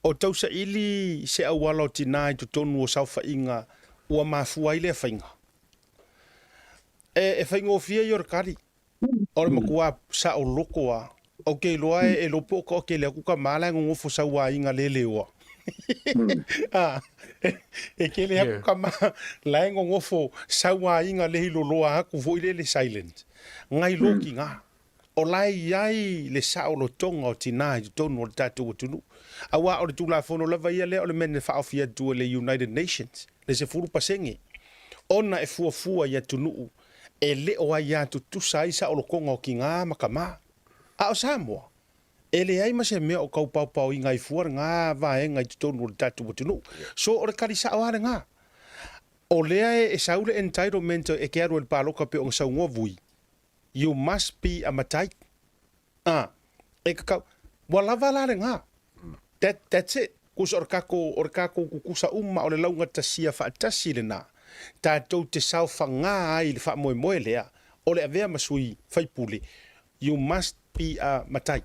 o tausaili se auala o tina i totonu o saofaiga ua mafua ai lea faiga? E, e faigofie ia o le tali, o le matua saoloto lava. Ou te iloa e iloa po o tele atu tama la e nonofo sauaiga le leoa. E tele atu tama la e nonofo sauaiga le iloloa atu foi lele silent. Nai lo tiga. O la e i ai le saolotoga o tina i totonu o le tatou atunuu. Aua o le Tulafono lava ia lea o le mea na faaofi atu e le United Nations, le 10%, ona e fuafua i atunuu e le o aia tutusa ai saolotoga o tiga ma tama. A o Samoa, e leai ma se mea o tau paopaoina ai fua lena vaega i totonu o le tatou atunuu. So o le tali sao lava lena. O lea e sau le entitlement e te alu ai i le palota pei ona saunoa Vui, you must be a matai. A, e kakau, ua lava la lena. That, that's it. Kusa o le kako, o le kako kukusa uma o le laugatasia faatasi lena. Tatou te saofagā ai i le faamoemoe lea o le avea ma sui faipule, you must be a matai.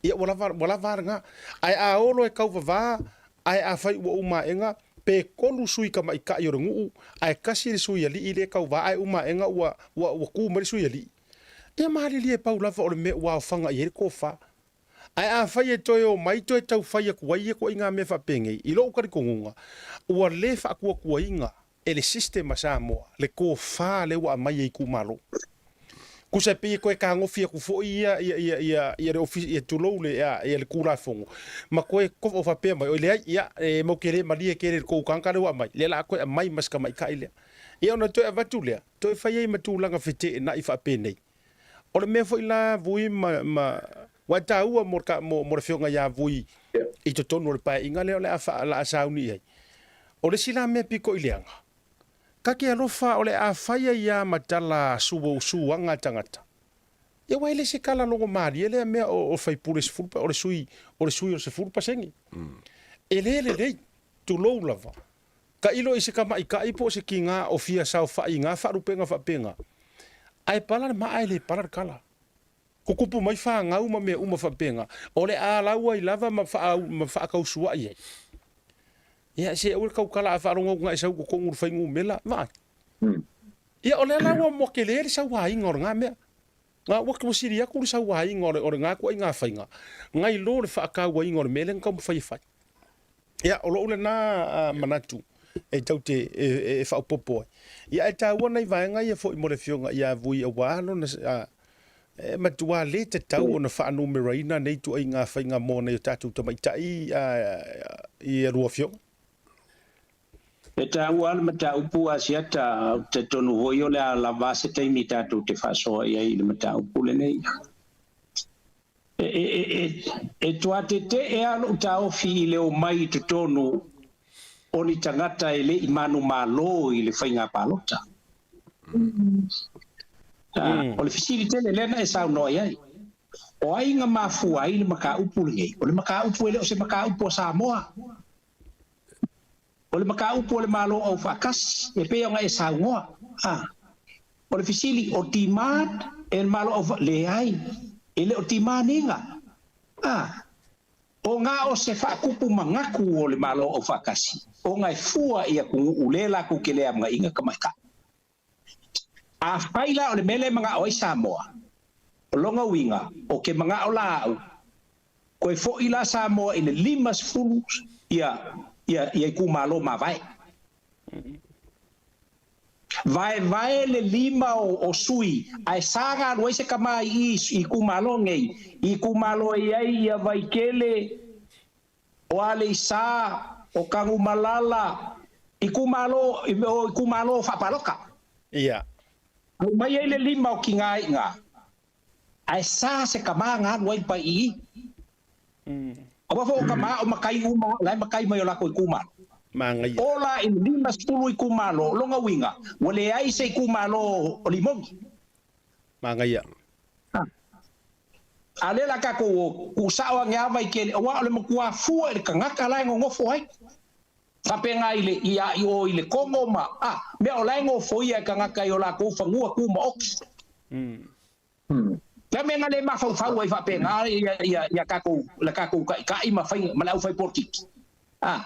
Ia ua lava, ua lava lena. Ae a olo e kauvavā, ae afai ua uma aʻega, pe kolu sui tamaitai o le nuu, ae kasi le sui alii lea e kauvā, ae uma aʻega ua, ua, ua ku mai le sui alii. Ia malilie pau lava o le mea ua aofaga i ai le tofa. Ae afai e toe omai toe tau fai atu ai ia ituaiga mea faapenei, i lou talitonuga, ua le faatuatuaina e le system a Samoa le tofa lea ua aumai e itumalo. Tusa e pei e toe tagofi atu foi ia ia ia ia ia le ofisa ia tulou le ia, ia le Tulafono ma toe o faapea mai, oi leai, ia e matou te le malie tele i le tou tagata lea ua aumai, lea la a toe aumai ma si tamaitai lea. Ia ona toe avatu lea, toe fai ai ma tulaga feteenai faapenei. O le mea foi la Vui ma, ma ua e taua mo, mo, mo le afioga ia Vui i totonu o le paeaiga lea o le a, fa, la a sauni i ai. O le isi la mea piko i leaga, ta te alofa o le a fai ai lava ma tala su, suaga a tagata. Ia aua e le se tala logo malie lea mea o, o faipule 10, o le sui, o le sui o le 10%. E le lelei, tulou lava. Tailo i se tamaitai po o se tiga o fia saofai i na faalupega faapena, ae pala le maa e le pala le tala. Tutupu mai fanau ma mea uma faapena, o le a lau ai lava ma ma faatausuai ai. Ia se aua le tautala a faalogo atu na e sau i totonu o le fuainumera, vaai. Ia o lea la ua ua tele le sauaina o lena mea. Na ua ua sili atu le sauaina o le o lena ituaiga faiga nai lo le faatauaina o le mea lea na taumafai e fai. Ia, o lou lena manatu e tau te e faaopoopo ai. Ia, ae taua nai vaega ia foi mo le Afioga ia Vui aua lona e matua le tatau ona faanumeraina nei ituaiga faiga mo nai o tatou tamaitai i a lua afioga. E taua lava le mataupu Asiata, ou te talitonu foi o le a lava se taimi tatou te faasoa i ai i le mataupu lenei. E tuatetee lava lou taofi i le omai i totonu o ni tagata e le i manumalo i le faiga palota. O le fesili tele lea na e saunoa i ai, o ai na mafua ai le mataupu lenei? O le mataupu e le o se mataupu a Samoa. O le mataupu a le Malo Aufaatasi e pei ona e saunoa. O le fesili, o demand e le Malo Aufaatasi? Leai, e le o demand ina. O na o se faatupu manatu o le Malo Aufaatasi, ona e fua i atunuu le latou te le amanaina tamaitai. Afai la o le mea lea e manao ai Samoa, o lona uiga, o ke manao la au, toe foi la Samoa i le 50 ia ia ia itumalo mavae. Vaevae le lima o, o sui, ae sa galu ai se tama i i i itumalo nei, i itumalo e i ai ia Vaitele, o Aleisa, o Tanumalala, itumalo, o itumalo faapaloka. Ia. Aumai ai le lima o Tiga i ina, ae sa se tama na alu ai le pai i i. Aua foi o tama o matai uma o la e matai mai o latou itumalo. Manaia. Ola i le 50 itumalo, o lona uiga, ua leai se itumalo o Limogi. Manaia. A o lea la tatou o tuusao ane lava i kele, aua o le matua fua i le tagata la e nonofo ai. Faapena i le, i a i o i le Kogo ma, a, mea o la e nofoia e tagata i o latou fanua tumaoti. Le mea na le mafaufau ai faapena ia, ia, ia tatou, le tatou taitai ma faiga, ma le aufai polokiki. A.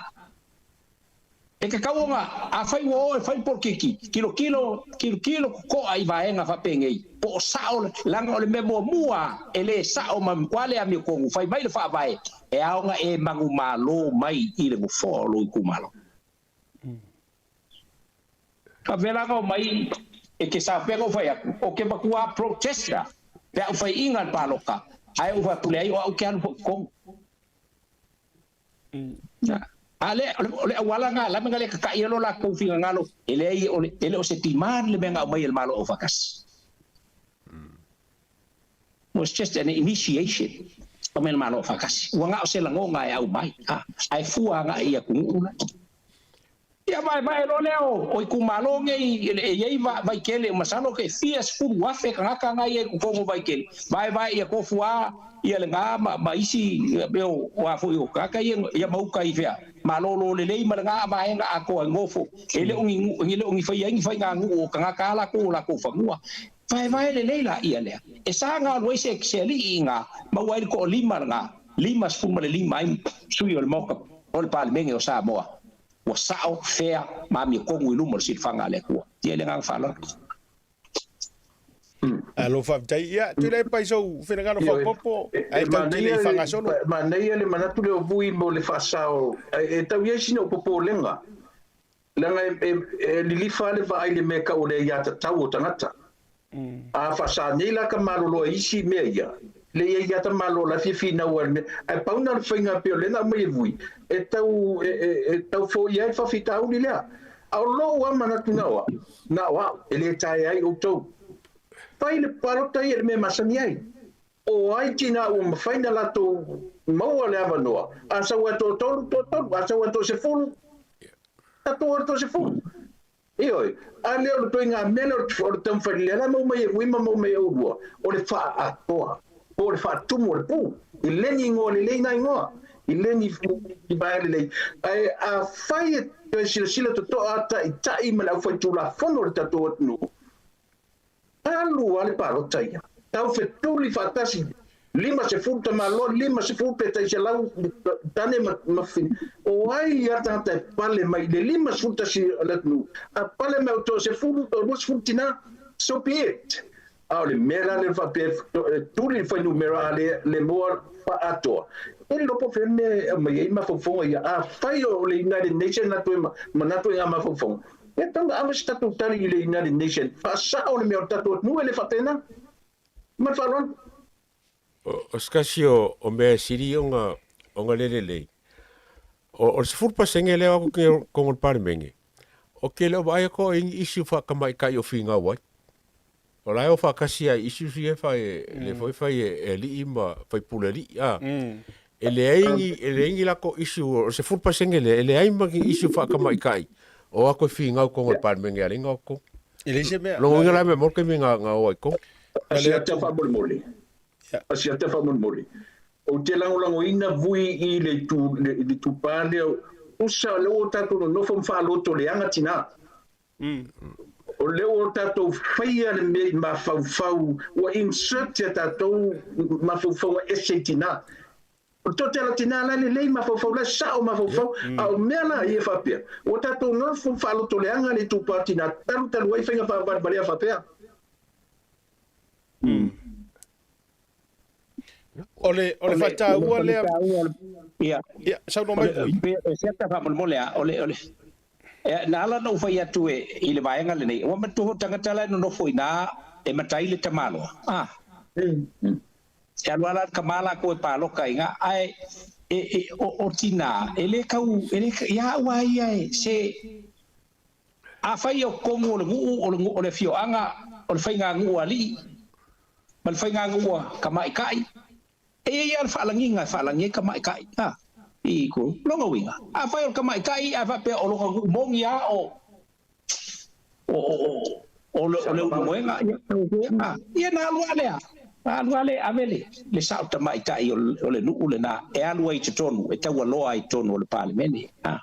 E tatau ona, afai ua o e fai le polokiki, tilotilo, tilotilo totoa i vaega faapenei, po o sao, leaga o le mea muamua e le sao ma matua le amiotonu, fai mai le Faavae, e ao ona e manumalo mai i le nofoa o lou itumalo. Faapea la ona omai e te sao pea ona ou fai atu, ou te matua protesta pe a ou faiina le palota, ae ou fai atu, leai o au ou te alu foi i totonu. A le, o le auala na la mea le kakaʻi ai lo latou finagalo, e leai, o le, e le o se demand le mea na aumai e le Malo Aufaatasi. Was just an initiation o mea le Malo Aufaatasi. Ua na o se lagona e aumai, a, ae fua agai i atunuu la. Ia vaevae loa lea o itumalo nei e i ai Vaitele, masalo ke fia 10,000 tagata na i ai i totonu o Vaitele, vaevae ia tofu a ia lena ma isi mea o a foi o tagata ia ia ma uta i fea, malolo lelei ma lena vaega atoa i nofo, e le o ni e le o ni faia ai ni faiganuu o tagata a latou o latou fanua. Vaevae lelei laia lea, e sa galu ai se alii i ina, maua ai le toalima lena, 55 ai sui o le Maota o le Palemene o Samoa. Ua sao, fair, ma amiotonu i luma o le silafaga a le Atua. Ia le agaga faaaloalo. Alo faafetai. Ia, Tuilaepa i sou finagalo faaopoopo, ae tau tele i faagasolo. Manaia le manatu lea o Vui mo le faasao, e tau i ai sina ou popolega, leaga e lilifa lava le vaai i le mea e tau o le aiatatau o tagata. A faasa nei la ka malolo e isi mea ia, le i ai ata malo la fia finau ai le mea. Ae pau na o le faiga pei o lea na aumai e Vui, e tau, e, e, e tau foia ai le faafitauli lea. A o lou lava manatu na o a'u, na o a'u, e lē taea ai outou. Fai le palota ia i le mea e masani ai. O ai tinā ua mafai ona latou maua le avanoa, a sau lava e toatolu, toatolu, a sau lava e toasefulu, tatou o le toasefulu. Ioe, a lea o le ituaiga mea lea o le taumafai lelei, la e maua mai e Vui ma maua mai e oulua, o le faaatoa, po o le faatumu o le pu, i le ni igoa lelei na igoa, i le ni vaega lelei. Ae afai e toe silasila totoa a taitai ma le aufaitulafono o le tatou atunuu, Alu lava le palota ia. Tau fetuli faatasi 50 tamaloa, 50 pe tai 100 tane ma fafine. O ai a tagata e pale mai i le 51 o le atunuu, a pale mai o toasefulu, toaluasefulu tina, so be it. A o le mea la lea faapea e tuli le fuainumera a le maua faaatoa, e le iloa po o fea le mea e aumai ai mafaufauga ia. Afai o le United Nations na toe manatu i ngā mafaufauga, E tatau ona ave se tatou tali i le United Nation, faasao le mea o le tatou atunuu e le faapena. Ma le faaaloalo. O se tasi o mea e sili ona le lelei, o le 10% lea o atu i totonu o le Palemene, ou te le o vaai atu o i ai ni issue faatamaitai o finau ai. O la e o faatasi lava i issues ia e fai, lea foi e fai e alii ma faipule alii, a. E leai ni, e leai ni latou issue, o le 10% lea, e leai ma ni issue faatamaitai o atu e finau i totonu o le Palemene e ala ai ona o atu i totonu. E leai se mea. Lona uiga la e mea mo le taimi na o ai i totonu. Asiata faamolemole. Asiata faamolemole. Ou te lagolagoina Vui i le itu, i le itupa lea, usa o lea ua tatou nonofo ma faalotoleaga tinā. O lea ua tatou faia le mea i mafaufau, ua insert ia tatou mafaufauga ese i tinā. O le toatele o tinā la e lelei mafaufau, la e sao mafaufau, a o mea la ia faapea, ua tatou nofo faalotoleaga le itupa o tinā talu talu ai faiga faavalevalea faapea. O le o le faataua lea. Ia. Ia, saunoa mai Vui. E siata faamolemole a, o le, o le, na ala ona ou fai atu e, i le vaega lenei, ua manatua foi o tagata la e nonofo i ina e matai le tamaloa, a. E alu lava la le tama latou e paloka i ina, ae e, e, o, o tinā, e le tau, e le, ia au lava ia e, se, Afai o totonu o le nuu, o le, o le afioaga, o le faiganuu a alii ma le faiganuu a tamaitai, e i ai lava le faalagiga e faalagi ai tamaitai, a, i ko lona uiga. Afai o le tamaitai ae faapea o lona nuu moni lava o, o, o, o, le, o Leulumoega, ia, a, ia na alu lava lea, na alu lava lea e ave le, le sao tamaitai o le, o le nuu lena e alu ai i totonu, e taualoa ai i totonu o le Palemene, a.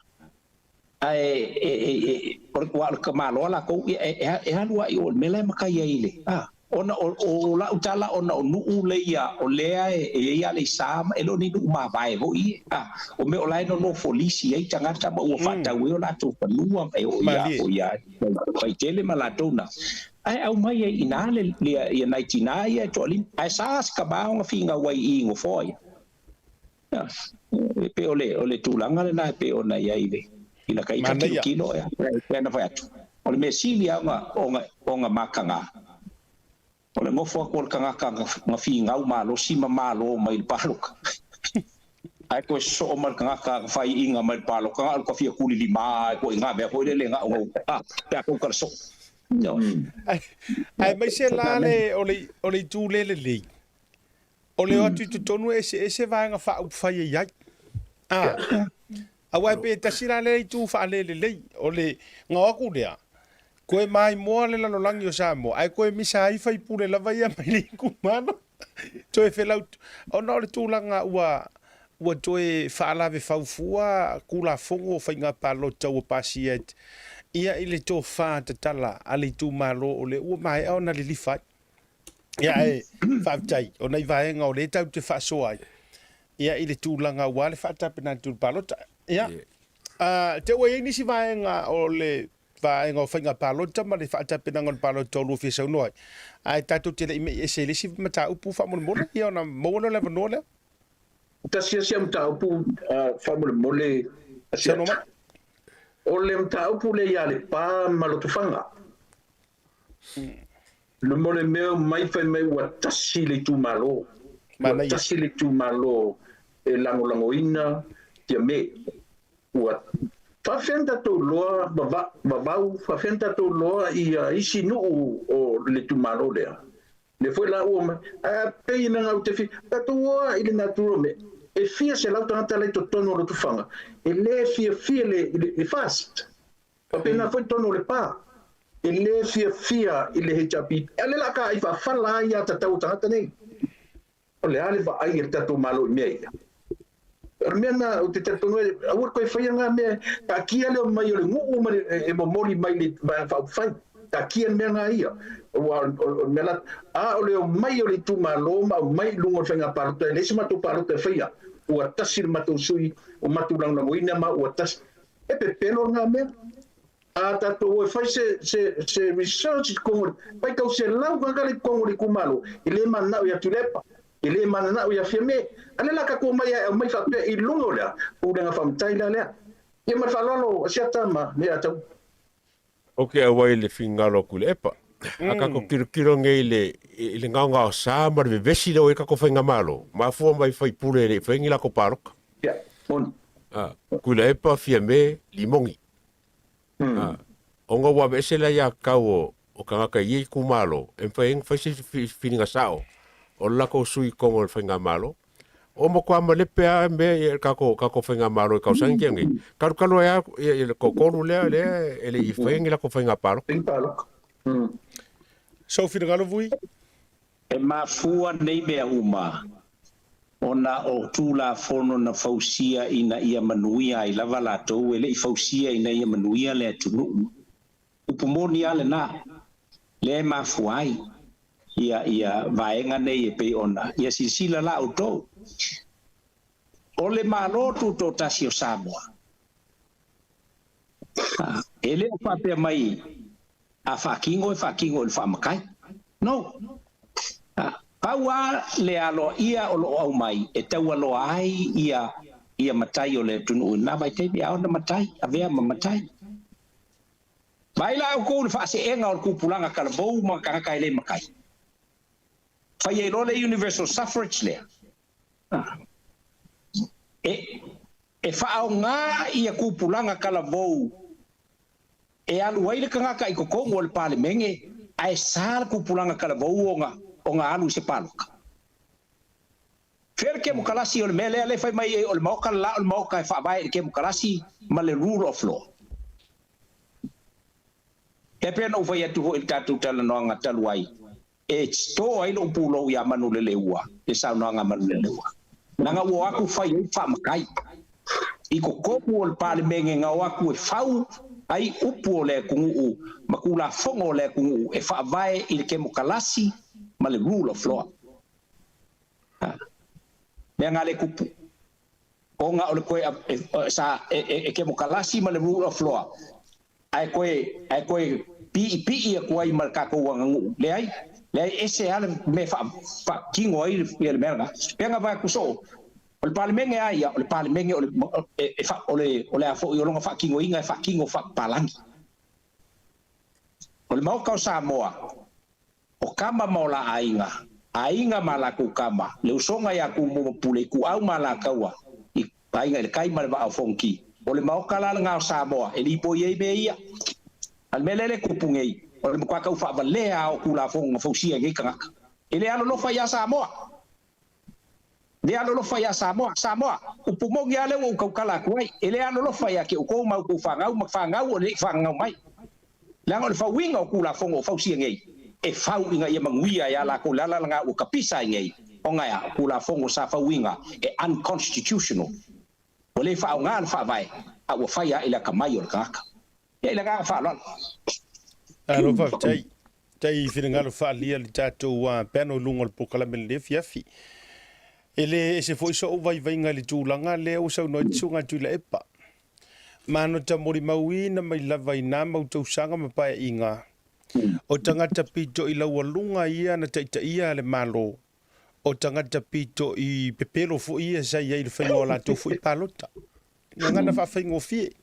Ae e, aua o le tamaloa latou, ia, e, e, e alu lava i o i le mea la e matai ai i le, a, ona o, o lau tala ona o nuu leia o lea e, e i ai Aleisa ma e le o ni nuu mavae foi e, a, o mea o la e nonofo lisi ai tagata ma ua faatau ai o latou fanua ma e oo ia o ia Vaitele ma latou na, ae aumai ai i ina le, le, ia nai tinā ia e toalima, ae sa se tama ona finau ai i i nofoa ia. E pei o le, o le tulaga lena e pei ona i ai i le, i laka ita tilotilo e pei ona fai atu. O le mea sili lava ona, ona, ona mataga, o le nofo atu o le tagata na finau malosi ma malo mai i le palota, ae toe sosoo ma le tagata na faiaina mai i le palota, na o le ua fia kulilima ai foi i na mea foi lele na o na, pe a tou talasoo. Aemaise la le, o le, o le itu le lelei, O le o atu i totonu e eseese vaega faaupufai e i ai. A, aua e pei e tasi la lea itu faalelelei, o le gao atu lea, koe maimoa le lalolagi o Samoa, ae koe misa ai faipule lava ia mai le itumalo. Toe felau, ona o le tulaga ua, ua toe faalave fau fua Tulafono o Faiga Palota ua pasia ia i le tofa tatala a le itumalo o lea ua maea ona lilifa ai. Ia ae faafetai, o nai vaega o lea tatou te faasoa ai ia i le tulaga aua le faatapena atu i le palota. Ia, te ua i ai nisi vaega o le vaega o faiga palota ma le faatapenaga o le palota o lua fia saunoa ai, ae tatou te le i mei ese i le isi mataupu faamolemole, ia ona maua lea o le avanoa lea. Tasi lava sia mataupu faamolemole Saunoa mai. O le mataupu lea ia Lepa ma Lotofaga. Mo le mea mai fai mai ua tasi le itumalo. Ua tasi le itumalo e lagolagoina Fiame. Ua Faafefea ona tatou iloa vavau, faafefea ona tatou iloa ia isi nuu o le itumalo lea? Lea foi la ua mai, ae pei na ou te fia, tatou o lava i le natura o mea, e fia selau tagata la i totonu o Lotofaga e le fiafia i le FAST. Faapena foi totonu o Lepa, e le fiafia i le HRPP. A o lea o le a taai faafala lava ia tatau o tagata nei. O le a le vaai a le tatou Malo i mea ia? O le mea lena ou te talitonu ai, aua le toe faia na mea, taatia le omai o le nuu ma le, e momoli mai le Vaega Faaupufai, taatia le mea na ia. Aua o le mea la, a o le omai o le itumalo ma aumai i luga o le faiga palota, e leai se matou palota e faia, ua tasi le matou sui, ua matou lagolagoina ma ua tasi. E pepelo na mea. A tatou o e fai se, se, se research i totonu o le, faitau selau tagata la i totonu o le itumalo, e le mananao ia Tuilaepa, e le mananao ia Fiame. A lea la tatou omai e aumai faapea i luga o le a? Pulega faamatai la lea. Ia ma le faaaloalo Asiata ma mea atau. Ou te auai i le finagalo a Tuilaepa. A tatou tilotilo nei i le, i le gaogaosa ma le vevesi lea ua i ai tatou faigamalo, mafua mai faipule e le i faia ni latou palota. Ia, moni. A, Tuilaepa, Fiame, Limoni. Ona ua aveese le aiatatau o tagata i ia itumalo e mafai ai ona fai se filiga sao o le latou sui i totonu o le faigamalo. Ua matua malepe lava mea i le tatou faigamalo i tausaga na tea nei, talu talu ai lava le toatolu lea lea e le i faia ni latou faiga palota. Sou finagalo Vui? E mafua nei mea uma ona o Tulafono na fausia ina ia manuia ai lava latou, e le i fausia ina ia manuia le atunuu. Upu moni lava lena, lea e mafua ai ia ia vaega nei e pei ona ia silasila la outou. O le Malo Tutoatasi o Samoa, e le o faapea mai A faatino e faatino i le faamatai. No. Pau a le aloaia o lo o aumai e taualoa ai ia ia matai o le atunuu i lena vaitaimi, a ona matai, avea ma matai. Vaai la outou i le faaseega o le tupulaga talavou ma tagata e le matai. Fai ai loa le universal suffrage lea. E, e faaaoga ia tupulaga talavou E alu ai le tagata i totonu o le Palemene ae sa le tupulaga talavou ona ona alu i se palota. Fea le kemokarasi o le mea lea lea fai mai ai o le maoka le la o le maoka e faavae i le kemokarasi ma le rule of law. E pei ona ou fai atu foi i le tatou talanoaga talu ai, e to ai lou pulou iā Manuleleua, le saunoaga a Manuleleua, leaga ua o atu fai ai faamatai i totonu o le Palemene na o atu e fau ai upu o le atunuu ma Tulafono o le atunuu e faavae i le kemokalasi ma le rule of law. A mea na le tupu ona o le toe sa e kemokalasi ma le rule of law Ae toe, ae toe piipii atu ai ma le tatou aganuu. Leai, leai, ese lava le mea e faa, faatino ai le, le mea lena. Pei ona vaai atu soo, o le Palemene lava ia, o le Palemene o le, e, e fa, o le, o le a foi, o lona faatinoina e faatino faapapalagi. O le Maota o Samoa, o tama ma o la aiga, aiga ma latou tama, le usoga ia Tumua ma Pule, Ituau ma Alataua, i Aiga i le Tai ma le Vaa o Fonoti. O le Maota la lena o Samoa e lipoi ai mea ia. A o le mea lea e tupu nei, o le matua tau faavalea lava o Tulafono na fausia e nei tagata. E le alolofa ia Samoa. Le alolofa ia Samoa. Samoa, upu moni lava lea ua ou tautala atu ai, e le alolofa ia te outou ma outou fanau ma fanau o le i fananau mai. Leaga o le fauina o Tulafono o fausia nei, e fau ina ia manuia ia latou le ala lena ua tapisa ai nei, ona e a? O Tulafono sa fauina e unconstitutional, ua le faaaoga le Faavae, a ua fai lava i le atamai o le tagata. Ia i le agaga faaaloalo. Malo faafetai. Tai finagalo faaalia le tatou panel i luga o le polokalame i lenei afiafi. E le ese foi so'u vaivaiga i le tulaga lea ua saunoa ai le Susuga Tuilaepa. Manota molimauina mai lava i nā mau tausaga ma paeaiga, o tagata pito i laualuga ia na taitaia le Malo, o tagata pito i pepelo foi ia sa i ai i le faiga o latou foi palota. Gagana faafaigofie.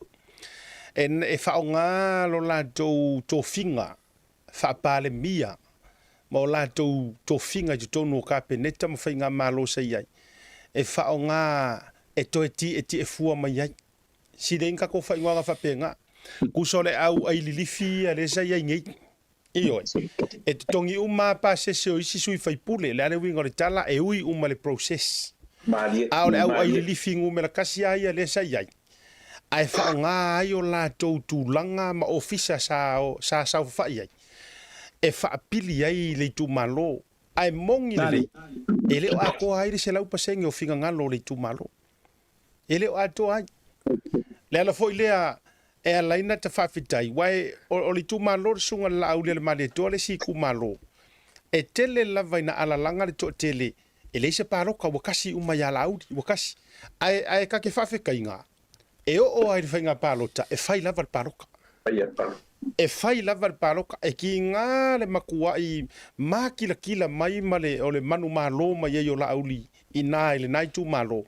E, e faaaoga lo latou tofiga faapalemia ma o latou tofiga i totonu o Kapeneta ma faigamalo sa i ai, e faaaoga e toe tietie fua mai ai. Si leai ni tatou faaigoaga faapena. Tusa o le au ai lilifi ia lea sa i ai nei. Ioe. E totogi uma lava pasese o isi sui faipule. O le a le uiga o le tala, e ui uma le process. A o le au ai lilifi numera kasi lava ia lea sa i ai, ae faaaoga ai o latou tulaga ma ofisa sa sa saofafai ai e faapili ai i le itumalo. Ae moni lelei, e le o atoa ai le 100% o finagalo o le itumalo. E le o atoa ai. Le ala foi lea e ala ai na ta faafetai, aua o le itumalo le Susuga i le Laaulialemalietoa le isi itumalo e tele lava ina alalaga le toatele e leai se paloka ua kasi uma ia Laauli, ua kasi. Ae, ae ta te faafetaiga, e oo lava i le faiga palota, e fai lava le paloka. E fai lava le paloka, e kiga le matuai makilatila mai ma le, o le manumalo mai ai o Laauli i na i lena itumalo.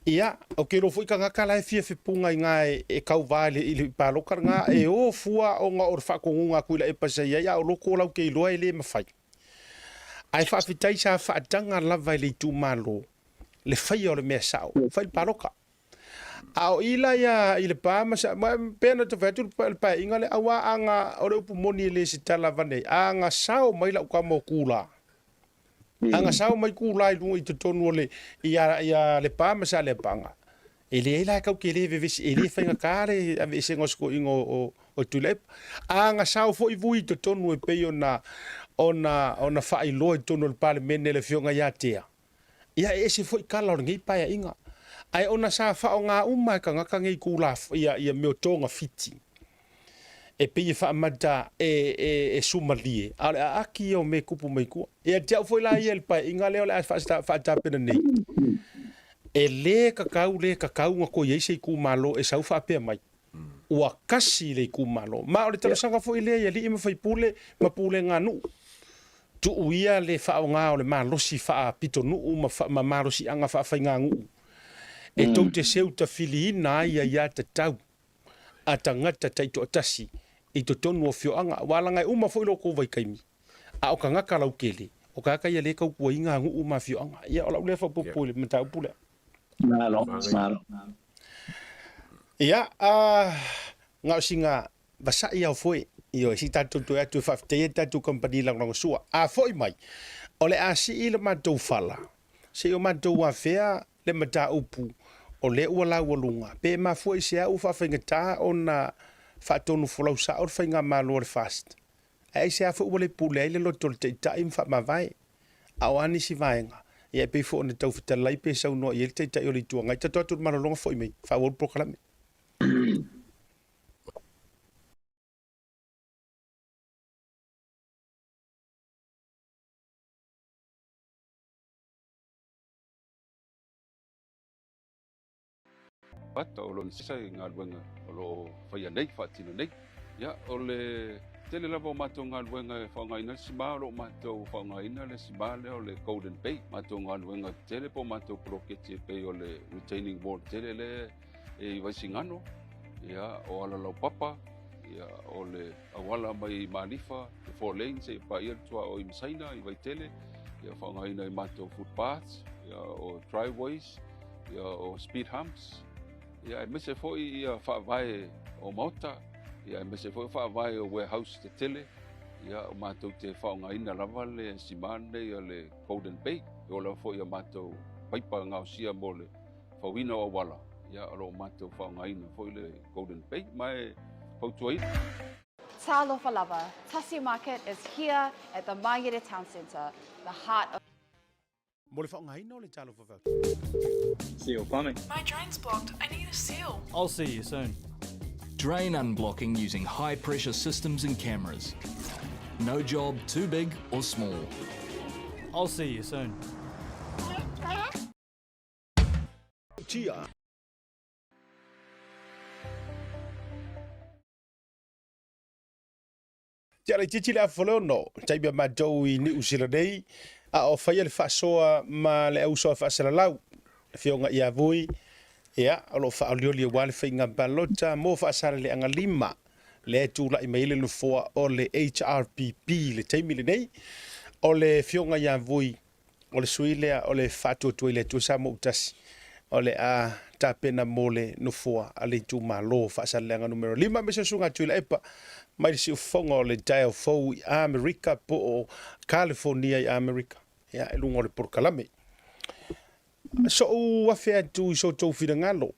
Ia, ou te iloa foi tagata la e fia fepuga i na e tauva i le paloka lena, e o fua ona o le faatonuga a Tuilaepa sa i ai, a o loko la ou te iloa e le mafai. Ae faafetai sa faataga lava e le itumalo le faia o le mea sao, fai le paloka. A o i la ia i Lepa ma sa, ma pei ona ta fai atu le paeaiga lea, aua a na, o le upu moni e le se tala avane ai, a na sao mai lau tama o Kula, a na sao mai Kula i luga i totonu o le, ia, ia Lepa ma Saleapaga, e leai la e tau te le vevesi, e le faigata le aveesega o si toeaina o, o Tuilaepa. A na sao foi Vui i totonu e pei ona, ona, ona faailoa i totonu o le Palemene e le Afioga ia Tea, Ia e ese foi tala o lenei paeaiga. Ae ona sa faaaoga uma e tagata nei Tulafono, ia, ia mea o togafiti, e pei e faamata e, e, e sumalie, a o le aaki ia o mea e tupu mai tua. Ia te au foi la ia i le paeaiga lea o le a faatapena nei, e le tatau, le tatau ona toe i ai se itumalo e sau faapea mai, ua kasi le itumalo. Ma o le talosaga foi lea i alii ma faipule ma pulega nuu, tuu ia le faaaoga o le malosi faapitonuu ma, ma malosiaga faafaiganuu e tou te seu tafiliina ai aiatatau a tagata taitoatasi i totonu o afioaga, aua leaga e uma foi lo outou vaitaimi, a o tagata lautele, o tagata ia lea e tautuaina nuu ma afioaga. Ia, o lau lea faaopoopo i le mataupu lea. Malo, malo. Ia, a na o sina vasaʻi ao foe, ioe, se i tatou toe atu e faafetaia le tatou kamupani lagolagosua. A foi mai, o le a sii le matou fala, se i o matou afea le mataupu o lea ua laualuga, pe mafua i se a ua faafaigata ona faatonu folau sao le faigamalo a le FAST. Ae aisea foi ua le pule ai le loto o le Taitai ma faamavae? A o a nisi vaega? Ia e pei foi ona tau fetalai pe saunoa i ai le Taitai o le Itu Agai. Tatou atu i le malologa foi mai, faaauau le polokalame. Ata o lo o i galuega o lo o faia nei, faatino nei. Ia, o le tele lava o matou galuega e faaaogaina le sima, o lo o matou faaaogaina le sima lea o le Golden Bay. Matou galuega tele po o matou poloketi e pei o le retaining wall tele lea e i Vaisigano, ia, o Alalaupapa, ia, o le auala mai i Malifa, le four lanes seia paia le tuaoi i Masaina i Vaitele, ia, faaaogaina i matou footpaths, ia, o driveways, ia, o speed humps, ia, aemaise foi ia faavae o maota, ia, aemaise foi faavae o warehouse tetele, ia, o matou te faaaogaina lava le sima lenei o le Golden Bay. E oo lava foi ia matou paipa gaosia mo le fauina o auala, ia, o lo o matou faaaogaina foi le Golden Bay, ma e fautuaina. Talofa lava, Tasi Market is here at the Mangere Town Centre, the heart of. Mo le faaaogaina o le Talofa Voucher. Seal plumbing. My drain's blocked. I need a seal. I'll see you soon. Drain unblocking using high pressure systems and cameras. No job too big or small. I'll see you soon. Tia. Te ala itiiti le afa Faleono, taimi a matou i Niu Sila nei, a o faia le faasoa ma le ausoa faasalalau, le Afioga ia Vui, ia, o lo o faaolioli aua le faiga palota mo Faasaleleaga 5, lea e tulai mai ai le nofoa o le HRPP i le taimi lenei. O le Afioga ia Vui, o le sui lea o le Faatuatua i le Atua Samoa Ua Tasi. O le a tapena mo le nofoa a le itumalo o Faasaleleaga Numera 5 aemaise o Susuga Tuilaepa mai le siufofoga o le taeao fou i Amerika po o Kalifonia i Amerika, ia, i luga o le polokalame. So'u afe atu i so outou finagalo,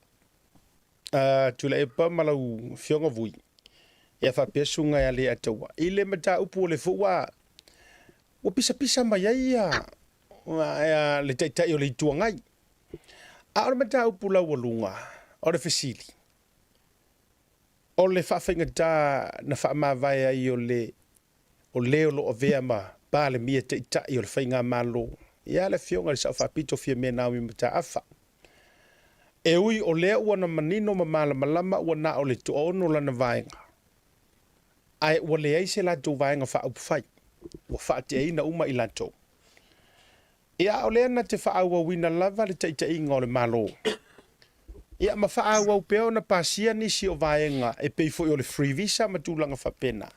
a Tuilaepa ma lau Afioga Vui, ia faapea Susuga ia Leiataua, i le mataupu o le foi ua ua pisapisa mai ai ia le Taitai o le Itu Agai. A o le mataupu laualuga, o le fesili, o le faafaigata na faamavae ai o le o le o lo o avea ma Palemia Taitai o le Faigamalo, ia le Afioga i le Sao Faapito Fiame Naomi Mataafa. E ui o lea ua na manino ma malamalama ua na o le toaono lana vaega, ae ua leai se latou vaega faaupufai, ua faateaina uma i latou. Ia, o lea na te faaauauina lava le taitaiga o le Malo. Ia, ma faaauau pea ona pasia nisi o vaega e pei foi o le free visa ma tulaga faapena.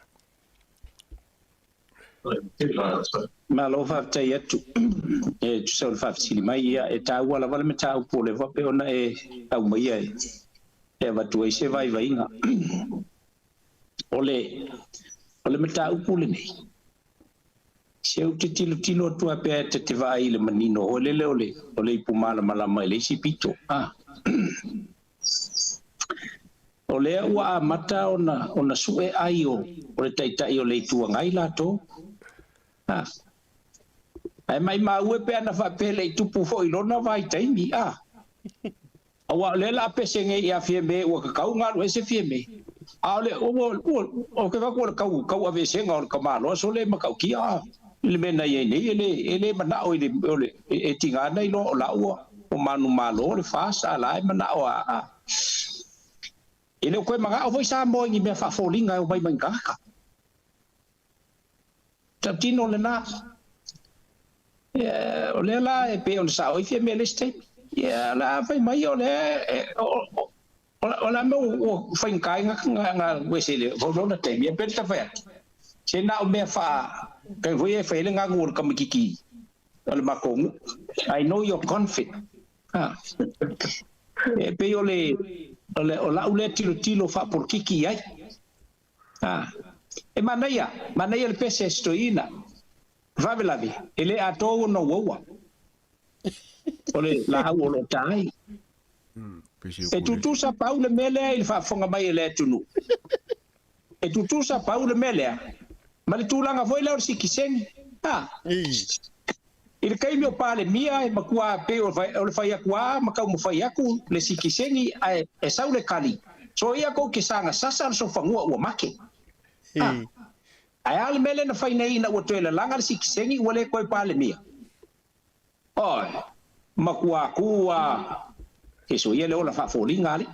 Malo faafetai atu e tusa o le faafesili mai. Ia, e taua lava le mataupu o lea faapea ona e aumaia e avatu ai se vaivaiga. O le, o le mataupu lenei, Se ou te tilotilo atu a pea e te vaai i le manino oe lele o le, o le ipu malamalama i le isi pito. Ah. O lea ua amata ona, ona suʻe ai o, o le taitai o le Itu Agai latou. Ah. Ae maimau e pe ana faapea e le i tupu foi i lona vaitaimi. Ah. Aua o lea la a pese nei ia Fiame ua kakau ona alu ese Fiame. A o le ua ua o ke vaku o le kau kau aveesega o le tamaloa sole e matautia i le mea na i ai nei e le e le manao i le o le e tiga ana iloa o laua o manumalo le FAS a la e manao a a e le o toe manao foi Samoa i ni mea faafoliga e omai mai tagata. Tautino lena. O lea la e pei ona sao ai Fiame i le isi taimi. Ia, o le a fai mai o lea e, o le a mea ua faigata ai na alu ese i le lona taimi. Ia pei ona fai atu, se na o mea faa, kai foi e fai ai le gagu o le tamaitiiti o le matou nuu. I know your confit. Ha. E pei o le, o le, o lau lea tilotilo faapolokiki i ai. A, e manaia, manaia le pese a si toeaina. Faalavelave, e le atoa ona uaua o le laau o lo o ta ai. E tutusa pau le mea lea i le faafofoga mai a le atunuu. E tutusa pau le mea lea ma le tulaga foi lea o le sikiseni. A, i le taimi o Palemia e matua pei o le fai atu a ma taumafai atu le sikiseni ae e sau le tali, soia tou te saga sasa le sofanua ua make. A, ae a le mea lea na fai nei ina ua toe lalaga le sikiseni ua le toe Palemia? Oi, matua tu a ke soia le ola faafoliga alii.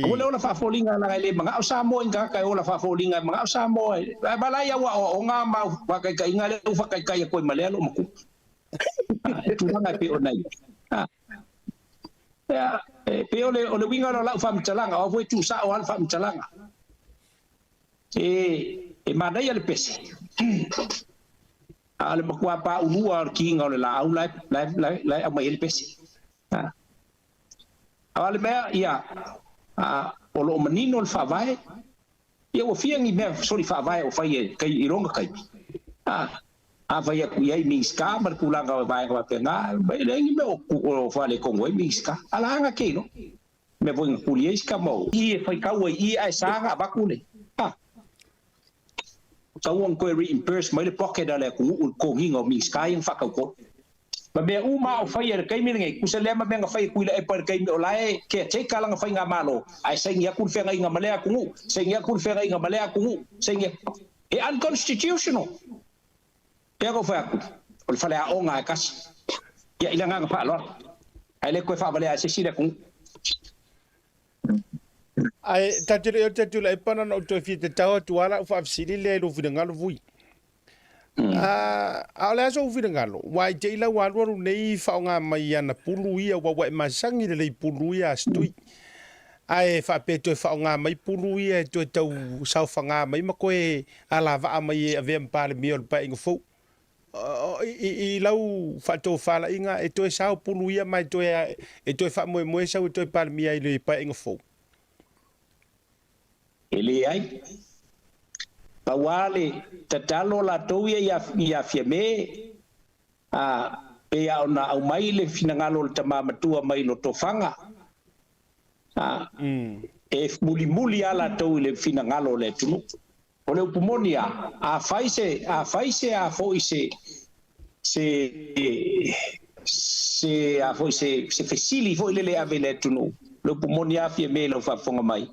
Aua le ola faafoliga leaga e le manao Samoa i ni tagata e ola faafoliga, e manao Samoa e malai au aoaoga ma au faataitaiga lea ua faataitai atu ai ma lea loo matua. E tulaga e pei ona i ai. Ia, e pei o le, o le uiga lea o lau faamatalaga, o au foi e tuusao lava le faamatalaga. E, e manaia le pese. A o le matua paulua o le kiga o le laau la e, la e aumai ai le pese. A o le mea, ia, a, o lo o manino le faavae, ia ua fia ni mea soli faavae o fai e kai i lona taimi. A, a fai atu i ai Minista ma le tulaga o vaega faapena, e leai ni mea o, o faaletonu ai Minista. A la ana ke iloa. Mea foi na tuli ai si tama o i e faitau ai i ae sa na avatu le, a, Tatau ona toe reimburse mai le pocket a le atunuu i le totogiina o Minista ia na faatautolo. Ma mea uma a o faia i le taimi lenei, tusa lea ma mea na fai e Tuilaepa i le taimi o la e caretaker lana faigamalo, ae saini atu le feagaiga ma lea atunuu, saini atu le feagaiga ma lea atunuu, saini atu. E unconstitutional. Pea kou fai atu, o le faleaoga lava e tasi. Ia, i le agaga faaaloalo, ae le toe faavalea e se isi le atunuu. Ae ta te le o te Tuilaepa na ona ou toe fia tatao atu lava lau faafesili lea i lou finagalo Vui. A o le a sou finagalo? Ua i te i lau alualu nei faaaoga mai i ana pulu ia ua ua e masani lelei pulu ia a Stui. Ae faapea e toe faaaoga mai pulu ia e toe tau saofaga mai ma toe alavaa mai e avea ma Palemia o le Paeaiga fou. I lau faatofalaiga e toe sao pulu ia ma e toe e toe faamoemoe sau e toe Palemia i le paeaiga fou? E leai. Pau lava le tatalo latou ia ia Fiame, a pei lava ona aumai le finagalo o le tama matua mai Lotofaga, a e mulimuli lava latou i le finagalo o le atunuu. O le upu moni lava, a fai se, a fai se a foi se, se, se a foi se, se fesili foi lele e ave i le atunuu, o le upu moni lava Fiame i lau faafofoga mai,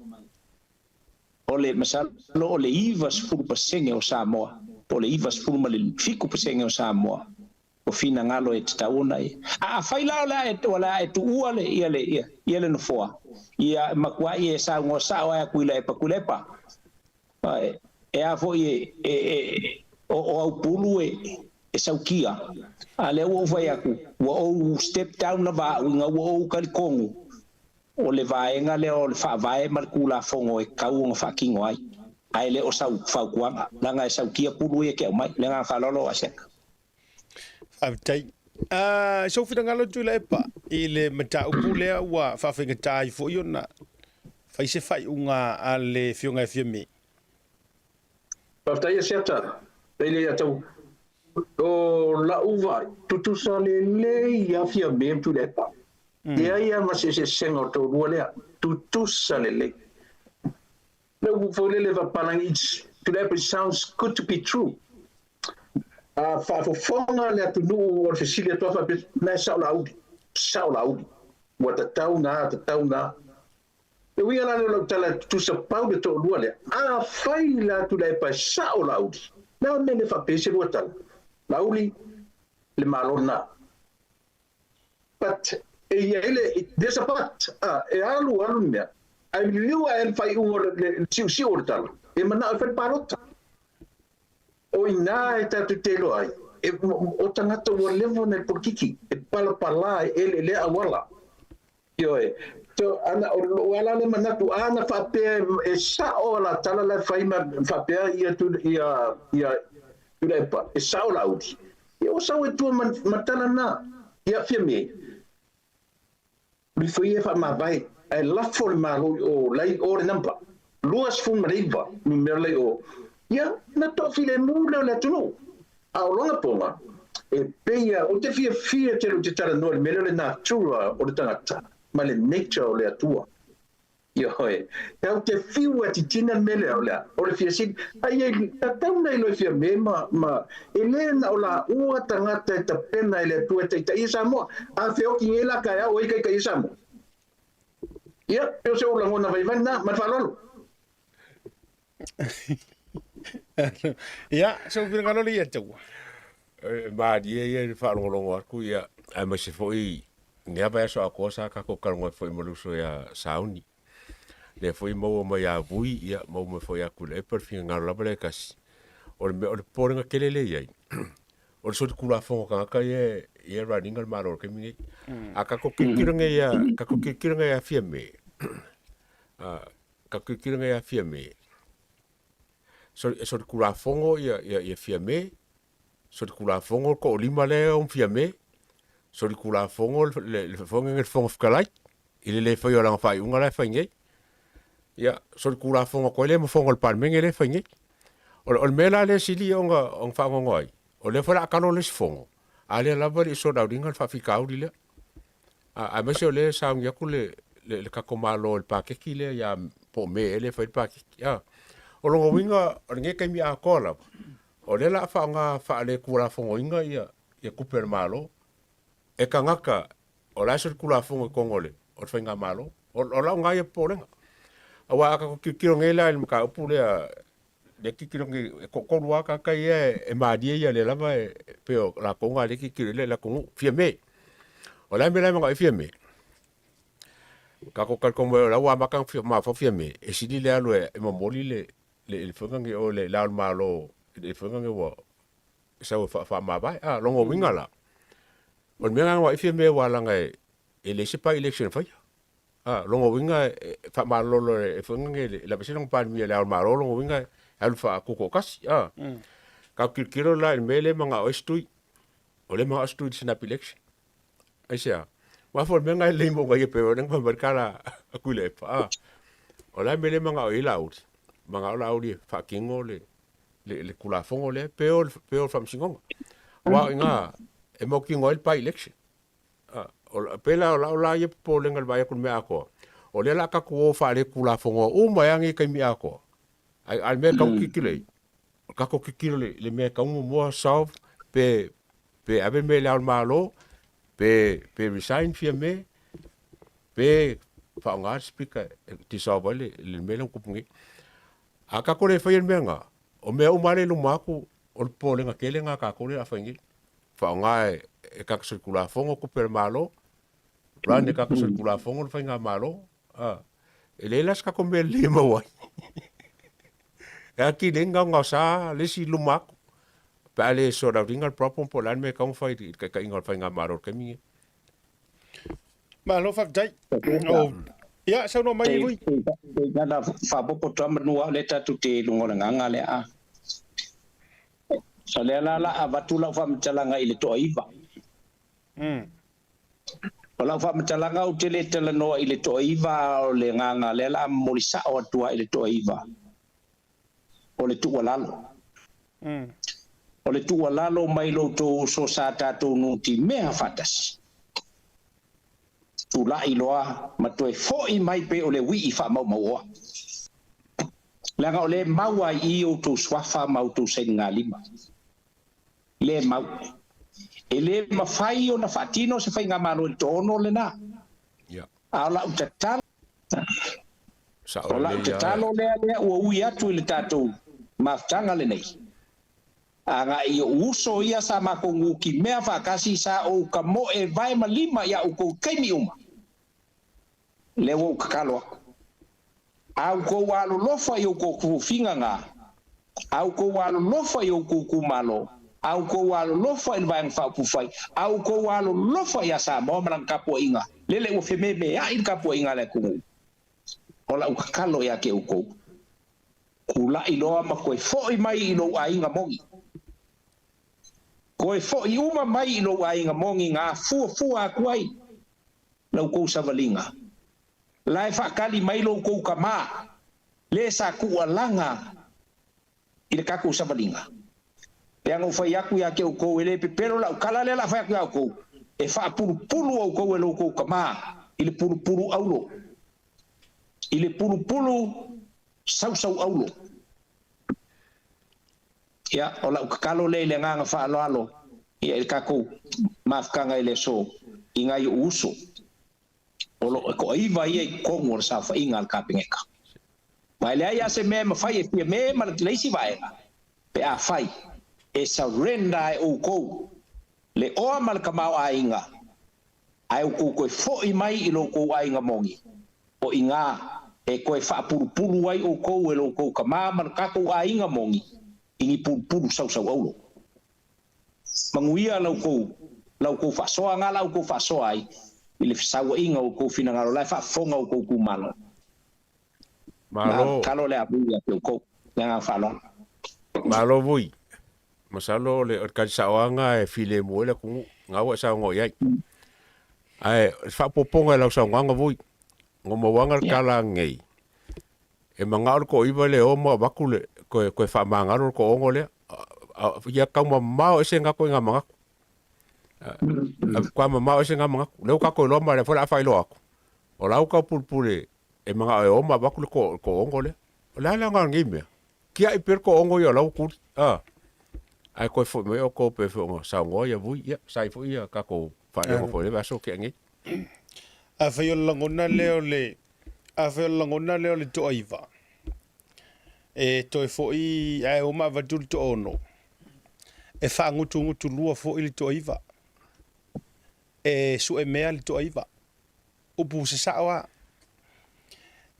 o le masalo o le 90% o Samoa, po o le 97% o Samoa, o finagalo e tatau ona e. A afai la o le a e, o le a e tuua le, ia le, ia, ia le nofoa, ia matuai e saunoa sao ai a Tuilaepa, Tuilaepa, e, e a foi e, e, e, o, o au pulu e, e saukia, a lea ua ou fai atu, ua ou step down lava au ina ua ou talitonu o le vaega lea o le Faavae ma le Tulafono e tatau ona faatino ai, ae le o sau fautuaga, leaga e sautia pulu ia e te aumai. Le agaga faaaloalo Asiata. Faafetai. Sou finagalo Tuilaepa i le mataupu lea ua faafaigata ai foi ona fai se faaiuga a le Afioga ia Fiame. Faafetai Asiata. Pei le tau o la'u vaai, tutusa lelei a Fiame ma Tuilaepa. Leai lava ma se eseesega o le toalua lea, tutusa lelei. Le upu foi lele faapalagi, it's, Tuilaepa, it sounds good to be true. A faafofoga le atunuu o le fesili atu lava faapea, na e sao Laauli, sao Laauli, ua tatau na, tatau na. E uiga la lea o lau tala e tutusa pau le toalua lea, afai la Tuilaepa e sao Laauli, le a le mea e le faapea ai se lua tala? Laauli, le Malo lena. But e i ai le, there's a but, ah, e alu alu le mea, ae liliu ae le faaiuga o le siusiu o le tala, e manao e fai le palota. O i ina e tatou te iloa ai, e, o tagata ua leva ona i le polokiki, e palapala e eleelea auala. Ioe. So, ana, o lou ala le manatu, ana faapea e sao la tala la e fai ma faapea ia, tu, ia, ia Tuilaepa, e sao Laauli. Ia o sau e tua ma, ma tala na, ia Fiame. Lifo ia e faamavae, ae lafo le Malo i o, lai o le number. 29 numera lai o. Ia, na toafilemu lea o le atunuu. A o lona poga, e pei a, ou te fiafia tele ou te talanoa i le mea lea o le natura o le tagata ma le nature o le Atua. Ioe, tau te fiu a titina le mea lea o le a, o le fia sili, ai e tatau na iloa i fia me ma, ma, e le na o laua tagata e tapena e le Atua e taitaia Samoa. A feoki nei la kaeao o ai taitaia Samoa? Ia, pei o se ou lagona vaivai lena, ma le faaaloalo. Ia, sou finagalo le ia taua. E malie ia i le faalogologo atu ia, aemaise foi lea vaiaso atoa sa tatou talanoa ai foi ma le uso ia Sauni. Lea foi maua mai ia Vui, ia maua mai foi ia Tuilaepa le finagalo lava lea e tasi. O le mea, o le popolega tele lea e i ai, o le solitulafono tagata ia e run ina le Malo i le taimi nei. A tatou tilotilo nei ia, tatou tilotilo nei ia Fiame, Tatou tilotilo nei ia Fiame, e solitulafono ia Fiame, solitulafono le toalima lea e ou ma Fiame, solitulafono le Fofoga Fetalai i le le faia o lana faaiuga la e fai nei. Ia, solitulafono atu ai lea ma fono a le Palemene lea e fai nei. O le mea la lea e sili ona faanoanoa ai, o lea foi o le a talo le isi fono, a lea lava e le i sodaulina le faafitauli lea. Aemaise o lea e sauni atu le le tatou Malo i le paketi lea ia po o Me ea lea e fai le paketi. O lona uiga o lenei taimi atoa lava, o lea o le a faaaoga faaletulafonoina ia tupe a le Malo e tagata o la e solitulafono i totonu o le faigamalo. O lau lena ia popolega. Aua a tatou tilotilo nei la i le mataupu lea, lea tilotilo nei, e toatolu lava tagata ia e malie ia lea lava e pei o latou na lea e tilotilo i ai le atunuu. Fiame. O le a le mea la e manao ai Fiame? Tatou talitonu mai o la ua amata ona mafaufau Fiame, e sili le alu e momoli le le faiga nei o le la o le Malo i le faiga nei ua sau e faamavae. A, lona uiga la, o le mea lena na manao ai Fiame aua leaga e leai se by-election e faia. A, lona uiga e faamalolo e faiga nei e lavese lona Palemia i le Ao o le Malo, lona uiga e alu faatutoatasi. A, Ka tilotilo la i le mea lea e magao ai se tui. O lea e magao se tui i le snap election. Aisea? Aua foi o le mea lena e lelei mo ia pe o lea na fai mai le tala a Tuilaepa, a. O le a le mea lea e manao i ai Laauli? Manao Laauli e faatino le, le, le Tulafono lea pe o le, pe o le Faamasinoga. Aua o i ina e mautino ai le by-election. A, o, pei la o lau la ia popolega i le vaai atu i le mea atoa, o lea o le a tatou o faaletulafonoa uma ai lava nei taimi atoa. Ae a o le mea e tatau ona tilotilo i ai, o le tatou tilotilo i le mea e tatau ona muamua solve pe, pe ave le mea i le Ao o le Malo, pe, pe resign Fiame, pe faaaoga le Speaker e dissolve ai le, le mea lea ua tupu nei. A tatou le faia le mea lena, o mea uma lava lea i luma atu, o le popolega tele lena a tatou lea o le a fai nei. Faaaoga e, e tagata solitulafono tupe a le Malo, run e tagata solitulafono le faigamalo, a, e leai la se tatou mea lelei e maua ai. E atili ai ona gaogaosa le isi i luma atu, pe a le sort out ina le problem po o le a le mea e tatau ona fai i le taitaiga o le faigamalo i le taimi lenei. Malo faafetai. Oh, ia, saunoa mai Vui. Nana faapopo atu lava manu lea tatou te i luga o le agaga lea a. O lea la la avatu lau faamatalaga i le toaiva. O lau faamatalaga ou te le talanoa i le toaiva a o le agaga lea la a momoli sao atu lava i le toaiva o le tuualalo. O le tuualalo mai lo outou uso sa tatou nutimea faatasi. Tulai loa ma toe foi mai pei o le uii faamaumauoa. Leaga o lea e mau lava i i outou suafa ma outou sainigalima. Le mau. E le mafai ona faatino se faigamalo i le toaono lena. A o lau tatalo, o lau tatalo lea lea ua ui atu i le tatou mafutaga lenei, agai i ou uso ia sa makou gukimea faatasi sa ou kamoe vae ma lima ia oukou taimi uma, lea ua ou tatalo aku. A outou alolofa i outou tofiga ga, a outou alolofa i outou itumalo, a outou alolofa i le Vaega Faaupufai, a outou alolofa ia Samoa ma lana tapuaiga, lele ua fememeai le tapuaiga a le atunuu. O lau tatalo ia te outou, tulai loa ma toe foi mai i lou aiga moni. Toe foi uma mai i lou aiga moni na fuafua atu ai la outou savaliga. La e faatali mai lo outou tama, le sa tuualaga i le tatou savaliga. Leaga ua fai atu ia te outou, e le pepelo lau tala lea o le a fai atu ia outou, e faapulupulu outou e lo outou tama i le pulupulu aulo, i le pulupulu sausau aulo. Ia, o lau tatalo lea i le agaga faaaloalo ia i le tatou mafutaga i le aso i nai ou uso. O lo o toaiva ia i totonu o le saofaiga a le Kapeneta. Ma e leai lava se mea e mafai e Fiame ma le isi vaega pe afai e surrender e outou le oa ma le tamaoaiga ae outou toe foi mai i lo outou aiga moni, o i ina e toe faapulupulu ai outou e lo outou tama ma le tatou aiga moni i ni pulupulu sausauaulo. Manuia la outou la outou faasoa nga la outou faasoa ai i le fesauaiga o outou finagalo la e faafofoga outou itumalo. Malo. Talo le amu ia te outou. Le agaga faaaloalo. Malo Vui. Masalo o le tali saoaga e filemu ai le atunuu. Na ua e saunoa i ai. Ae o le faaopoopoga i lau saunoaga Vui, na mauaga le tala nei, e manao le toaiva lea e o ma avatu le toe toe faamagalo le toaono lea. Ia tau mamao ese na ituaiga manatu. Matua mamao ese na manatu. Lea ua tatou iloa ma lea foi o le a faailoa atu, o la ua tau pulepule e manao e o ma avatu le toaono lea. O le a le aoga o lenei mea? Tiai pea le toaono ia o la ua tuli. Ae toe foi mai outou pei foi ona saunoa ia Vui, ia sa i ai foi ia tatou faaleoga foi i le vaiaso ua tea nei. Afai o le lagona lea o le Afai o le lagona lea o le toaiva, e toe foi ae o ma avatu le toaono, e faagutugutulua foi le toaiva, e suemea le toaiva. Upu sasao lava.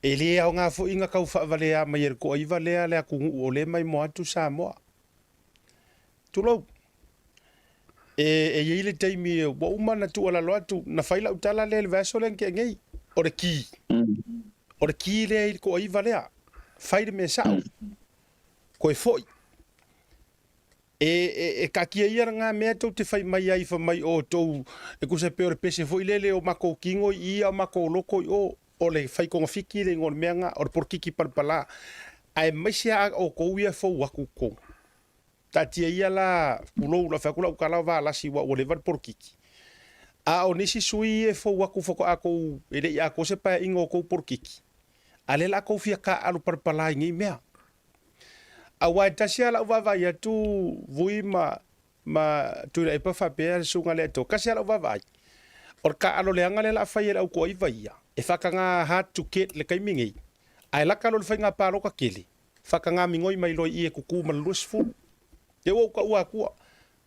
E le aoga foi na tau faavalea mai e le toaiva lea le atunuu o lea e maimoa atu Samoa. Tulou. E, e i ai le taimi ua uma ona tuualalo atu, na fai lau tala lea i le vaiaso lea na tea nei, o le ki. O le ki lea i le toaiva lea. Fai le mea sao. Toe foi. E, e, e kaatia ia lagā mea tou te fai mai ai fai mai outou, e tusa pei o le pese foi lele o makou kigo i i a o makou loko i o, o le fai kogafiti le igoa o le mea lena, o le polokiki palapala. Aemaise a outou ia e fou atu i totonu. Taatia ia la, pulou, o le a fai atu lau tala o Valasi aua ua leva le polokiki. A o nisi sui ia e fou atu faatoa tou, e le i atoa se paeaiga o tou polokiki, a lea o le a tou fia taaalo palapala i nei mea. Aua e tasi lava lau vaavaai atu Vui ma ma Tuilaepa faapea le susuga lea e tasi lava lau vaavaai, o le taaalo leaga lea o le a fai e le au toaiva ia, e faataga hard to get i le taimi nei, ae laka loa i le faiga palota tele, faataga migoi mai loa i i e tutu ma le 20. Lea ua ou taua atua,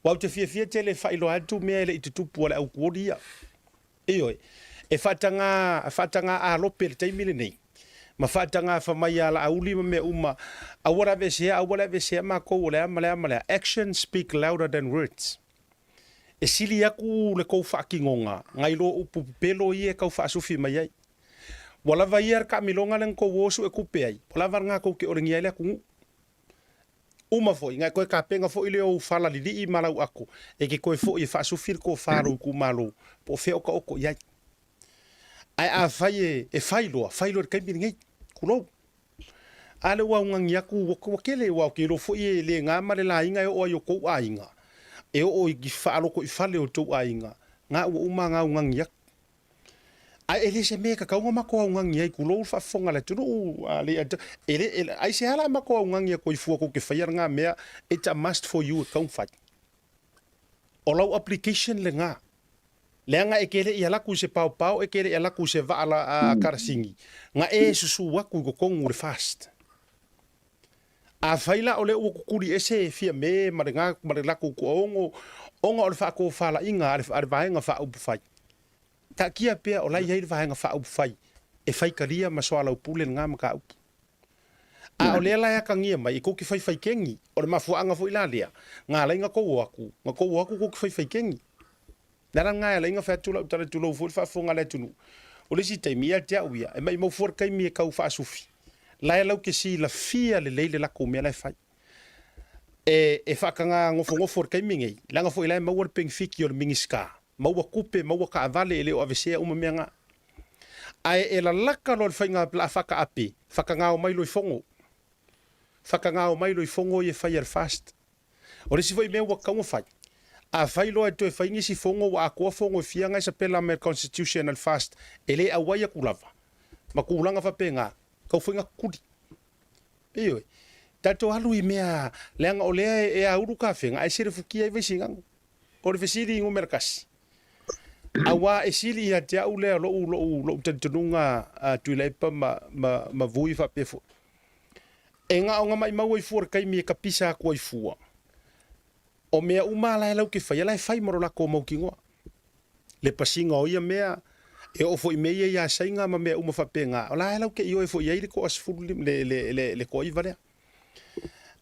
aua ou te fiafia tele e faailoa atu mea e le i tutupu a le au tuoli ia. Ioe, e faataga, faataga alope i le taimi lenei, ma faataga fai mai ia Laauli ma mea uma, aua le aveesea, aua le aveesea matou o le a ma le a ma le a. Actions speak louder than words. E sili atu le tou faatinoga nai lo upu pepelo ia e tau faasufi mai ai. Ua lava ia le taamiloga lea na tou o suetupe ai, ua lava lena tou te olegia ai le atunuu. Uma foi, na e toe tapena foi lea o ou fala lilii ma lau ato e te toe foi e faasufi le tofa a lou itumalo po o fea o taoto i ai. Ae afai e fai loa, fai loa i le taimi lenei. Tulou. A lea ua augani atu, ua tele, aua ou te iloa foi e le na ma le laina e oo ai i o tou aiga, e oo i faaloko i fale o tou aiga, na ua uma ona augani atu. Ae e le se mea e tatau ona matou augani ai, tulou le faafofoga a le atunuu, a le, e le, e, aisea la matou augani atu ai fua tou te faia lena mea, it's a must for you e tatau ona fai. O lau application lena. Leaga e te le i alu atu i se paopao, e te le i alu atu i se vaa la, a karasini, na e susu atu i totonu o le fast. Afai la o lea ua tutuli ese Fiame ma le ma le latou toaono ona o le faatofalaiga a le a le Vaega Faaupufai, taatia pea o la e i ai le Vaega Faaupufai e faitalia ma soalaupule lena mataupu. A o lea la e atagia mai e tou te faifaikeni, o le mafuaaga foi la lea na ala ai na tou o atu, na tou o atu tou te faifaikeni. Le ala lena e ala ai ona fai atu lau tala, tulou foi le faafofoga a le atunuu. O le isi taimi, ia te au ia, e maimau fua le taimi e tau faasufi. La e lau te silafia lelei le latou mea la e fai. E, e faataga nofonofo i le taimi nei, leaga foi la e maua le penefiti o le Minisita, maua tupe, maua taavale, e le o aveesea uma mea na. Ae e lalaka loa le faiga o le a faataape, faatagao mai loa i fono. Faatagao mai loa i fono ia e fai a le FAST. O le isi foi mea ua tatau ona fai, afai loa e toe fai nisi fono ua atoa fono e fia na e sapela mai le constitution a le FAST e le auai atu lava ma tulaga faapena, tau foi na tutuli. Ioe. Tatou alu i mea leaga o lea e aulu kafega ae selefutia ai Vaisigano. O le fesili i numera tasi, aua e sili ia te au lea lou, lou, lou talitonuga a Tuilaepa ma, ma, ma Vui faapea foi. E gaoga maimau ai fua le taimi e kapisa atu ai fua. O mea uma la e lau ke faia, la e fai ma lo latou mautinoa. Le pasiga o ia mea, e oo foi i mea ia ia Saina ma mea uma faapena, o la e lau ke ioe foi i ai le toa 15, le, le, le, le toaiva lea.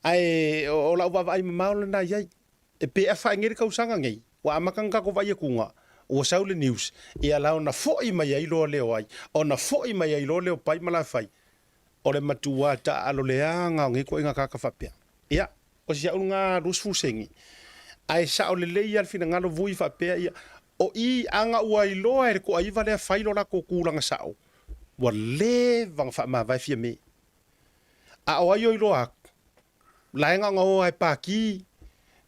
Ae o lau vaavaai mamao lena i ai. E pe afa ai nei le tausaga nei, ua amata ona tatou vaai atuga, ua sau le news, ia la ona foi mai ai loa lea o ai, ona foi mai ai loa lea o Pai ma Lafai, o le matua taaalo leaga o nei ituaiga tagata faapea. Ia, o si au lena 20 sene, ae sao lelei lava le finagalo Vui faapea, ia, o i aga ua iloa e le toaiva lea fai lo latou tulaga sao, ua leva ona faamavae Fiame. A o ai o iloa atu, La e gaogaoa e paki,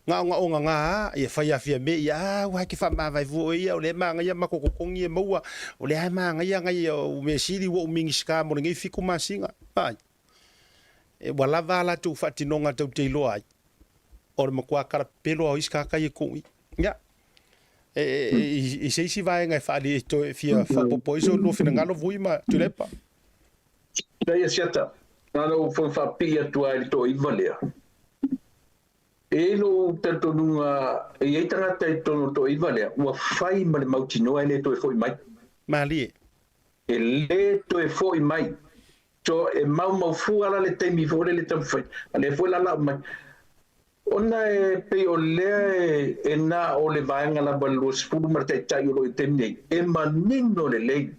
gaogaoga ga a, ia fai a Fiame ia, a ua e ke faamavae fua oe ia, o lea e magaia matou totogi e maua, o lea e magaia ngai o mea sili ua ou Minisita mo lenei 7 masina. Ai, e ua lava a latou faatinoga tou te iloa ai, o le matua kalapelo lava o isi tagata ia i totonu i i. Ia, e, i se isi vaega e faaali e toe fia faaopoopo ai so lua finagalo Vui ma Tuilaepa. Leai a Siata, na ona ou foi faapipii atu lava i le toaiva lea. E i ai lou talitonuga e i ai tagata i totonu o le toaiva lea ua fai ma le mautinoa e le toe foi mai. Malie. E le toe foi mai. So e maumau fua la le taimi foi lele taumafai, a lea foi la lau mai. Ona e pei o lea e na o le vaega lava le 20 ma le taitai o lo o i le taimi nei, e manino lelei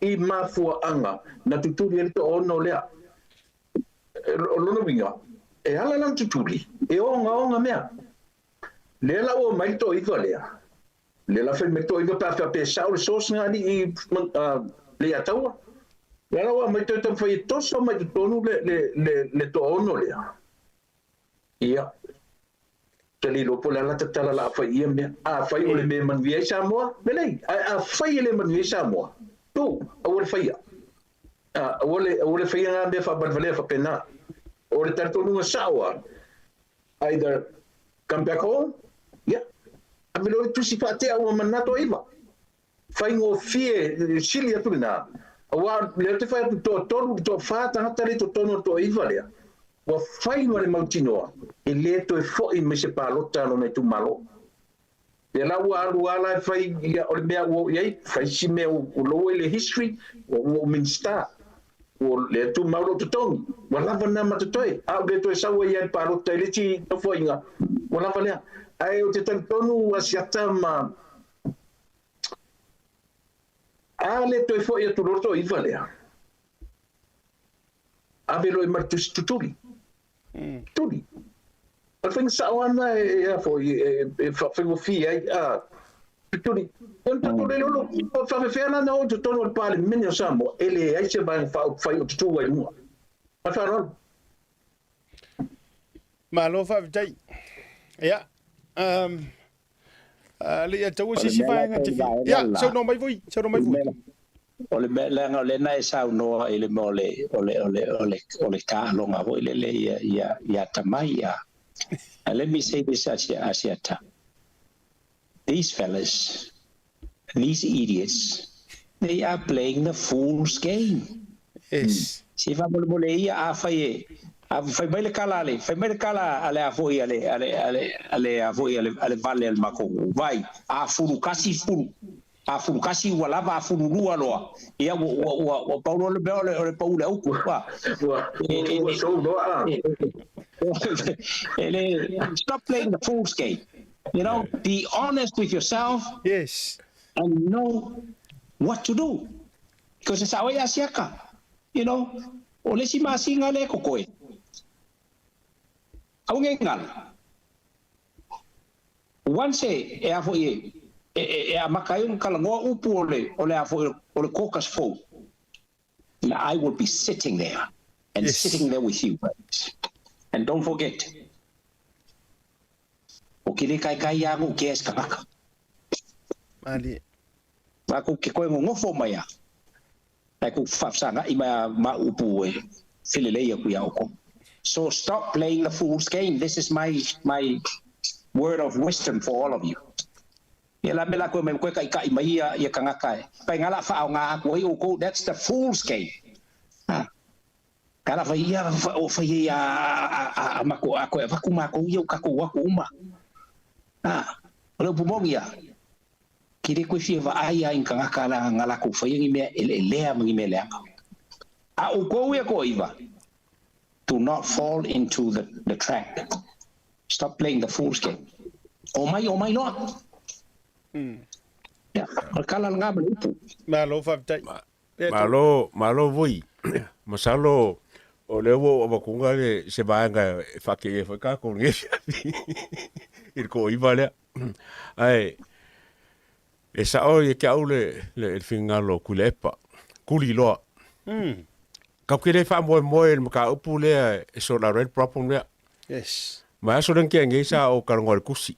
i mafuaaga na tutuli ai le toaono lea. O lona uiga, e ala la ona tutuli, e ogaoga mea. Lea la ua omai le toaiva lea, lea la fai mai le toaiva pe a faapea e sao le source na alii Leiataua. Lea la ua aumai toe taumafai e toso mai totonu le, le, le, le toaono lea. Ia, te le iloa po o le a la tatala la a fai ia mea. Afai o le mea e manuia ai Samoa, lelei. Ae afai e le manuia ai Samoa, tu, aua le faia. Aua le, aua le faia ngā mea faavalevalea faapena. O le talitonuga sao lava, either come back home, ia, ave loa le tusi faatea ua manatu ai iva. Faigofie, sili atu lena, aua lea ou te fai atu toatolu, toafa tagata lea i totonu o le toaiva lea, ua fai ma le mautinoa e le toe foi mai se palota a lona itumalo. Lea la ua alu lava la e fai, ia, o le mea ua oo i ai, fai si mea ua loa i le history, ua ou Minisita, ua lea tumau lou totogi, ua lava lena ma totoe, a ou le toe sau ai lava i le palota i le isi nofoaiga, ua lava lea. Ae ou te talitonu Asiata ma A le toe foi atu loa le toaiva lea, ave loa i ma le tusi tutuli. Tuli. O le faiga sao lava lena e, a foi, e faafaigofie ai, a, tutuli. Ona tatou le iloa o faafefea la ona oo i totonu o le Palemene o Samoa, e leai se Vaega Faaupufai o tutū ai i luga. Ma le faaaloalo. Malo faafetai. Ia, um, le ia taua se isi vaega te fia. Ia, saunoa mai foi, saunoa mai foi. O le mea leaga o lea na e saunoa i le mea o le o le o le o le o le taaloga foi lele ia ia ia atamai ia. And let me say this Asiata. These fellas, these idiots, they are playing the fool's game. Yes. Se faamolemole ia afai e a fai mai le kala a le fai mai le kala a le a foi a le a le a le a le a foi a le a le vale a le makou vai a fulu kasi fulu a fulu kasi ua lava a fulu lua loa ia ua ua ua ua pau loa le mea o le o le pau le auku ua ua ua sou loa e le stop playing the fool's game you know be honest with yourself yes and know what to do Because e sao ai Asiaka, you know, o le isi masina lea e kokoe, aua nei galo. Once e, e a foi e, e, e, e amata ai ona talanoa upu o le, o le a foi, o le caucus fou, na I will be sitting there and yes. sitting there with you guys. And don't forget, o ke le kaikai ia ngo ke es kanaka. Malie. Makou ke koe gogofo mai a, ae kou faafesagaʻi mai a ma upu e felelei aku iā ʻoukou. So stop playing the fool's game, this is my my word of wisdom for all of you. Ia la me lakou e mai koe kaʻikaʻi mai ia ia kagaka e paigala a faaoga aku ai ʻoukou, that's the fool's game. Ha. Ka la fai ia o fai ai a a a mako a koe avaku makou ia o kakou aku uma. Ha. O le upu moni ia. Ke le koe fia vaai a i tagata la nga lakou faia ni mea eleelea ma ni mea leaga. A oukou ia koiva, do not fall into the, the trap. Stop playing the fool's game. O mai, o mai loa. Ia, o le kala lena ma le upu. Malo faafetai. Malo, malo voi. Masalo o lea ua ou avatuga le se vaega e faakei ai foi tatou i lenei afiafi i le toaiva lea. Ae e sao ia te au le, le, le finagalo o Tuilaepa, tuli loa. Tatou te le faamoemoe i le mataupu lea e sort out ai le problem lea. Yes. Ma e aso lea na tea nei sa ou talanoa i le tusi.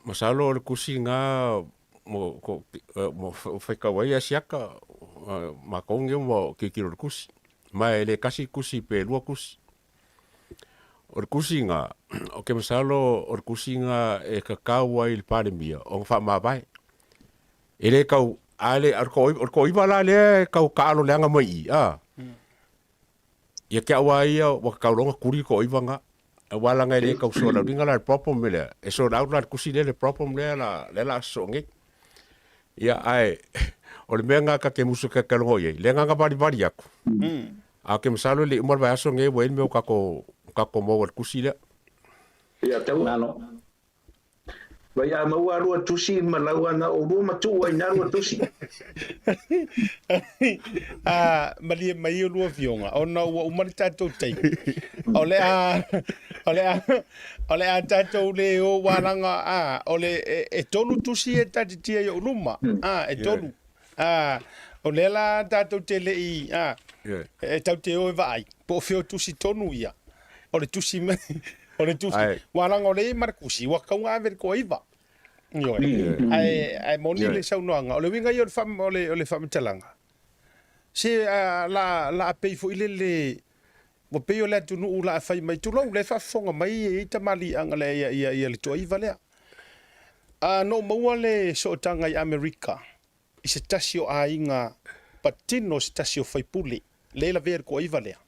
Masalo o le tusi lena mo ko mo faitau ai Asiata matou nei ua tilotilo i le tusi. Ma e le tasi le tusi pe lua tusi. O le tusi lena, ou te masalo o le tusi lena e tatau ai i le Palemia ona faamavae. E le tau, a le, o le toaiva la lea e tau taalo leaga mai i i, a. Ia te au a ia ua tatau loa ona tuli le toaiva lena. Aua leaga e le tau soalauliga la le problem lea. E sort out la le tusi lea le problem lea la lea la sosoo nei. Ia ae o le mea lena ta te musu ta talanoa i ai, lea na ona valivali atu. A ou te masalo e le i uma le vaiaso lenei ua i ai le mea ua tatou tatou maua i le tusi lea. Ia tau. Vai a maua a lua tusi ma lau ana o lua matuu ai na lua tusi. A, malie mai o lua fioga, ona ua uma le tatou taimi. O le a, O le a, o le a tatou le o walaga, a, o le, e, e tolu tusi e tatitia i ou luma, a, e tolu. A, o lea la tatou te le i, a, e tau te o e vaai, po o fea o tusi tonu ia. O le tusi mai, o le tusi, walaga o le i ma le kusi, ua kauga ave le toaiva. Ioe. Ae, ae moni le saunoaga, o le uiga ia o le wha, o le, o le faamatalaga, se a, la, la a pei foi lele, Ua pei o le atunuu la a fai mai, tulou, la e faafofoga mai e i ai tamaliiaga le ia, ia, ia le toaiva lea. A na ou maua le sootaga i Amerika i se tasi o aiga patino se tasi o faipule, lea e lavea i le toaiva lea.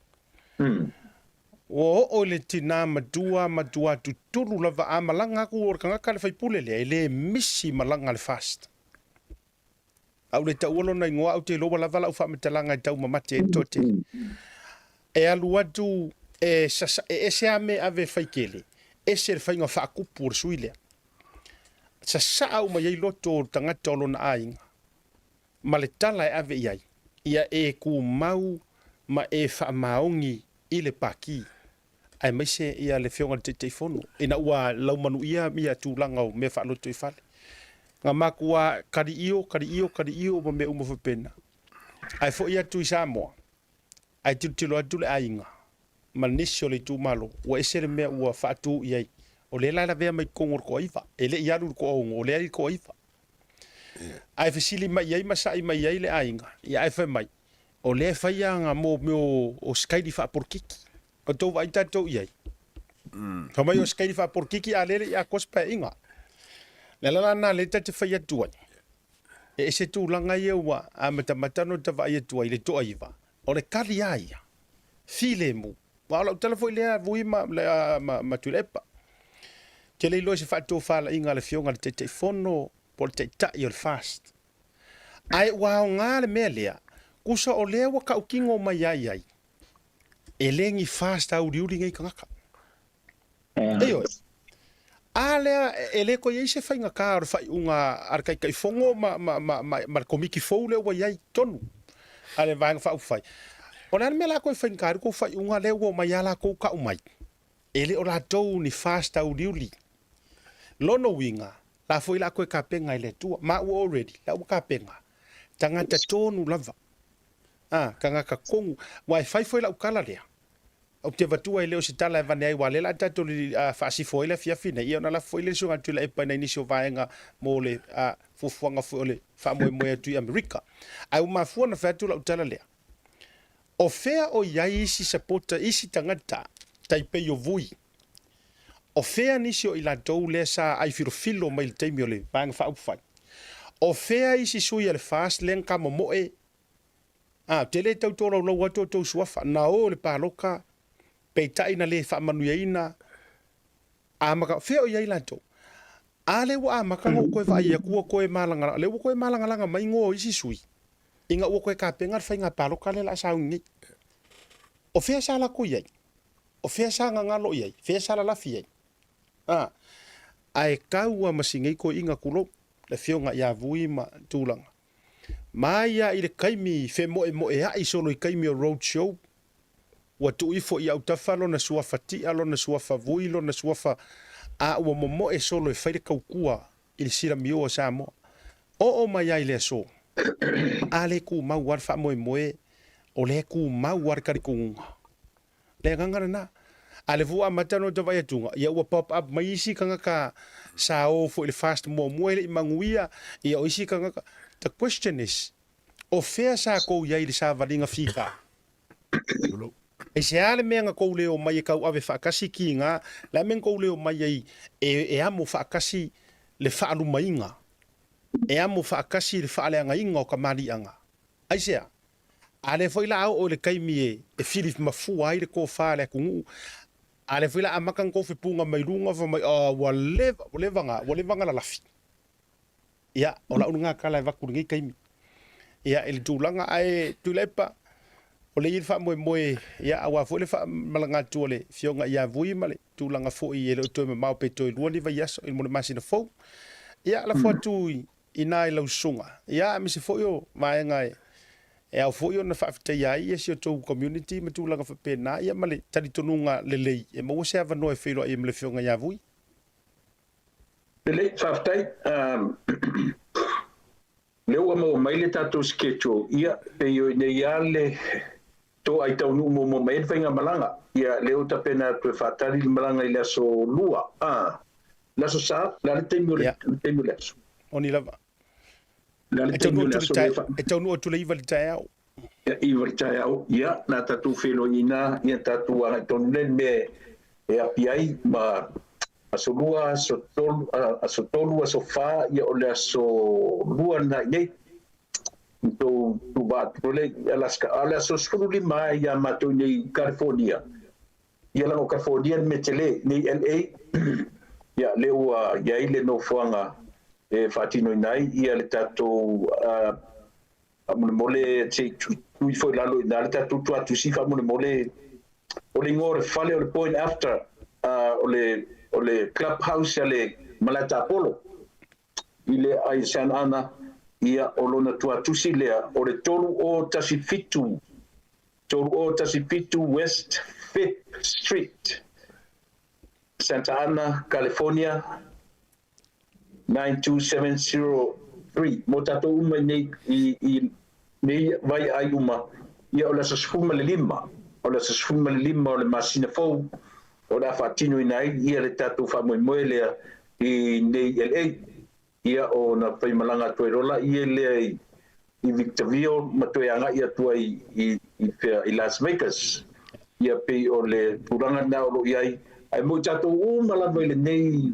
Ua oo i le tinā matua, matua tutulu lava, a malaga atu o le tagata le faipule lea, e le misi malaga le FAST. A ua le taua lona igoa, ae ou te iloa ua lava lau faamatalaga e taumamate ai le toatele. E alu atu e sasa, e ese lava mea e ave e fai tele, ese le faiga faakupu o le sui lea. Sasaa uma i ai loto o le tagata o lona aiga ma le tala e ave i ai, ia e tumau ma e faamaoni i le Pati. aemaise ia le Afioga i le Taitaifono ina ua laumanuia ia tulaga o mea faalotoifale. Na matua kaliio, kaliio, kaliio ma mea uma faapena. Ae foi atu i Samoa, ae tilotilo atu le aiga ma nisi o le itumalo, ua ese le mea ua faatu i ai. O lea la e lavea mai i totonu o le toaiva, e le i alu i le toaono, o lea e i le toaiva. Ae fesili mai i ai ma sa'i mai i ai le aiga, ia ae fai mai, o lea e fai ana mea o sikaili faapolokiki. O tou vaai tatou i ai. Fai mai o sikaili faapolokiki a lele i atoa se paeaiga. Le ala la lena lea ta te fai atu ai, e ese tulaga ia ua amatamata ona ota vaai atu ai i le toaiva, o le kali lava ia, filemu. Aua o lau tala foi lea Vui ma, ma, ma Tuilaepa, ou te le iloa i se faatofalaiga a le Afioga i le Taitaifono po o le Taitai o le FAST. Ae ua aoga le mea lea, tusa o lea ua tautino mai ai i ai, e le ni FAST auliuli nei tagata. Ioe. A lea, e le toe i ai se faigata o le faaiuga a le Taitaifono ma, ma, ma, ma, ma le Komiti fou lea ua i ai tonu a le Vaega Faaupufai. O le a le mea la toe faigata ai le tou faaiuga lea ua omai lava latou tau mai, e le o latou ni FAST auliuli. Lona uiga, la foi la toe tapena e le Atua. Ma ua already, la ua tapena. Tagata tonu lava. A, tagata tonu. Aua e fai foi lau tala lea, Ou te avatua e le o se tala e avane ai, aua o lea o le a tatou faasifo ai le afiafi nei, ia ona lafo foi lea i le Susuga Tuilaepa i nai nisi o vaega mo le fuafuaga foi o le faamoemoe atu i Amerika. Ae ua mafua ona fai atu lau tala lea, o fea o i ai isi supporter, isi tagata tai pei o Vui? O fea nisi o i latou lea sa aifilofilo mai i le taimi o le Vaega Faaupufai? O fea isi sui a le FAST lea na tamomoe A, ou te le tau tolaulau atu outou suafa, na o i le palota, peitai na le faamanuiaina, amata, fea o i ai latou? A lea ua amata ona ou toe vaai atu ua toe malagalaga, lea ua toe malagalaga mai igoa o isi sui, ina ua toe tapena le faiga palota lea o le a sauni nei. O fea sa latou i ai? O fea sa gagalo i ai? Fea sa lalafi i ai? A, ae tau lava ma si nei toeaina tulou, le afioga ia Vui ma tulaga. Mai a i le taimi femoemoea'i solo i taimi o road show, ua tuu ifo i autafa lona suafa ti'a, lona suafa vui, lona suafa a ua momoe solo e fai le tautua i le silamio o Samoa. Oo mai a i le aso, a le tumau a le faamoemoe, o lea e tumau a le talitonuga. Le agaga lena. A le fua amata ona ota vaai atuga, ia ua pop up mai isi tagata sa o foi i le fast muamua e le i manuia, ia o isi tagata. The question is, o fea sa tou i ai i le savaliga fika? Aisea le mea na tou le omai e tauave faatasi kiga, le a mea na tou le omai ai e amo faatasi le faalumaina, e amo faatasi le faaleagaina o kamaliiaga? Aisea? A lea foi la a oo i le taimi e fili mafua ai le tofa a le atunuu, a lea foi la amata ona tou fepuga mai luga fai mai, oh, ua leva, ua leva na, ua leva na lalafi. Ia, o lau lena tala e avatu i lenei taimi. Ia, i le tulaga, ae Tuilaepa, o lea e i ai le faamoemoe, ia, aua foi le faamalaga atu a le Afioga ia Vui ma le tulaga foi e le o toe mamao pe toe lua ni vaiaso mo le masina fou. Ia, lafo atu i ina i lau susuga, ia, aemaise foi o vaega e E ao foi ona faafetaia ai ia si o tou community ma tulaga faapena ia ma le talitonuga lelei e maua se avanoa e feiloai ai ma le Afioga ia Vui. Lelei, faafetai. Lea ua maua mai le tatou schedule, ia, pei o i inei lava le toai taunuu muamua mai ai le faigamalaga. Ia, lea ua tapena atu e faatali le malaga i le aso Lua, a, le Aso Sa, o le a le taimi o le, le taimi o le aso? Oni lava. O le a le taimi o le aso lea e E taunuu atu le 9 i le taeao. Ia, 9 i le taeao, ia, o le a tatou feiloai i ina, ia tatou agai tonu lea i le mea e api ai ma Aso Lua, aso Tolu, aso Tolu, aso Fa, ia o le aso Lua lena i inei. I tou tuva atu loa lea i Alaska. A o le aso 15 ai ia matou i inei i California. Ia leaga o California le mea tele, nei LA, ia lea ua i ai le nofoaga e faatinoina ai ia le tatou faamolemole se i tui foi i lalo i ina le tatou tuatusi faamolemole o le igoa o le fale o le Point After o le o le club house a le Malae Tapolo i le i Santa Ana ia o lona tuatusi lea o le 3017 3017 West Fifth Street Santa Ana California 92703 Mō tātou uma i nei, i, i nei vai ai uma, ia o le aso 15, o le aso 15 o le masina fou, o le a faatinoina ai ia le tatou faamoemoe lea i nei LA. Ia ona faimalaga atu ai loa laia lea i, i Victorville ma toe agai atu ai i, i, fea, i Las Vegas. Ia pei o le tulaga lena o lo o i ai. Ae mo i tatou uma lava i lenei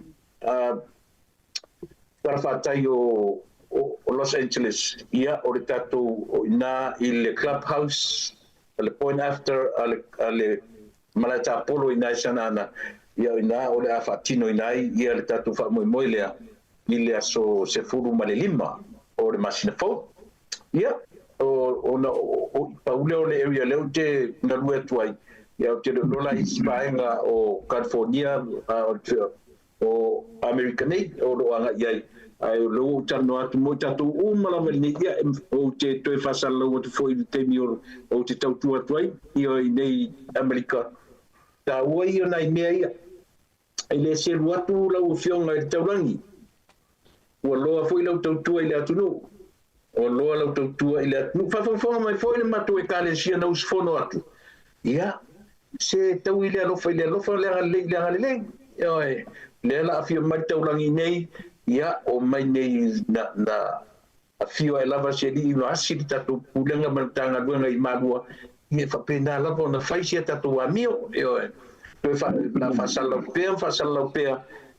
talafatai o, o, o Los Angeles, ia o le tatou o i ina i le clubhouse, le Point After a le, a le Malae Tapolo i ina i Santa Ana, ia o ina o le a faatinoina ai ia le tatou faamoemoe lea i le aso 15 o le masina fou. Ia, o, ona o, o, pau lea o le area lea ou te galue atu ai, ia ou te le o iloa la i isi vaega o California, o, o Amerika nei o lo o agai i ai. Ae o lea ua ou talanoa atu mo i tatou uma lava i lenei, ia, ou te toe faasalalau atu foi i le taimi o ou te tautua atu ai ia i nei Amerika. Taua ia o nai mea ia. E le selu atu lau Afioga i le taulagi, ua loa foi lau tautua i le atunuu. Ua loa lau tautua i le atunuu. Faafogafoga mai foi le matou Ekalesia na usufono atu. Ia, se taui le alofa i le alofa, le agalelei i le agalelei. Ioe, lea la afio mai le taulagi nei, ia, o mai nei na, na afio ae lava si alii ma asi le tatou pulega ma le Matagaluega i Malua, ia e faapena lava ona fai si a tatou amio. Ioe, toe fa, la faasalalau pea ma faasalalau pea,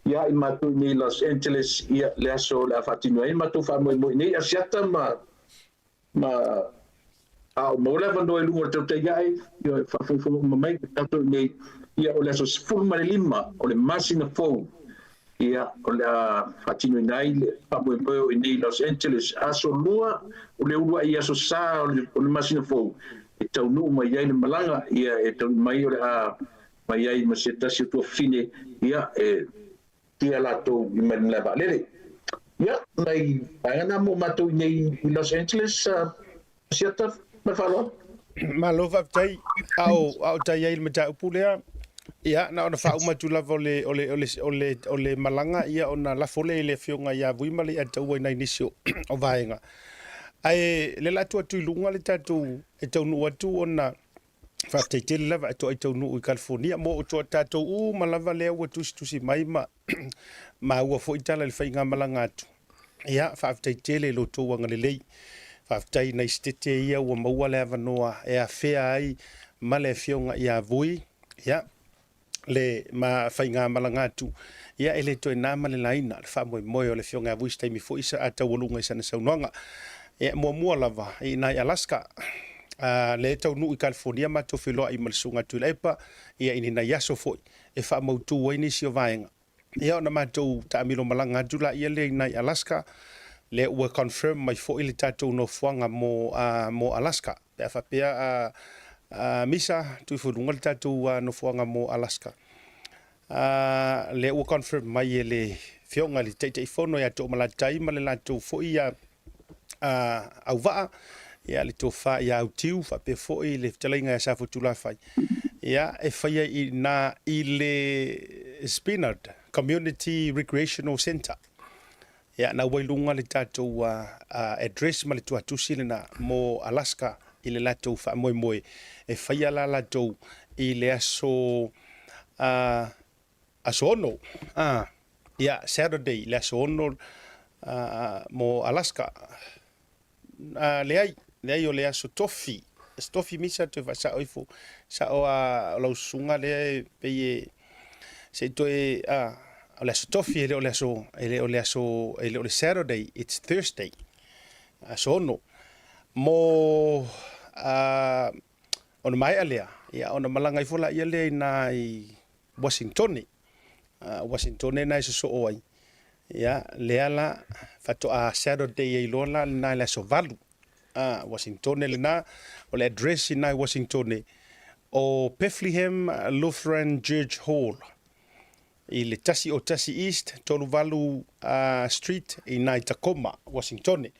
ia i matou i nei Los Angeles, ia le aso o le a faatino ai matou faamoemoe i nei Asiata ma, ma a o maua le avanoa i luga o le tautai ae, ia e faafogafoga uma mai tatou i nei, ia o le aso 15 o le masina fou, ia o le a faatinoina ai le faamoemoe o i nei Los Angeles, aso Lua o le uluai aso Sa o le, o le masina fou, e taunuu mai ai le malaga, ia e taunuu mai o le a mai ai ma se tasi o tuafafine, ia e tia latou i mai le malae vaalele. Ia, nai vaega na mo matou i nei i Los Angeles, Asiata, ma le faaaloalo. Malo faafetai. A o, a o tai ai le mataupu lea, ia, na ona faauma atu lava o le, o le, o le, o le, o le malaga, ia, ona lafo lea i le Afioga ia Vui ma le Ataua i nai nisi o, o vaega. Ae lea o le a tuu atu i luga le tatou, e taunuu atu ona Faafetai tele lava e toai taunuu i California mo o tatou uma lava lea ua tusitusi mai ma maua foi tala i le faigamalaga atu. Ia, faafetai tele i lo outou agalelei. Faafetai i nai sitete ia ua maua le avanoa e afea ai ma le afioga ia Vui. Ia, le ma faigamalaga atu, ia e le toe na ma le laina le faamoemoe o le Afioga ia Vui se taimi foi sa a taualuga i sana saunoaga. Ia, muamua lava i ina i Alaska, a lea e taunuu i California matou feiloai ma le Susuga Tuilaepa, ia i ni nai aso foi e faamautu ai nisi o vaega. Ia ona matou taamilo malaga atu laia lea i ina i Alaska, lea ua confirm mai foi le tatou nofoaga mo, a, mo Alaska. Pe a faapea a, a misa, tuu ifo i luga le tatou nofoaga mo Alaska. A, lea ua confirm mai e le Afioga i le Taitaifono ia Toomalatai ma le latou foi a, a, auvaa, Ia, le tofa ia Autiu faapea foi le fetalaiga ia Safotulafai, ia, e faia i ina i le Spinard Community Recreational Centre. Ia, na ua i luga le tatou address ma le tuatusi lena mo Alaska i le latou faamoemoe e faia la latou i le aso aso 6, ia, Saturday, le aso 6 mo Alaska. Leai, leai o le aso Tofi, aso Tofi misa toe faasao ifo, sao a o lau susuga lea e pei e se i toe a o le aso Tofi e le o le aso e le o le aso e le o le Saturday, it's Thursday, aso 6. Mo a ona maea lea, ia ona malaga ifo laia lea i na i Uasintone. Uasintone na e sosoo ai. Ia, lea la, faatoa Saturday ai loa la lena i le aso 8. Uasintone lena, o le address i na i Uasintone, o Bethlehem Lutheran Church Hall, i le 101 East 38 Street i na i Tacoma, Uasintone.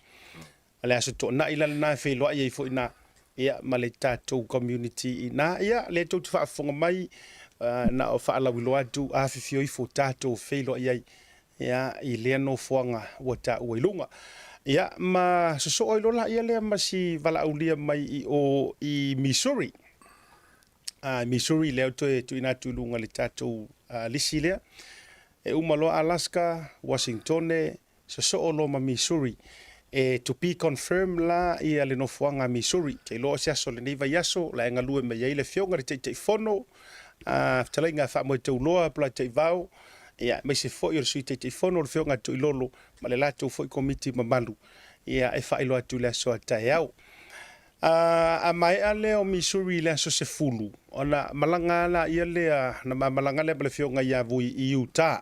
O le aso toonai la lena e feiloai ai foi ina ia ma le tatou community ina ia le tou te faafofoga mai na o faalauiloa atu afifio ifo tatou feiloai ai ia i lea nofoaga ua taua i luga. Ia ma sosoo ai loa laia lea ma si valaaulia mai i o i Missouri. Missouri lea toe tuuina atu i luga le tatou lisi lea. E uma loa Alaska, Washingtone, Sosoo loa ma Missouri. E to be confirmed la ia le nofoaga a Missouri. Te iloa o se aso o lenei vaiaso la e galue mai ai le Afioga i le Taitaifono a Fetalaiga a Faamoetauloa Polataivao, ia aemaise foi o le Sui Taitaifono le Afioga a Toilolo ma le latou foi Komiti mamalu ia e faailoa atu i le aso a taeao. A maea lea o Missouri i le aso 10, ona malaga lava laia lea, ona ma malaga lea ma le Afioga ia Vui i Utah.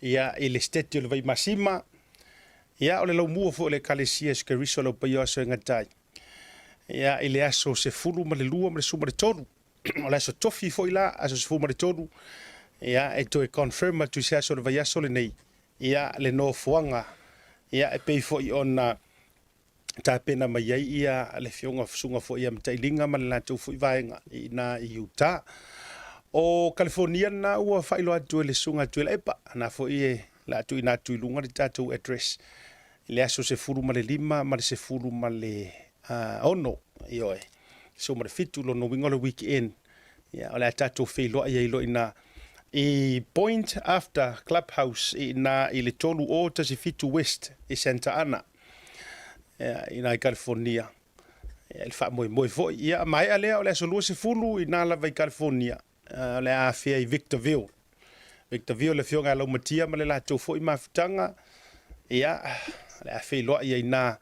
Ia, i le Setete o le Vaimasima, ia, o le laumua foi o le Ekalesia Iesu Keriso o le Aupaia o Aso e Gata ai. Ia, i le aso 12 ma le 13, o le aso tofi foi la, aso 13, ia, e toe confirm atu i se aso o le vaiaso lenei, ia, le nofoaga, ia, e pei foi ona tapena mai ai ia le afioga susuga foi ia Matailiga ma le latou foi vaega i ina i Utah. O California lena ua faailoa atu e le susuga Tuilaepa, na foi e la tuuina atu i luga le tatou address i le aso 15 ma le 16, ioe, 17 lona uiga o le weekend. Ia, o le a tatou feiloai ai loa i ina i Point After Clubhouse i ina i le 3017 West i Santa Ana. Ia, i ina i California. Ia, i le faamoemoe foi. Ia, maea lea o le aso 20 i ina lava i California. O le a afea i Victorville. Victorville, le afioga ia Laumatia ma le latou foi mafutaga. Ia, o le a feiloai ai ina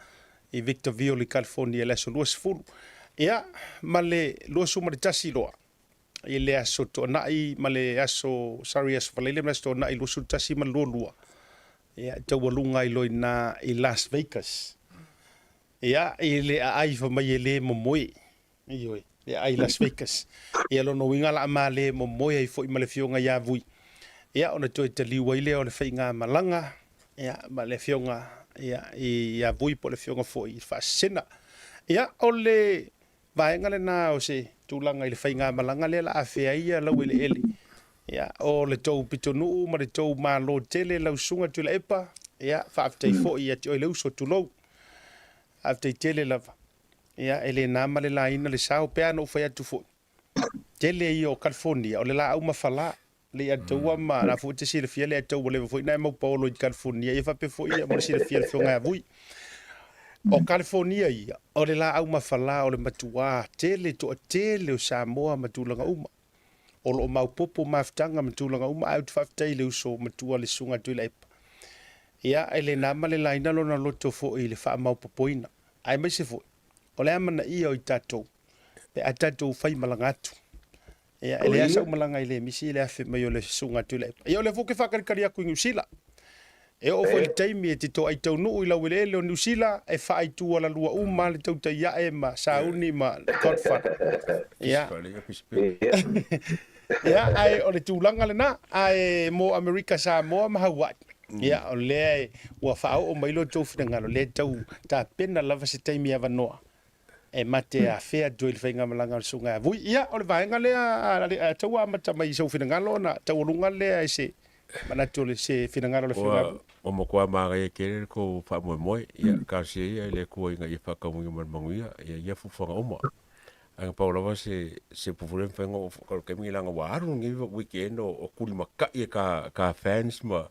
i Victorville i California i le aso 20. Ia, ma le 21 loa i le aso Toonai ma le aso, sorry, aso Faraile ma le aso Toonai 21 ma le 22. Ia, e taualuga ai loa i ina i Las Vegas. Ia, i le aai fai mai e le momoe. Ioe, le aai Las Vegas. Ia, lona uiga la a male momoe ai foi ma le afioga ia Vui. Ia, ona toe taliu ai lea o le faigamalaga, ia, ma le afioga ia, ia Vui po o le afioga foi i le Faasisina. Ia, o le vaega lena o se tulaga i le faigamalaga lea la a afea ai ia laueleele. Ia, o le tou pitonuu ma le tou malo tele lau susuga Tuilaepa, ia, faafetai foi ia te oe le uso, tulou. Faafetai tele lava. Ia, e le na ma le laina le sao, pe a na ou fai atu foi, tele ia o California, o le laau mafala, le Iataua ma la foi te silafia le Iataua ua leva foi na e mau paolo i California, ia faapea foi ia mo le silafia e le Afioga ia Vui. O California ia, o le laau mafala o le matuā tele, toatele o Samoa ma tulaga uma. O lo o maopoopo mafutaga ma tulaga uma, ae ou te faafetai i le uso matua le Susuga Tuilaepa. Ia, e le na ma le laina lona loto foi i le faamaopoopoina, aemaise foi o le amanaia o i tatou pe a tatou faimalaga atu. Ia, e leai sau malaga e le misi le afe mai o le Susuga Tuilaepa. Ia, o lea foi ou te faatalitali atu i Niu Sila. E oo foi i le taimi e te toai taunuu i laueleele o Niu Sila, e faaitualalua uma lava le tautai ae ma sauni ma Godfather. Ia. Ia, ae o le tulaga lena, ae mo Amerika Samoa ma Hawaii. Ia, o lea ua faaoo mai lo outou finagalo, lea e tau tapena lava se taimi avanoa. E ma te afea atu ai le faigamalaga o le Susuga ia Vui. Ia, o le vaega lea a tau amata mai i sou finagalo ona taualuga lea i se manatu o le se finagalo o le Afioga ia Vui. Ua matua manaia tele le tou faamoemoe, ia talosia ia i le Atua ina ia faataunuina ma le manuia ia ia fuafuaga uma. Ae na pau lava se se upu foi lea e mafai ona ou o le taimi leaga ua alu lenei weekend o tulimatai e ta fans ma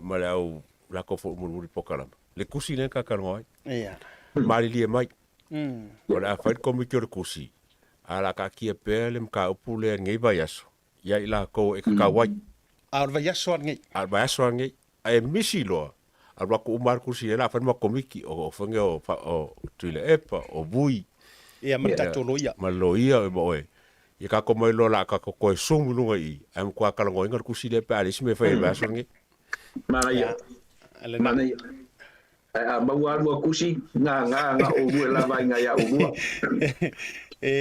ma le au latou foi mulimuli polokalame. Le tusi lea na ta talanoa ai. Ia. Malilie mai. O le a fai le komiti o le tusi, ae o le a taatia pea le mataupu lea i lenei vaiaso ia i latou e tatau ai. A o le vaiaso lava lenei. A o le vaiaso lava lenei. Ae misi loa, alu atu uma lava le tusi lea o le a fai le matou komiti, o fai o Tuilaepa, o Vui. Ia ma le tatou loia. Ma le loia ma oe. Ia tatou omai loa o le a tatou toe sumu i luga i i, ae matua talanoaina le tusi lea pe a leai se mea e fai i le vaiaso lenei. Manaia. Manaia. Ae a maua a lua kusi, ngā ngā ngā oulua e lava ai ngā iā oulua. E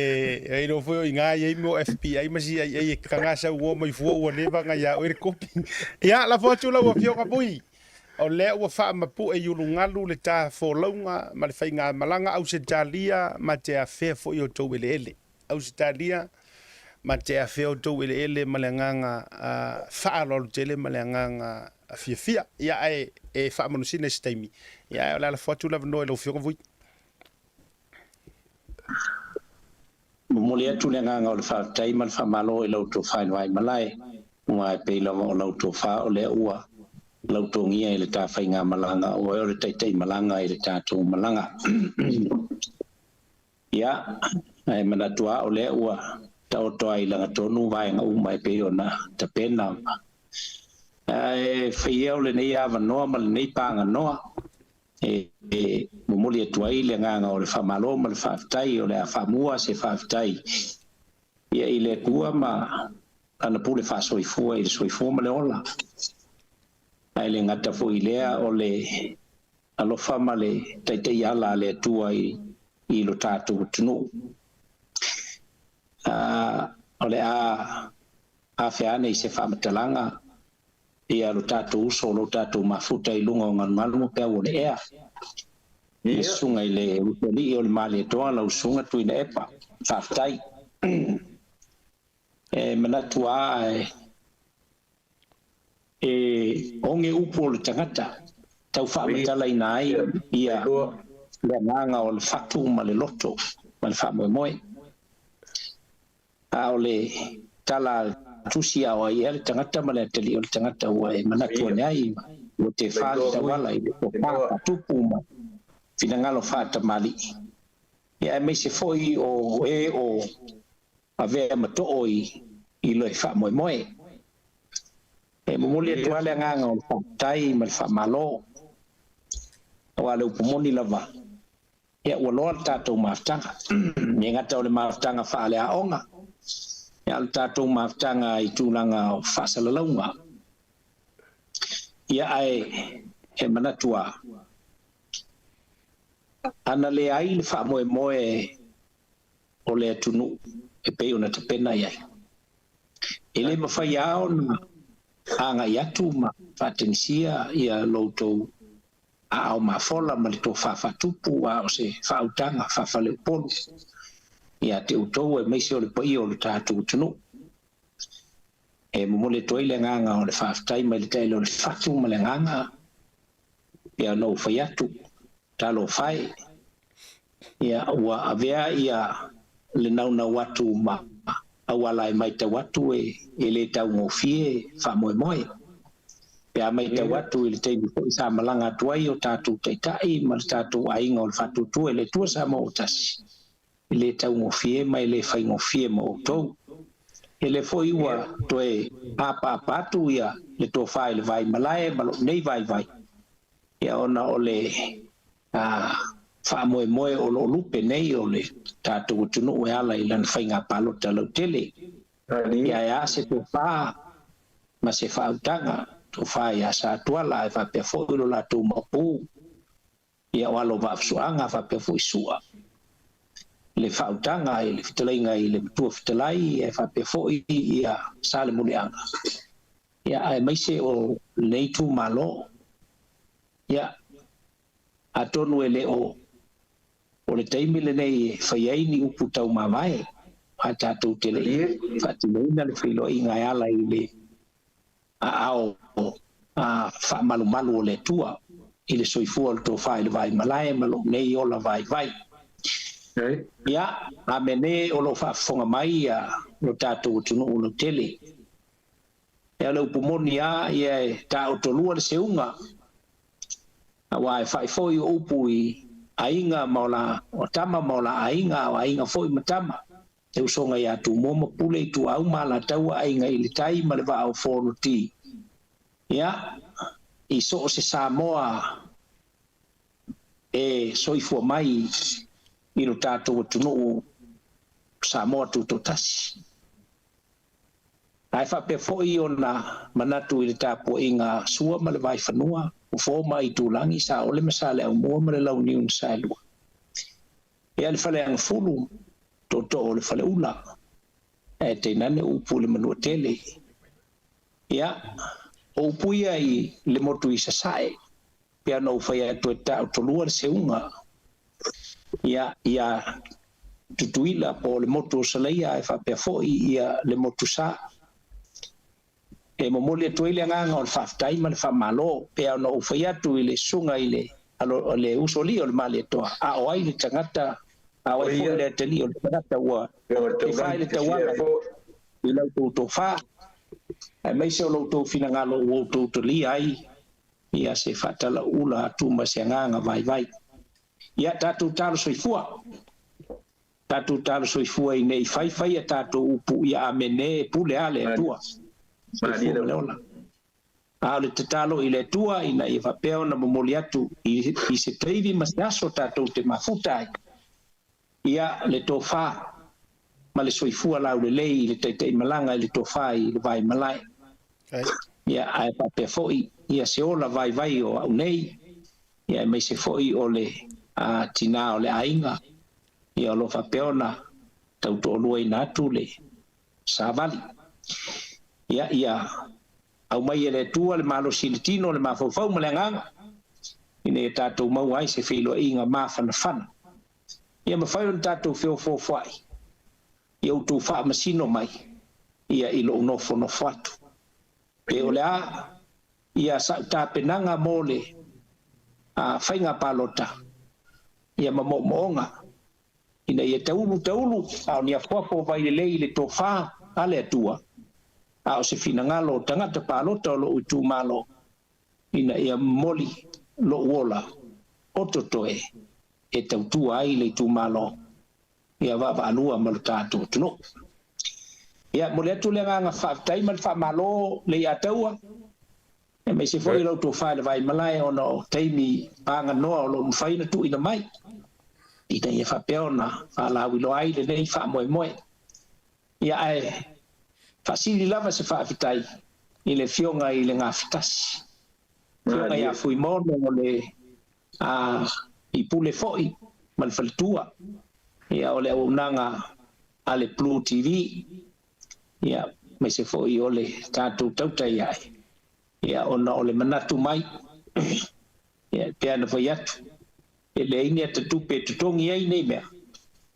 e iloa foi o iga i ai mo FBI ma CIA e kanga sau ua mai fua ua leva nga ia oe le kopi. Ia, lafo atu lau Afioga Vui. O lea ua faamapue i ulugalu le ta folauga ma le faigamalaga Ausetalia ma te afea foi o tou eleele. Ausetalia ma te afea o tou eleele ma le agaga faaaloalo tele ma le agaga fiafia. Ia, ae e faamanusina i se taimi. Ia, ae o le a lafo atu le avanoa i lau Afioga Vui. Momoli atu le agaga o le faafetai ma le faamalo i la outou faailoaimalae, aua e pei lava o la outou fa o lea ua lautogia i le ta faigamalaga, o oe o le taitaimalaga i le tatou malaga. Ia, ae manatu lava o lea ua taoto ai i lagatonu vaega uma e pei ona tapena. Ae fai ia o lenei avanoa ma lenei paganoa e momoli atu ai le agaga o le faamalo ma le faafetai, o le a faamua se faafetai ia i le Atua ma Lana pule faasoifua i le soifua ma le ola. Ae le gata foi i lea o le alofa ma le taitaiala a le Atua i lo tatou atunuu. A, o le a afea ane i se faamatalaga ia lo tatou uso, lo tatou mafuta i luga o galugalu ma peau o le ea. Le susuga i le Usoalii o le Malietoa, lau susuga Tuilaepa. Faafetai. E manatu lava e oge upu o le tagata tau faamatalaina ai ia le agaga o le fatu ma le loto ma le faamoemoe. A o le tala a le Tusi a o ai ea le tagata ma le atalii o le tagata ua e manatu ane ai ua tefa le tauala i le tofa faatupu ma finagalo faatamalii. Ia aemaise foi o e o avea ma too i le faamoemoe. E momoli atu lava le agaga o le faafetai ma le faamalo, aua o le upu moni lava, ia ua loa le tatou mafutaga. E le gata o le mafutaga faaleaoga, a o le tatou mafutaga i tulaga o faasalalauga. Ia ae e manatu lava, ana leai le faamoemoe o le atunuu e pei ona tapena i ai. E le mafai lava ona agai atu ma faatagisia ia lo outou aao mafola ma le tofa faatupu a o se faautaga faafaleupolu ia te outou aemaise o le paia o le tatou atunuu. E momoli atu ai le agaga o le faafetai mai le taele o le fatu ma le agaga pei ona ou fai atu, talofa e, ia ua avea ia le naunau atu ma auala e maitau atu e le taugofie faamoemoe. Pe a maitau atu i le taimi foi sa malaga atu ai o tatou taitai ma le tatou aiga o le Faatuatua i le Atua Samoa ua tasi, e le taugofie ma e le faigofie mo outou. E le foi ua toe apaapa atu ia le tofa i le vaimalae ma lou nei vaivai, ia ona o le faamoemoe o lo o lupe nei o le tatou atunuu e ala i lana faiga palota lautele. Ia e a se tofa ma se faautaga, tofa ia Satuala ae faapea foi lo latou maopu. Ia o alo vaafusuaga faapea foi Sua, le faautaga i le fetalaiga i le Matua Fetalai ae faapea foi ia Salemuliaga, ia aemaise o lenei itumalo. Ia, atonu e le o O le taimi lenei e fai ai ni upu taumavae ae tatou te le i faatinoina le feiloaiga e ala i le aao faamalumalu o le Atua i le soifua o le tofa i le vaimalae ma lou nei ola vaivai. Ia, amene o lo o faafofoga mai lo tatou atunuu lautele. Ia, o le upu moni lava, ia e taotolua le seuga, aua e fai foi o upu i aiga ma o la o tama ma o la aiga, a o aiga foi ma tama, le usoga ia Tumua ma Pule, Ituau ma Alataua, Aiga i le Tai ma le Vaa o Fonoti. Ia, i so o se Samoa e soifua mai i lo tatou atunuu Samoa Tutoatasi. Ae faapea foi ona manatu i le tapuaiga a Sua ma le Vaifanua, Fofo ma Aitulagi, Saole ma Saleaaumua ma le Launiu na Saelua. Ia le Faleagafulu, Tootoo o le Faleula, ae tainane upu i le Manuatele. Ia, o upu ia i le motu i Sasae, pei ona ou fai atu e taotolua le seuga ia ia Tutuila po o le motu o Salaia ae faapea foi ia le motu Sa. E momoli atu ai le agaga o le faafetai ma le faamalo pei ona ou fai atu i le susuga i le le usoalii o le Malietoa, a o ai le tagata, a o ai foi le atalii o le tagata ua tefa i le tauala i la outou tofa, aemaise o lo outou finagalo ua outou talia ai ia se faatalauula atu ma se agaga vaivai. Ia tatou talo soifua. Tatou talo soifua ina i faifai a tatou upu ia amene e pule a le Atua. Soifua ma le ola. A o le tatalo i le Atua ina ia faapea ona momoli atu i, i se taimi ma se aso tatou te mafuta ai. Ia le tofa ma le soifua laulelei i le taitaimalaga i le tofa i le vaimalae. Ia, ae faapea foi ia se ola vaivai o au nei, ia aemaise foi o le tinā o le aiga, ia o lo o faapea ona tautoaluaina atu le savali. Ia, ia aumai e le Atua le malosi i le tino, le mafaufau ma le agaga, ina ia tatou maua ai se feiloaiga mafanafana. Ia mafai ona tatou feofoofoai, ia outou faamasino mai ia i lou nofonofo atu. Pe o le a ia sa'u tapenaga mo le faiga palota ia ma moomooga ina ia taulu taulu a o ni afoafo vai lelei i le tofa a le Atua, a o se finagalo o tagata palota o lo'u itumalo ina ia momoli lo'u ola o totoe e tautua ai le itumalo ia vaavaalua ma lo tatou atunuu. Ia, momoli atu le agaga faafetai ma le faamalo Leiataua, aemaise foi o la outou fa i le Vaimalae ona o taimi paganoa o lo o mafai ona tuuina mai ina ia faapea ona faalauiloa ai lenei faamoemoe. Ia, ae faasili lava se faafetai i le Afioga i le Gafetasi, Afioga ia Fuimaono o le i pule foi ma le faletua ia o le auaunaga a le Blue TV ia aemaise foi o le tatou tautai ae ia ona o le manatu mai ia e pei ona fai atu e leai ni ata tupe e totogi ai nei mea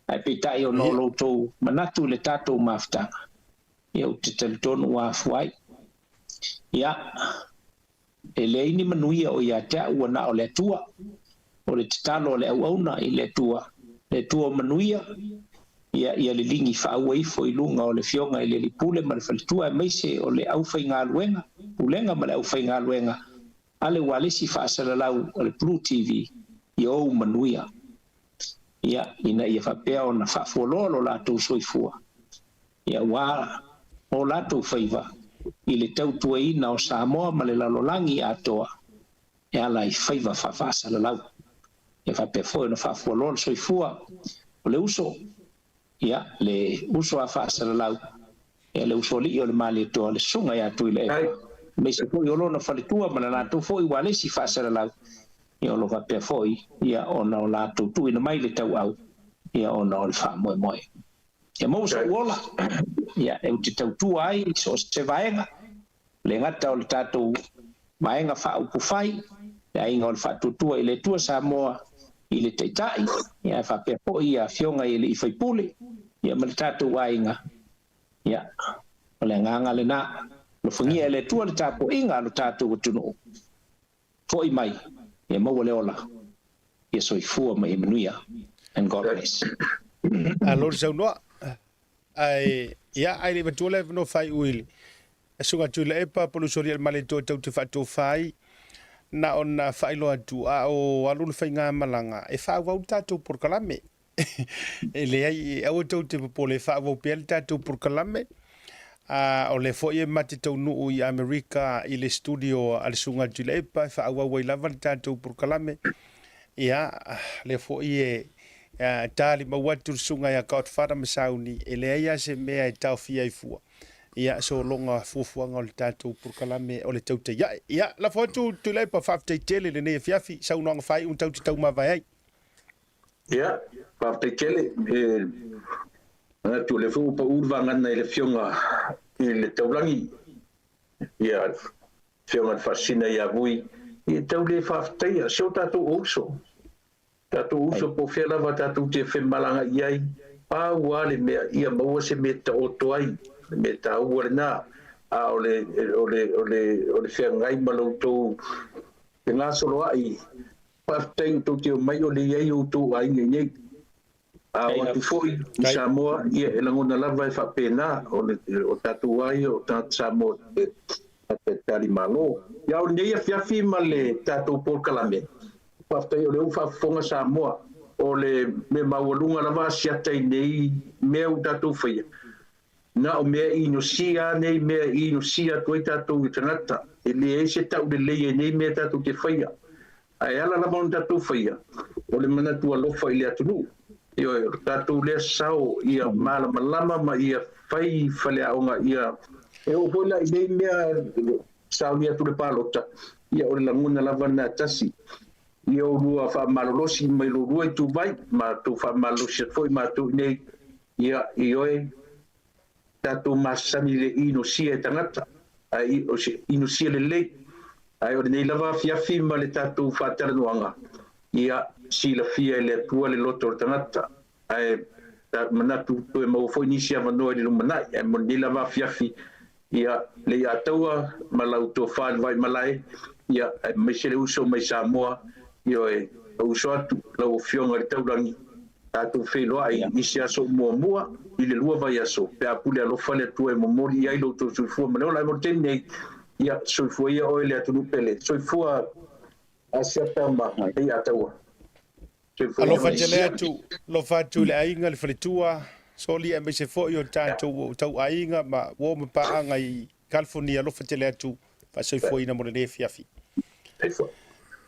ae peitai ona o lo outou manatu i le tatou mafutaga ia ou te talitonu ua afua ai ia E leai ni manuia o ia te au ua na o le Atua. O le tatalo a le auauna i le Atua, le Atua o manuia, ia, ia liligi faaua ifo i luga o le Afioga i le Alii Pule ma le Faletua aemaise o le aufaigaluega, Pulega ma le aufaigaluega a le Ualesi Faasalalau o le Blue TV, ia ou manuia. Ia, ina ia faapea ona faafualoa lo latou soifua, ia aua o latou faiva i le tautuaina o Samoa ma le lalolagi atoa e ala i faiva faafaasalalau. Ia faapea foi ona faafualoa le soifua o le uso, ia, le uso a faasalalau, ia, le usoalii o le Malietoa, le Susuga ia Tuilaepa, aemaise foi o lona faletua ma le latou foi ualesi faasalalau, ia o lo o faapea foi ia ona o latou tuuina mai le tauau ia ona o le faamoemoe. Ia maua sou ola, ia, ou te tautua ai i so o se vaega, le gata o le tatou Vaega Faaupufai, le Aiga o le Faatuatua i le Atua Samoa, i le Taitai, ia ae faapea foi afioga i alii faipule, ia ma le tatou aiga. Ia, o le agaga lena. Alofagia e le Atua le tapuaiga a lo tatou atunuu. Foi mai, ia maua le ola. Ia soifua ma ia manuia. And God bless. Alo le saunoa. Ae, ia, ae le i matua le avanoa faaiu i le Susuga Tuilaepa Polusolialemale toe tau te faatofa ai, na ona faailoa atu, a o alu le faigamalaga, e faaauau le tatou polokalame. E leai, aua tou te popole, e faaauau pea le tatou polokalame. A o lea foi e mate taunuu i Amerika i le studio a le Susuga Tuilaepa, e faaauau ai lava le tatou polokalame. Ia, lea foi e talimau atu le Susuga ia Godfather Masauni, e leai lava se mea e taofia ai fua. Ia, sologa fuafuaga o le tatou polokalame o le tautai ae. Ia, lafo atu Tuilaepa, faafetai tele i lenei afiafi, saunoaga faaiu tatou te taumavae ai. Ia, faafetai tele. E manatu o lea foi ua pau le vagana i le Afioga i le Taulagi, ia, Afioga i le Faasisina ia Vui, ia tau le faafetaia si o tatou uso. Tatou uso po o fea lava tatou te femalagaai ai, pau lava le mea ia maua se mea e taoto ai, le mea taua lena. A o le, o le, o le, o le feagai ma lo outou fegasoloai, faafetai ua tou te omai o le i ai o outou aiga i inei. A o atu foi i Samoa, ia e lagona lava e faapena, o le, o tatou lava ia o tagata Samoa e talimalo. Ia o lenei afiafi ma le tatou polokalame, faafetai o lea ua faafofoga Samoa, o le mea maualuga lava asiata i nei mea ua tatou faia, na o mea inosia lava nei mea e inosia atu ai tatou i tagata, e leai se taulelei i nei mea tatou te faia. Ae ala lava ona tatou faia, o le manatu alofa i le atunuu. Ioe, o le tatou lea sao ia malamalama ma ia fai faleaoga ia e oo foi la i nei mea sauni atu le palota, ia o le lagona lava lena tasi. Ia oulua faamalolosi mai lo lua ituvai, matou faamalolosi atu foi matou i nei, ia ioe, tatou masani i le inosia e tagata, ae o se inosia lelei. Ae o lenei lava afiafi ma le tatou faatalanoaga, ia silafia e le Atua le loto o le tagata, ae manatu toe maua foi nisi avanoa i le lumanai. Ae mo lenei lava afiafi, ia Leiataua ma lau tofa i le Vaimalae, ia aemaise le uso mai Samoa, ioe, uso atu lau Afioga i le Taulagi, tatou feiloai i se aso muamua i le 2 vaiaso pe a pule alofa le Atua e momoli i ai lo outou soifua ma le ola. Ae mo le taimi nei, ia soifua ia oe le atunuu pele, soifua Asiata ma Leiataua. Soifua. Alofa tele atu, alofa atu i le aiga, le faletua, soli aemaise foi o tatou tauaiga ma uo ma paaga i California, alofa tele atu, faasoifuaina mo lenei afiafi.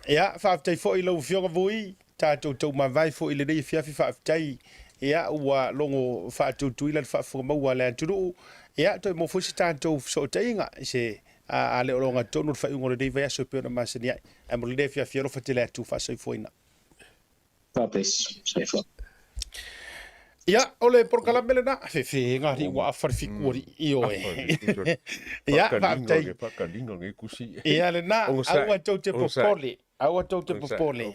Ia, faafetai foi i lau Afioga Vui, tatou taumavae foi i lenei afiafi, faafetai. Ia, ua logo faatutuila le faafofoga maua a le atunuu. Ia, toe maua foi se tatou fesootaiga i se a, a le o logatonu le faaiuga o lenei vaiaso e pei ona masani ai. Ae mo lenei afiafi, alofa tele atu, faasoifuaina. God bless. Soifua. Ia, o le polokalame lena, fefe nga ri ua afa le fiku ori i oe. Ia, faafetai. Whakalinga ngai kusi. Ia lena, aua tou te popole. Aua tou te popole.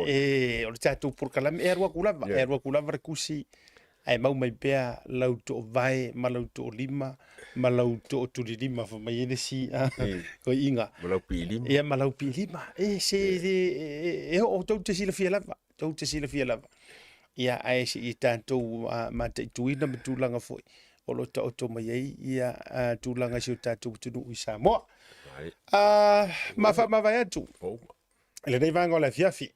E, o le tatou polokalame, e alu atu lava, e alu atu lava le kusi, ae mau mai pea lau toovae ma lau toolima ma lau tootulilima fa mai ai le isi toeaiga. Ma lau piilima. Ia ma lau piilima. E se e oo tou te silafia lava, tou te silafia lava. Ia ae se i tatou mataituina ma tulaga foi o lo o taoto mai ai ia tulaga i si o tatou atunuu i Samoa. Ma faamavae atu i lenei vaega o le afiafi.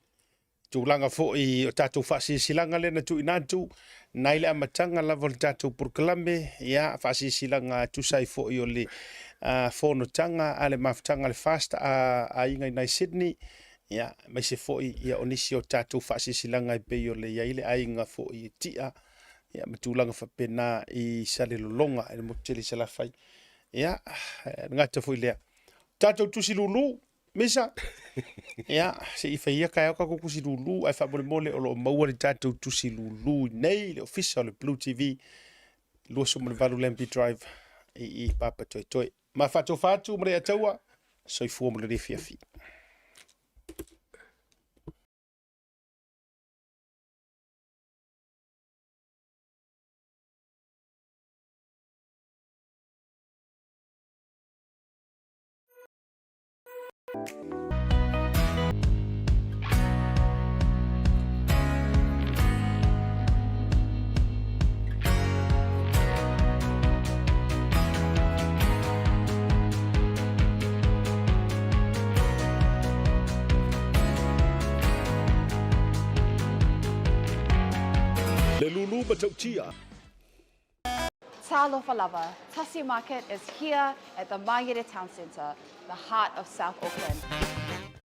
Tulaga foi o tatou faasilasilaga lea na tuuina atu nai le amataga lava o le tatou polokalame, ia, faasilasilaga tusa ai foi o le fonotaga a le mafutaga a le FAST a aiga i nai Sydney, ia, aemaise foi ia o nisi o tatou faasilasilaga e pei o le i ai le aiga foi e Tia, ia, ma tulaga faapena i Salelologa i le motu tele i Salafai. Ia, e gata foi lea. Tatou tusi lulu Misa, ia, se i fai ia taeao tatou tusi lulu, ae faamolemole o lo o maua le tatou tusi lulu nei i le ofisa o le Blue TV, 28 Lambie Drive i Papatoetoe. Ma faatofa atu ma le ataua, soifua mo lenei afiafi. Le lulu matautia. Talofa lava, Tasi Market is here at the Mangere Town Centre, the heart of South Auckland.